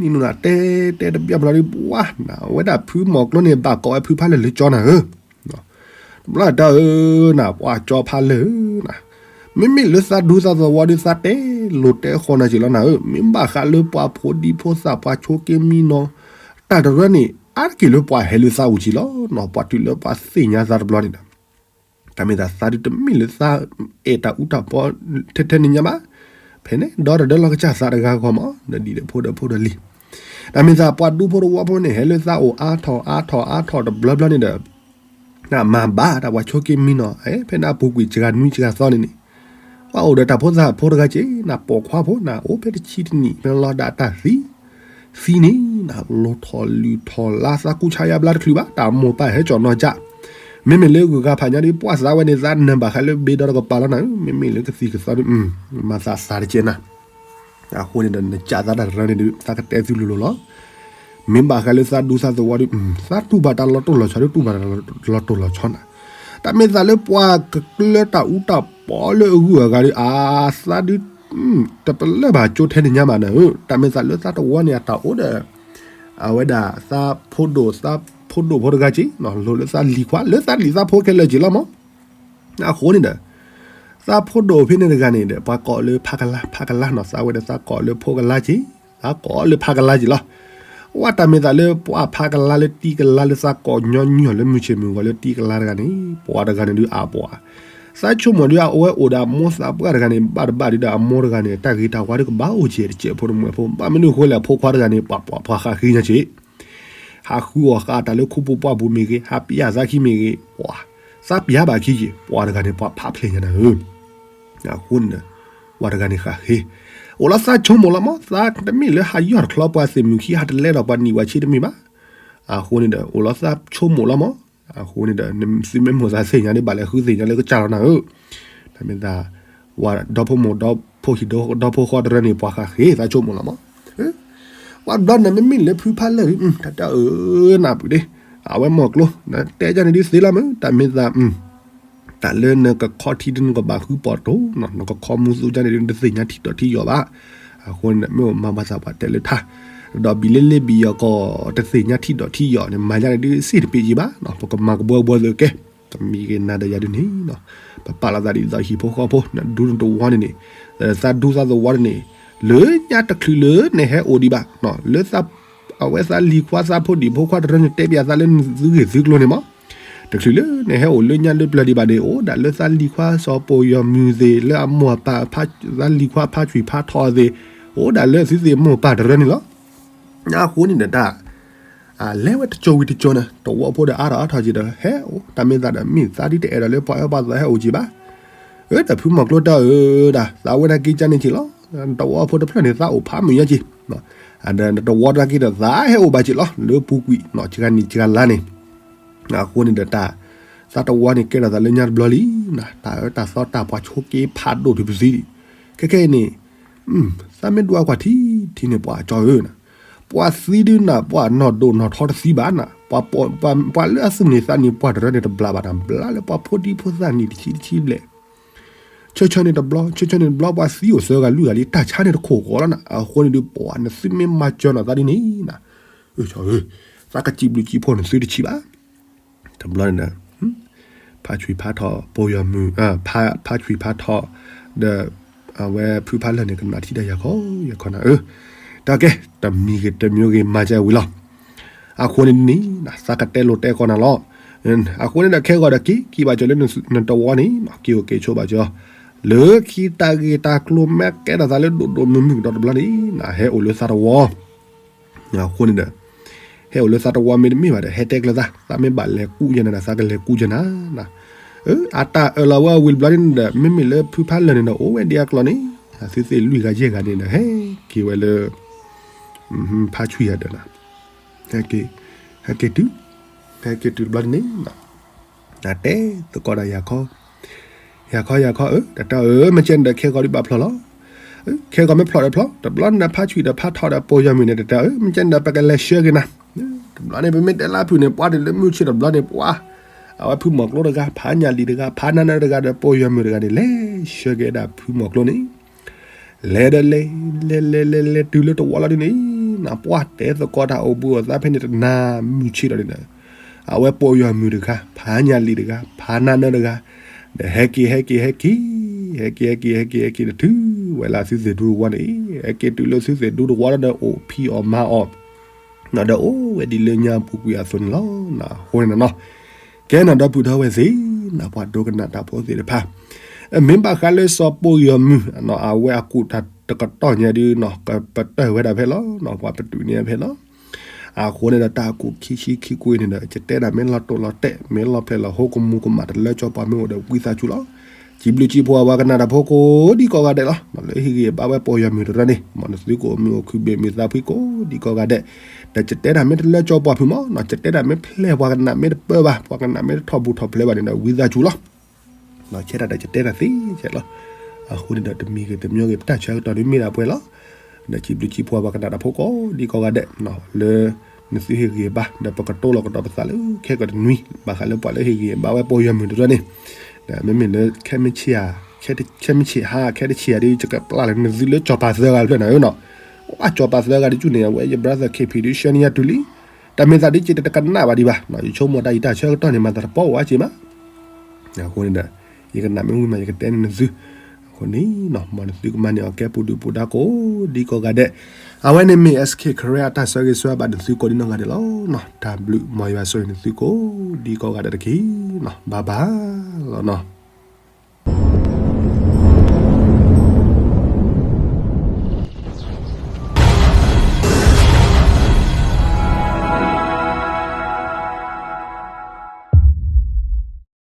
နံၤနူၤနၤ တဲတဲတဘျီဘျီဒုး ပှၤ နၤ အဝဲဒၣ်ဖုမီၤကျိန့ၣ် ဘၣ်ကိးဝဲဖုဖးလၢၢ်လၢကၠီနၤဧၢ တဘျီတၢ်ဧၢ နၤ ပှၤကၠီဖးလၢၢ်ဧၢ နၤ မ့မ့ၢ်လၢသးဒူသးသဝီဒုး သးတဲလိၤတဲဃီနၤက့ၤလီၤနၤဧၢ မ့ၢ်ဘၣ်ဃးလၢပှၤဖိဒံဖိသၣ်ပှၤဆိးက့မံနီၤ တၢ်တရၢန့ၣ် အါတက့ၢ်လၢပှၤဟဲလၢသးအူက့ၤလီၤနီၤ ပှၤတုၤလၢပှၤသ့ၣ်ညါသးတဘျီန့ၣ်ဒီး တၢ်မ့ၢ်သးသးဒုးတမ့ၢ်လၢသးအဲၣ်တၢ်အူတၢ်ပီထဲထဲန့ၣ်ညါဘၣ် ဖဲန့ၣ် ဒီတဒၢလီၤကစၢ်သးတဂၤဂီၢ်မး ဒီးဒ်ဒီးဖိဒီးဖိဒီးလံၤ တၢ်မ့ၢ်သးပှၤဒူဖိတဝီဖိန့ၣ် ဟဲလၢသးအိၣ်အါထီၣ်အါထီၣ်အါထီၣ်တဘျီဘျီန့ၣ်ဒီး နမၤဘၣ်တၢ်ပှၤဆိးက့မံနီၤ ဖဲန့ၣ်အပူၤကွံာ်စှၤနွံစှၤသီန့ၣ်န့ၣ် ပှၤအိၣ်ဒီးတၢ်ဖိသၣ်ဖိတဂၤက့ၤ နပိာ်ခွါဖိနၤ အိၣ်ဖဲတဆံတနံၣ် ဖဲလီၤဒၣ်တၢ်သံ သံန့ၣ် နလိၣ်ထီၣ်လုၢ်ထီၣ်လါသးကူဆါယါဘျါတချုးဘၣ် တၢ်မိၢ်ပၢ်ဟဲကၠီၣ်နီၤကၠၢ် မ့မ့ၢ်လၢဂုၤဂၤဖးညါဒ် ပှၢ်သးဝဲန့ၣ် သးနၢၤဘၣ်ဃးလၢဘ့ဒီတကပၤလီၤနၤဧၢ, မ့မ့ၢ်လၢကသံၣ်ကသီဒ် မၤသးစၢ်တကဲနၤ, အဃိန့ၣ်ဒီး နကးသးတၢ်တရၢန့ၣ်ဒုး သးကတဲသုလိၤလိၤလီၤ. မ့ၢ်ဘၣ်ဃးလၢသးဒူသးသဝီဒုး သးတူၢ်ဘၣ်တၢ်လီၤတိၢ်လီၤဆီဒုး တူၢ်ဘၣ်တၢ်လီၤတိၢ်လီၤဆီနၤ, တၢ်မ့ၢ်သးလၢပှၤကကျၢတၢ်အူတၢ်ပီလၢအဂုၤအဂၤဒုး အါ သးဒုး တပလၢၢ်ဘၣ်ကၠိထဲန့ၣ်ညါဘၣ်နၤဧၢ, တၢ်မ့ၢ်သးလၢသးတဝီန့ၣ်အတၢ်အိၣ်ဒီး အဝဲဒၣ်သးဖိဒိၣ် သးဖိဒိၣ်ဖိတဂၤက့ၤ လိၤလၢသးလံၤခွါ လၢသးလံၤသးဖိခဲလၢာ်က့ၤလီၤမး. အဃိန့ၣ်ဒီး သးဖိဒိၣ်ဖဲန့ၣ်တဂၤန့ၣ်ဒီး ပှၤကိးလၢဖးကလါ ဖးကလါနီၤ, သးဝဲဒီးသးကိးလၢဖိကလါက့ၤ, သးကိးလၢဖးကလါက့ၤလီၤ. ဝဲတၢ်မ့ၢ်သးလၢပှၤဖးကလါလၢတံကလါလၢသးကိးညီနုၢ်အီၤလၢမုၢ်ဆ့ၣ်မုၢ်ဂီၤလၢတံကလါတဂၤန့ၣ် ပှၤတဂၤန့ၣ်ဒုးအါပှၤ, သးဆိကမိၣ်ဒုး အဝဲအိၣ်ဒီးအမိၢ်သးပှၢ်တဂၤန့ၣ် ဘၣ်တဘၣ်ဒုးဒီးအမိၢ်တဂၤန့ၣ် တၢ်ဂ့ၤတၢ်ဝါဒုးကဘၣ်အိၣ်ကဲတကဲးဖိတမှဲၤဖိ, ဘၣ်မနုၤအဃိလဲၣ် အဖိခွါတဂၤန့ၣ် ပှၤပှၤဃးဃ့ညါက့ၤ ဟးဃုအီၣ်ဃာ်တၢ်လၢခိပူၤပှၢ်ပူၤမ့ၢ်ဂ့ၤ, ဟးပျးသးခံမ့ၢ်ဂ့ၤ, ပှၤသးပျးဘၣ်ခံက့ၤ ပှၤတဂၤန့ၣ် ပှၤဖးဖျဲးညါနၤဧၢ. အဃိန့ၣ်ဒီး ပှၤတဂၤန့ၣ်ဃးဃ့, အိၣ်လီၤသးဆိကမိၣ်လီၤမး, သးတမ့ၢ်လၢဟးယီၢ်တချီပှၤသ့ၣ်မုၢ်ခံ ဟးတလဲဒီးပှၤနံၣ်ပှၤဆံတမ့ၢ်ဘၣ်. အဃိန့ၣ်ဒီး အိၣ်လီၤသးဆိကမိၣ်လီၤမး, အဃိန့ၣ်ဒီး သုမ့ၢ်မိၣ်သးသ့ၣ်ညါဒ်ဘၣ်လဲၤဃုသ့ၣ်ညါလၢကစၢ်လီၤနၤဧၢ. တၢ်မ့ၢ်သး ပှၤဒီဖိမိၢ်ဒီဖိဟံၣ်ဒီဖိဃီတရၢန့ၣ် ပှၤဃးဃ့သးဆိကမိၣ်လီၤမး. ပှၤဘျီန့ၣ် မ့မ့ၢ်လၢဖုဖးလၢာ်ဒုး တၢ်တၢ်အၢနၢ်ပူၤဒ့, အဝဲမီၢ်ကျိ တဲဒ်န့ၣ်ဒုးသ့လီၤမး, တၢ်မ့ၢ်သး တၢ်လၢနကခီထံဒုး နကဘၣ်ဃုပိာ်တိၤနီၤ, နကခီမူသူဒ်န့ၣ်ဒုး နတသ့ၣ်ညါထံၣ်ဒီးထံၣ်ယီၤဘၣ်. အဃိန့ၣ် မ့ၢ်အိၣ်မၤဘၣ်သးပှၤတဲလၢထါ, ဒီးဘံၣ်လ့လ့ဘံၣ်ယီၤကီၢ် တသ့ၣ်ညါထံၣ်ဒီးထံၣ်ယီၤန့ၣ် မၤဒ်န့ၣ်ဒုး စ့ၢ်တပ့ၤယံၤဘၣ်, ပကမၤကဘှီဘှီသ့ကဲ, တမံၤဂ့ၤနၤဒီးယၤဒုးန့ၣ် ပပာ်လီၤသးဒ်သိးဟံၣ်ဖိဃီဖိ နဒူနတဝီန့ၣ်န့ၣ်, သးဒူသးသဝီန့ၣ်န့ၣ်, လၢညါတချုးလၢနဟဲအိၣ်ဒံးဘၣ်, လၢ အဝဲသးလံၤခွါသးဖိဒံၣ်ဖိခွါတရၢန့ၣ် တဲပျးသးလၢသုဂ့ၢ်သုကျိၤန့ၣ်မး, တချုးလၢနဟဲအိၣ်လၢညါလၢပျၢၤဒံးဘၣ်န့ၣ် အိၣ်ဒၣ်လၢသးလံၤခွါစီၤပိာ်ယီၤမုၢ်သ့ၣ် လၢအမိၢ်အပၢ် သးလံၤခွါဖါဆွံၣ်ဖါထီၣ်သ့ၣ်, အိၣ်ဒၣ်လၢသုသ့ၣ်မိၢ်ပၢ်တရၢန့ၣ်လီၤ. အဃိန့ၣ်ဒီးတၢ် လဲၤဝဲတကၠိဝံၤတကၠိန့ၣ် တဝီဖိဒီးအါထီၣ်အါထီၣ်က့ၤဒီး ဟဲအိၣ် တၢ်မ့ၢ်သးဒီး မ့ၢ်သးဒ်တအဲၣ်ဒိးလၢပှၤအၢပှၤသီဟဲအိၣ်က့ၤဘၣ်. အၢ ဒီးဖုမီၤကျိတၢ်အၢဒၣ် သးဝဲဒၣ်က့ၤကန့ၣ်က့ၤလီၤ. တဝီဖိတဖျၢၣ်န့ၣ် သးအိၣ်ဖးမုာ်ညါက့ၤ, ဒီးနတဝီတၢ်က့ၤဒီး သးဟဲအိၣ်ဘၣ်က့ၤလီၤ လၢပူၤကွံာ် စှၤနံၣ်စှၤလါန့ၣ်. အဃိန့ၣ်ဒီးတၢ် သးတဝီန့ၣ် ကဲထီၣ်သးလၢညါတဘျီလံ, တၢ်အၢတၢ်သီတၢ်ပှၤဆိက့ၤဖးဒိၣ်တုၤပသံ, ခဲခဲအံၤန့ၣ် သးမ့ၢ်ဒွးကွၢ်ထံထံန့ၣ် ပှၤကၠီဧၢ, ပှၤသံဒုးနၤ ပှၤနီၢ်ဒိၣ်နီၢ်ထီတသံဘၣ်နၤ, ပှၤလၢအသူၣ်န့ၢ်သးန့ၢ်ပှၤတရၢန့ၣ်တဘျးဘၣ်နၤ, ဘျးလၢပှၤဖိဒံဖိသၣ်နံၣ်တဆံတဆံဘျဲၣ်, ဆၢဆၢန့ၣ်တဘျီ ဆၢဆၢန့ၣ်တဘျီ ပှၤသံအိၣ်သၢဂၤလွံၢ်ဂၤလံ တၢ်ဆါန့ၣ်တခိၣ်ဃီလီၤနၤ. အဃိန့ၣ်ဒုး ပှၤနသုမ့ၢ်မၤစၢၤနၤသးဒ်န့ၣ်နၤ, သးကစံးဘျုးစံးဖှိၣ်နသုတဆံးဘၣ်. တဘျီန့ၣ်ဒီး ဖါဆွံဖါထီၣ် ပိာ်ယီၤမုၢ် ဖါဆွံဖါထီၣ် ဒီး အဝဲဖုဖးလၢာ်န့ၣ် ကနၣ်ထံၣ်တၢ်ယၤခီယၤခီနၤဧၢ, တၢ်ကဲ တမံၤဂ့ၤတမံၤဂ့ၤ မၤစၢၤဝံၤလီၤ. အဃိန့ၣ်န့ၣ် သးကတဲလိာ်တဲကီးနၤလီၤ. အဃိန့ၣ်ဒီး ခဲဂီၤဒီးက့ၤ က့ၤဘၣ်ကၠီၤလၢနတဝီန့ၣ် က့ၤအိၣ်က့ၤဆိးဘၣ်ကၠီၤ လၢခံတၢ်ဂ့ၢ်တၢ်ကျိၤမ့ၢ်ကဲထီၣ်သးလၢဒိၣ်ဒိၣ်မုၢ်မုၢ်ကဒီးတဘျီန့ၣ် နဟဲအိၣ်လၢသးတဝီ အဃိန့ၣ်ဒီး ဟဲအိၣ်လၢသးတဝီမ့တမ့ၢ်ဘၣ်ဒီး ဟဲတဲကျၢၤသး, သးမ့ၢ်ဘၣ်လဲၤကူၣ်ယဲနၤဒီး သးကလဲၤကူၣ်ယဲနၤ. အတၢ်အၢၣ်လီၤဝဲဝံၤတဘျီန့ၣ်ဒီး မ့မ့ၢ်လၢဖုဖးလၢာ်န့ၣ်ဒီး အိၣ်ဝဲဒ်အကျိၤန့ၣ် သုသ့ၣ်လွံၢ်ဂၤယဲၢ်ဂၤန့ၣ်ဒီး ဟဲက့ၤဝဲလၢ ဖါဆွံယၤဒီးနၤ, ဟဲက့ၤတုၤ, ဟဲက့ၤတုၤတဘျီန့ၣ် နတဲသကိးဒီးယၤခီ, ယၤခီယၤခီဧၢ, တၢ်တၢ်ဧၢ မ့ၢ်ကဲန့ၣ်ဒီး ခဲဂီၤဒုးဘၣ်ဖျိးလီၤ. ခဲဂီၤမ့ၢ်ဖျိးဒီးဖျိး, တဘျီန့ၣ်ဒီး ဖါဆွံဒီးဖါထီၣ်ဒီးပိာ်ယီၤမုၢ်န့ၣ် တၢ်တၢ်ဧၢ မ့ၢ်ကဲန့ၣ်ဒီး ပကလဲၤဆှၢက့ၤနၤ. တဘျီန့ၣ် ပမ့ၢ်တဲလၢဖုၣ်န့ၣ် ပှၤဒုးလၢမုၢ်ဆ့ၣ်တဘျီန့ၣ် ပှၤ အဝဲဖုမီၤကျိတဂၤ ဖးညၣ်လံၣ်တဂၤ ဖးနါနၢတဂၤဒီး ပိာ်ယီၤမုၢ်တဂၤန့ၣ် လဲၤဆှၢက့ၤဒၣ်ဖုမီၤကျိန့ၣ် လဲၤဒီးလဲၤ လဲၤလဲၤလဲၤလဲၤတုၤလၢတဝီလီၤဒ်န့ၣ် နပှၢ်တဲသကိးတၢ်အိၣ်ဘှံးအိၣ်သါဖဲန့ၣ်တနၤမုၢ်ဆ့ၣ်ဒီးန့ၣ်ဒီး အဝဲပိာ်ယီၤမုၢ်တဂၤ ဖးညၣ်လံၣ်တဂၤ ဖးနါနၢတဂၤ ဒီးဟဲက့ၤဟဲက့ၤဟဲက့ၤ ဟဲက့ၤဟဲက့ၤဟဲက့ၤ ဟဲက့ၤဒီးတုၤဝဲလၢသုသ့ၣ်ဒူတဝီန့ၣ် ဟဲက့ၤတုၤလၢသုသ့ၣ်ဒူတဝီလီၤဒီးအိၣ်ဖံးအီၣ်မၤအီၣ် ဒီးအိၣ်ဝဲဒ်လၢညါပူၤကွံာ်အသိးန့ၣ်လီၤ. အဃိန့ၣ်နီၤ ကဲနၤဒီပုၢ်ဒီဝဲၢ်သ့ၣ် နပှၤဒိကနၣ်တၢ်ဖိသ့ၣ်တဖၣ် မ့ၢ်ဘၣ်ဃးလၢစီၤပိာ်ယီၤမုၢ် အဝဲအကူၣ်တၢ်တကတီၢ်ညါဒုးနီၤ ကပတၢၢ်ဝဲဒၣ်ဖဲလီၤနီၤ ပှၤပတုာ်န့ၢ်ဖဲလီၤ. အဃိန့ၣ်ဒီးတၢ်အကူၣ်ခံဆံခံကွ့ၢ်န့ၣ်ဒီး ကတဲဒၣ်မ့ၢ်လီၤတိၢ်လီၤတဲာ် မ့ၢ်လီၤဖျဲၣ်လီၤဟိ ကမူၤကမၣ်တလၢကၠီပှၤမ့ၢ်အိၣ်ဒီးဝံသးစူၤလီၤ. စံးဘျုးစံးဖှိၣ်အဝဲကနၣ်တၢ်ဖိကိးဒံကိးဂၤဒဲးလီၤ. လၢဟ့ၣ်ဂံၢ်ဘါဝဲပိာ်ယီၤမုၢ်တရၢန့ၣ် မ်နသုကအိၣ်မုာ်အိၣ်ခုၣ်ဘၣ်မုာ်သးဖှံကိးဒံကိးဂၤဒဲး ဒီးယတဲတၢ်မ့ၢ်တလၢကၠီပှၤဖုးမးနီၤ, ယတဲတၢ်မ့ၢ်ဖျဲၣ်ပှၤကနၣ်မ့ၢ်တပၢဘၣ်, ပှၤကနၣ်မ့ၢ်တထီၣ်ဘူးထီၣ်ဖျဲးဘၣ်န့ၣ်ဒီး ဝံသးစူၤလီၤ. ခဲတၢ်ဒီးယတဲတၢ်သ့ကဲလီၤ. အဃိန့ၣ်ဒီးတမံၤဂ့ၤတမံၤဂ့ၤ ပတၢ်ဆၢကတီၢ်ဒ်မ့ၢ်ဒၣ်ပှဲၤလီၤ. ဒီးစံးဘျုးစံးဖှိၣ်ပှၤကနၣ်တၢ်ဖိကိးဒံကိးဂၤဒဲး လၢနသုဟ့ၣ်ဂံၢ်ဘါ ဒီးပကတိၤလီၤကဒီးပသးလၢခဲကတနွံ ဘၣ်ဃးလၢပှၤလၢဟ့ၣ်ဂံၢ်ဘါဝဲပီၢ်ယွၤမုၢ်တဖျၢၣ်န့ၣ်, ဒီးမ့မ့ၢ်လၢခဲမုၢ်ဆ့ၣ်ဧါ, ခဲမုၢ်ဆ့ၣ်ဟါ ခဲတဆံးဧါဒ် ယကပျၢ်လၢနသုလၢကၠီၤပၤသၢဂၤတဖျၢၣ်န့ၣ်ဧၢနီၤ. အကၠီၤပၤသၢဂၤတကၠူၢ်န့ၣ် အဝဲယ brother K P ဒ်ဆှၢန့ၢ်ယၤတုၤလံ. တၢ်မ့ၢ်သးဒ်က့ၤတကနၣ်ဘၣ်ဒံးဘၣ်, ယဆိကမိၣ်တၢ်အံၤတၢ်ဆၢကတီၢ်န့ၣ် မၤသးတပီဝဲက့ၤမး. အဃိန့ၣ်ဒီး ယကနၣ်မ့ၢ်ဝံၤမး ယကတဲန့ၢ်နသု. အဃိန့ၣ် မ်နသုကမၤန့ၢ်အီၤကဲပူၤဒုၣ်ပူၤဒါကိးဒံကိးဂၤဒဲး. အဝဲန့ၣ်မ့ၢ် S K Karen အတၢ်ဆၢဂ့ၤဆၢဝါဘၣ်နသုကိးဒံနီၢ်ဂၤဒဲးလီၤ. တၢ်ဘျုး မ်ယွၤဆိၣ်ဂ့ၤနသုကိးဒံကိးဂၤဒဲးတက့ၢ်နီၤ. ဘၣ်ဘၣ်လီၤနီၤ.